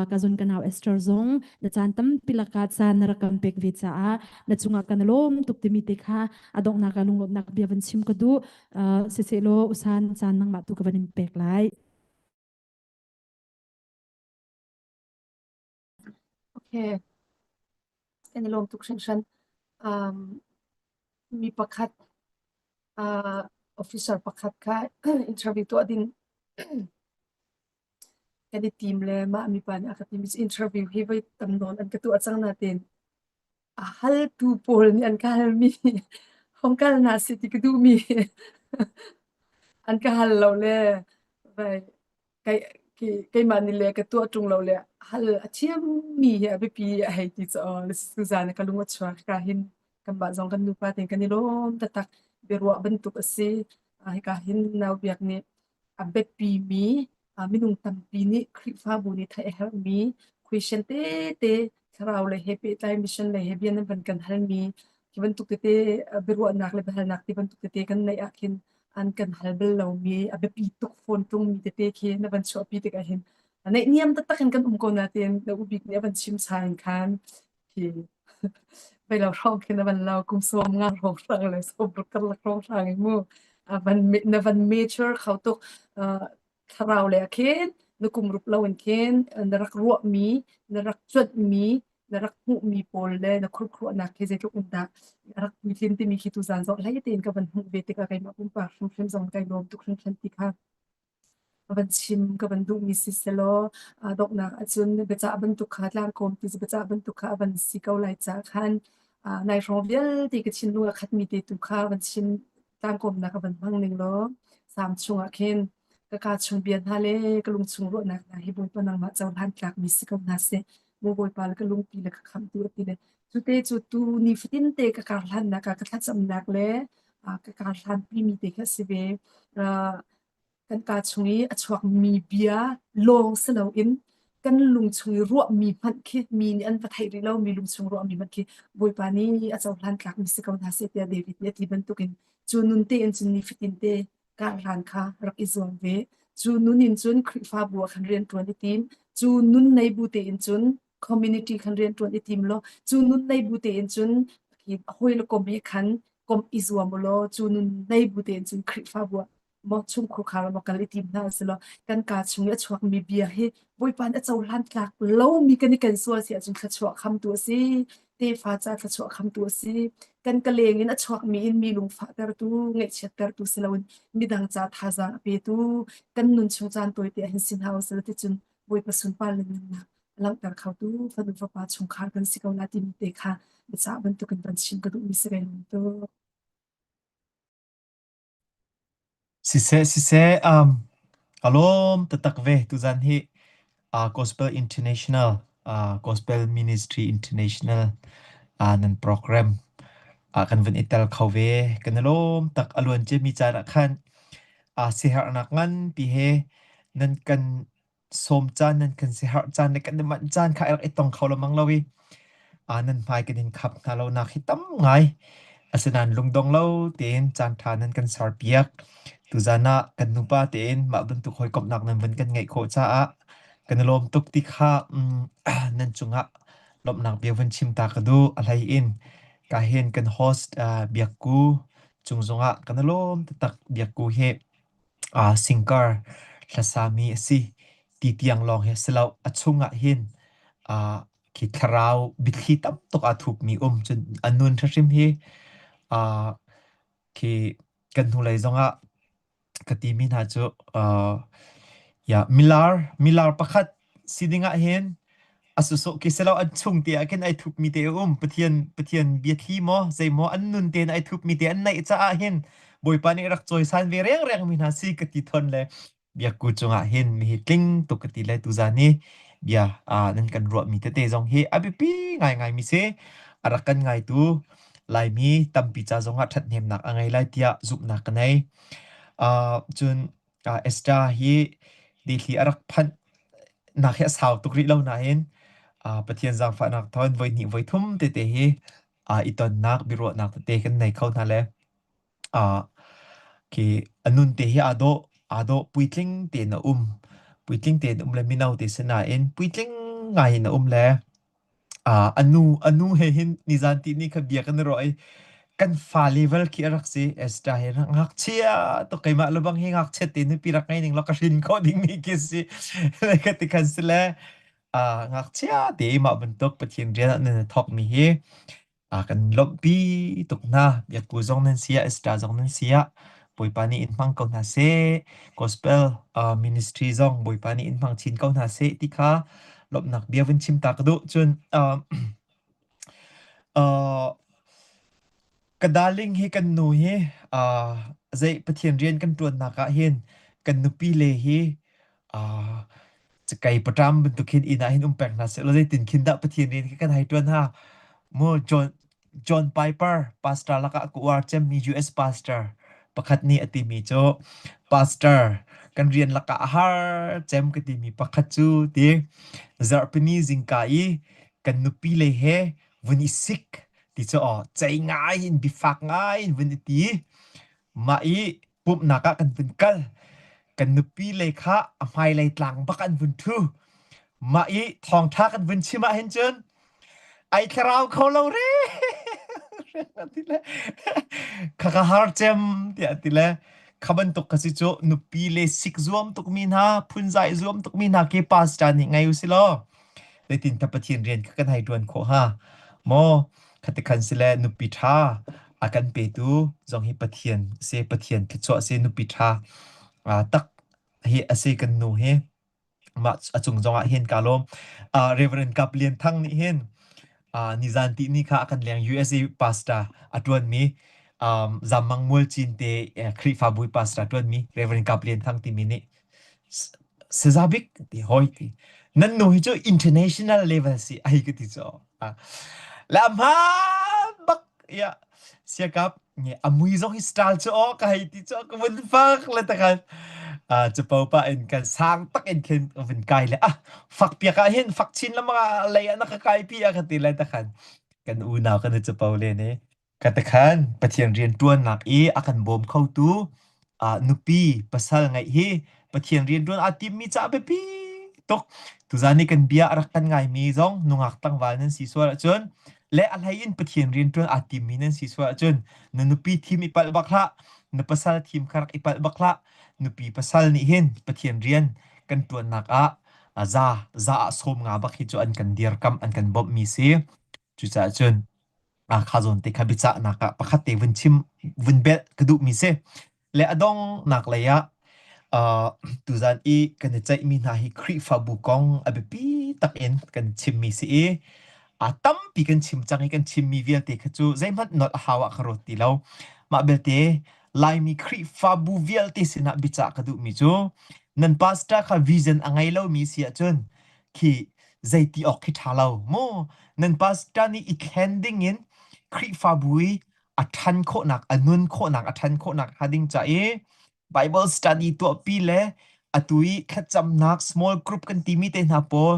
Speaker 2: ka zun kan hau Esther zong na caan tampi lakah caan na rak kan pek ve caah na cungah kan lawm tuk timi te kha a donghnak ah lunglawmhnak bia van chim ka duh siselaw usan caan nangmah tu ka van in pek lai
Speaker 3: Okay. Kan i lawm tuk hringhran. Um, mi pakhat uh, officer pakhat kha interview tuah ding kan i tim le mah mipa nih a ka tim interview hi voi tam nawn an ka tuah cang natin. A haltu pawl nih an ka halmi hong kal hna seh ti ka duhmi an ka hal lo le vai kei keimah nih le ka tuah ṭung lo le hal a thiammi hi a biapi a hei ti caw tuzaan ka lung a chuak ka hin kanmah zong kan nupa tein kan i lawm taktak biaruah bantuk a si. Hika hin nau biak nih a biapimi minung tampi nih Khrihfabu nih theih a herhmi question tete thlarau lei he pehtlai mission lei he bia nan van kan halmi khi bantuk tete biaruahnak le biahalnak ti bantuk tete kan neih ah khin an kan hal bal lomi a biapi tuk fawn ṭungmi tete khi na van chuahpi tikah hin naihniam taktak in kan um ko nain na ubik nih a van chim chain khan khi Vei lo hrawng khin a van lo kum 15 hrawng hrang le 60 karlak hrawng hrang i mu a van na van mature kho tuk thlarau le khin na kum rup lo in khin na rak ruahmi na rak cuanhmi na rak hmuhmi pawl le na khurkhuahnak khi zeitluk in dah rak puitlin timi khi tuzaan zong hlei tein ka van hmuh ve tikah keimah pumpak hrimhrim zong kai lawm tuk hringhran ti kha Ka van chim ka van duhmi si selaw donghnak ahcun biacah bantuk kha tlangkawm ti biacah bantuk kha a van si ko lai caah khan nai hrawng vialte ka thinlung a khatmi te tu kha van chim tlangkawmnak ka van hmang ning law Salm chungah khin ka kaa chung bia hna le ka lung chung ruahnak hna hi Bawipa nangmah cohlan tlakmi si ko hna seh. Maw Bawipa le ka lungpi le ka khamhtu a ti le cute cu tu ni fatin te ka kar hlannak ah ka thlacamnak le ka kar hlanpimi te kha a si ve. Kan kaa chung i a chuakmi bia lawng si loin kan lung chung i ruahmi hmanh khi mi nih an va theih rih lomi lung chung ruahmi hmanh khi Bawipa nih a cohlan tlakmi si ko hna seh tiah David nih a ti bantukin cu nun tein cun nifatin te karhlan kha rak i zuam ve. Cu nun in cun Khrihfabu ah khan rian ṭuan i tim. Cu nun nei bu tein cun community khan rian ṭuan i tim law cu nun nei bu tein cun hawi le kom he khan kom i zuam u law cu nun nei bu tein cun Khrihfabu ah maw chungkhur khar maw kal i tim hna usih law kan kaa chung i a chuakmi bia hi Bawipa nih a cohlan tlak lomi kan i ken sual si ahcun thluachuah khamtu a si. Tefa ca thluachuah khamtu a si. Kan ka leng in a chuakmi in mi lungfahtertu, ngaihchiattertu si loin midang ca thazaang a petu kan nun chung caan tawite ah hin si hna usih law ticun Bawipa sunpar le nunnak a langhter khotu fanu fapa chungkhar kan si ko la timi te kha biacah bantukin van chim ka duhmi si ve tuk.
Speaker 5: Siseh siseh ka lawm taktak ve tuzan hi Gospel International Gospel Ministry International nan program kan vun i tel kho ve. Kan i lawm tak. A luan ciami caan ah khan siaherhnak nganpi he nan kan sawm caan nan kan siaherh caan le kan i manh caan kha rak i tong kho lengmang lo i nan hmai kan in khap hna lonak hi tam ngai. Asinain lungdong lo tein caan ṭha nan kan serpiak. Tuzan ah kan nupa tein mah bantuk hawikomhnak nan vun kan ngeih khawh caah kan i lawm tuk ti kha nan cungah lawmhnak bia vun chim ta ka duh. A hlei in ka hin kan host Biakku cung zongah kan i lawm taktak. Biakku hi Singkar hlasami a si ti tiang lawng hi a si lo. A chungah hin khi thlarau biathli tam tuk aa thupmi um. Cun a nun hrimhrim hi khi kan hnulei zongah ka timi hna cu milar milar pakhat si dingah hin A sawsawh khi si lo an chung te ah khin ai thupmi te a um. Pathian Pathian biathli maw zei maw an nun tein ai thupmi te an neih caah hin Bawipa nih rak cawisan ve rengreng mi hna si ka ti thon le biakku cungah hin mihi tling tuk ka ti le tuzan hi bia nan kan ruahmi tete zong hi a biapi ngaingai mi si. A rak kan ngaitu Laimi tampi ca zongah ṭhathnemnak a ngei lai tiah zumhnak ka nei. Cun Esther hi dihli a rak phanh nak hi a sau tuk rih lo nain Pathian zaangfahnak thawngin voihnih voithum tete hi i tonnak biaruahnak tete kan nei kho hna le khi a nun te hi aa dawh aa dawh puitling tein a um puitling tein um le mino te si nain puitling ngai in a um le A nu he hin nizan tihni kha bia kan i ruah i kan fa level khi a rak si. Esther hi ngakchia tuk keimah lebang hi ngakchia te nupi rak ngei ning law ka hrin khawh dingmi khi si. Ka ti khan si le ngakchia te mah bantuk Pathian rian ah nan i thawkmi hi kan lawmhpi tuk hna. Biakku zong nan si ah, Esther zong nan si ah, Bawipa nih in hmang ko hna seh. Gospel ministry zong Bawipa nih in hmang chin ko hna seh ti kha lawmhnak bia vun chim ta ka duh. Cun. Uh, ka darling hi kan nu hi uh, zei Pathian rian kan ṭuannak ah hin kan nupi le hi uh, cakei paṭam bantuk hin inn ah hin um peng hna sehlaw zeitin khin dah Pathian rian khi kan hei ṭuan hnga? Mu John John Piper pastor lakah ka uar cemmi US pastor pakhat nih a timi cu pastor kan rian lakah a har cem ka timi pakhat cu ti zarhpini zingka i kan nupi le he vun i sik ti cu aw cei ngai in bifak ngai in vun i ti mah i pumhnak ah kan vun kal kan nupi le kha a hmailei tlang bak an vun ṭhu mah i thawngṭha kan vun chim ah hin cun ai thlarau kho lo re ti le kha ka har cem tiah ti le kha bantuk kha si cu nupi le sik zuam tukmi hna phunzai zuam tukmi hna ke pastor nih ngai u si law zeitin ta Pathian rian kha kan hei ṭuan khawh hnga maw khati khan si le nupi ṭha a kan petu zong hi Pathian si Pathian thluachuah si nupi ṭha tak hi a si kan nu hi mah a cung zong ah hin ka lawm Reverend Kap Lian Thang nih hin nizan ti ni kha a kan leng USA pastor a ṭuanmi um, Zammang Mualcin te Khrihfabu pastor a ṭuanmi Reverend Kap Lian Thang timi nih Saza bik ti hoi ti. Nan nu hi cu international level si ai ka ti cu. La hmaan bak ya siakap nge amui zong hi style cu o ka hei ti cu ka vun fak le takhan capo pa in kan sang tak in khin vun kai le ah fak piak ah hin fak chin lamang ah lei ah na ka kai pi a ka ti le takhan kan unau kan i capo le ne Katakhan Pathian rianṭuannak i a kan bawm khotu nupi pasal ngeih hi Pathian rianṭuan aa timmi caah biapi tuk. Tuzaan i kan bia a rak kan ngaimi zong nungak tlangval nan si sual ahcun le a hlei in Pathian rianṭuan aa timmi nan si sual ahcun na nupi thim i palh bak hlah, na pasal thim kha rak i palh bak hlah. Nupi pasal nih hin Pathian rian kan ṭuannak ah za za ah sawm nga bak hi cu an kan dirkamh an kan bawmhmi si. Cucaah cun kha zawn te kha biacahnak ah pakhat te vun chim vun belh ka duhmi si. Le a donghnak lei ah uh, tuzan i kan i ceihmi hna hi Khrihfabu kong a biapi tak in kan chimmi si i a tampi kan chim cang i kan chimmi vialte kha cu zeihmanh nolh a hau ah ka ruat ti lo. Mah belte Laimi Khrihfabu vialte sinah biacah ka duhmi cu nan pastor kha vision a ngei lomi si ahcun khi zeiti awk khi ṭha lo mu nan pastor nih i thlen ding in Khrihfabu i a ṭhan khawhnak a nun khawhnak a ṭhan khawhnak hnga ding ca i Bible study tuahpi le atu i thlacamnak small group kan timi te hna pawl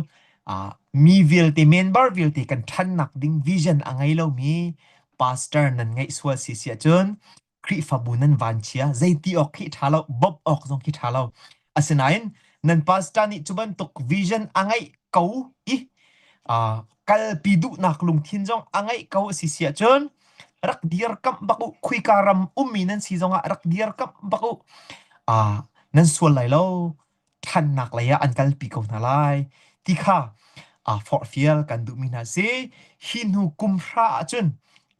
Speaker 5: mi vialte member vialte kan ṭhannak ding vision a ngei lomi pastor nan ngeih sual si si ahcun Khrihfabu nan vanchia zeiti awk khi ṭha lo bawmh awk zong khi ṭha lo asinain nan pastor nih cu bantuk vision a ngeih ko i uh, kalpi duhnak lungthin zong a ngeih ko a si si ahcun rak dirkamh bak u khuika ram ummi nan si zongah rak dirkamh bak u uh, nan sual lai lo ṭhannak lei ah an kalpi ko hna lai ti kha aa forhfial kan duhmi hna si. Hi hnu kum hra ahcun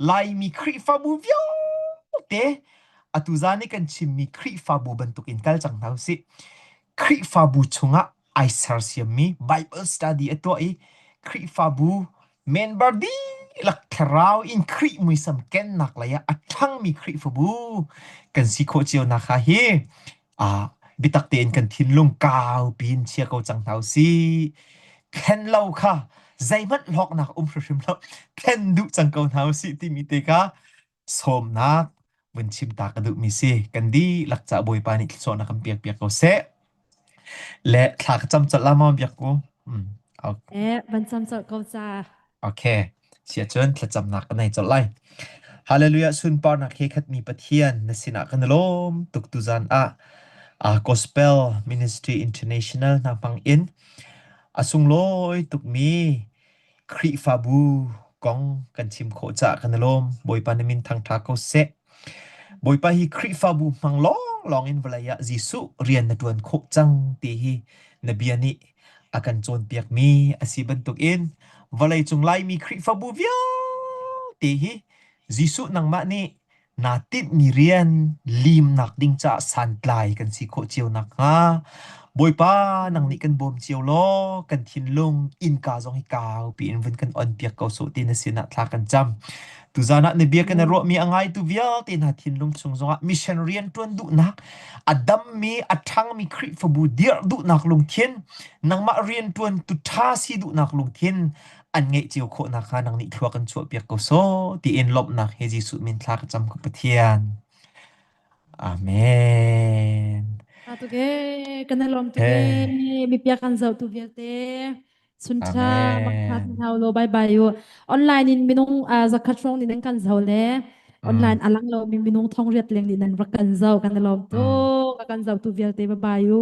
Speaker 5: Laimi Khrihfabu vialte atu zan i kan chimmi Khrihfabu bantukin kal cang hna usih. Khrihfabu chungah ai sersiammi Bible study a tuah i Khrihfabu member dihlak thlarau in Khrih muisam kennak lei ah a ṭhangmi Khrihfabu kan si khawh cio nakhnga hi ah biatak tein kan thinlung kau piin chia ko cang hna usih. Thlen lo kha zeihmanh hlawknak um hrimhrim lo. Thlen duh cang ko hna usih timi te kha sawmnak vun chim ta ka duhmi si. Kan dihlak ca Bawipa nih thluachuahnak kan pek piak ko seh. Le thla ka cam colh la maw biak ku? Mm. Okay.
Speaker 2: Eh, van cam colh ko ca.
Speaker 5: Okay. Siahcun thlacamnak ka nei colh lai. Hallelujah sunparnak he khatmi Pathian na sinah kan i lawm tuk tuzan ah uh, Gospel Ministry International hna hmang in a sunglawi tukmi Khrihfabu kong kan chim khawh caah kan i lawm. Bawipa na min thangṭha ko seh. Bawipa hi Khrihfabu hmang lawnglawng in vawlei ah Jesuh rian na ṭuan khawh cang ti hi na bia nih a kan cawnpiakmi a si bantukin vawleicung Laimi Khrihfabu vialte hi Jesuh nangmah nih naa tinhmi rian limnak ding caah santlai kan si khawh cio nakhnga. Bawipa nang nih kan bawm cio law kan thinlung innka zong hi kau piin vun kan on piak ko sawh ti na sinah thla kan cam. Tuzan ah na bia kan i ruahmi a ngaitu vialte hna thinlung chung zongah mission rian ṭuan duhnak, a dammi, a ṭhangmi Khrihfabu dirh duhnak lungthin, nangmah rian ṭuantu ṭha si duhnak lungthin an ngeih cio khawh nakhnga nang nih thlua kan chuahpiak ko sawh tiin lawmhnak he Jesuh min thla ka cam ka Pathian. Amen.
Speaker 2: Tuk e, kan i lawm tuk e.
Speaker 5: Hey.
Speaker 2: Mipia kan zoh tu vialte. Sunṭha makha
Speaker 5: Amen.
Speaker 2: hau lo bye bye u. Online in minung uh, zakhat hrawng nih nan kan zoh le
Speaker 5: Mm.
Speaker 2: online alang lo mi minung thong riat leng nih nan rak kan zoh kan i lawm
Speaker 5: Mm.
Speaker 2: tuk. A kan zoh tu vialte bye bye u.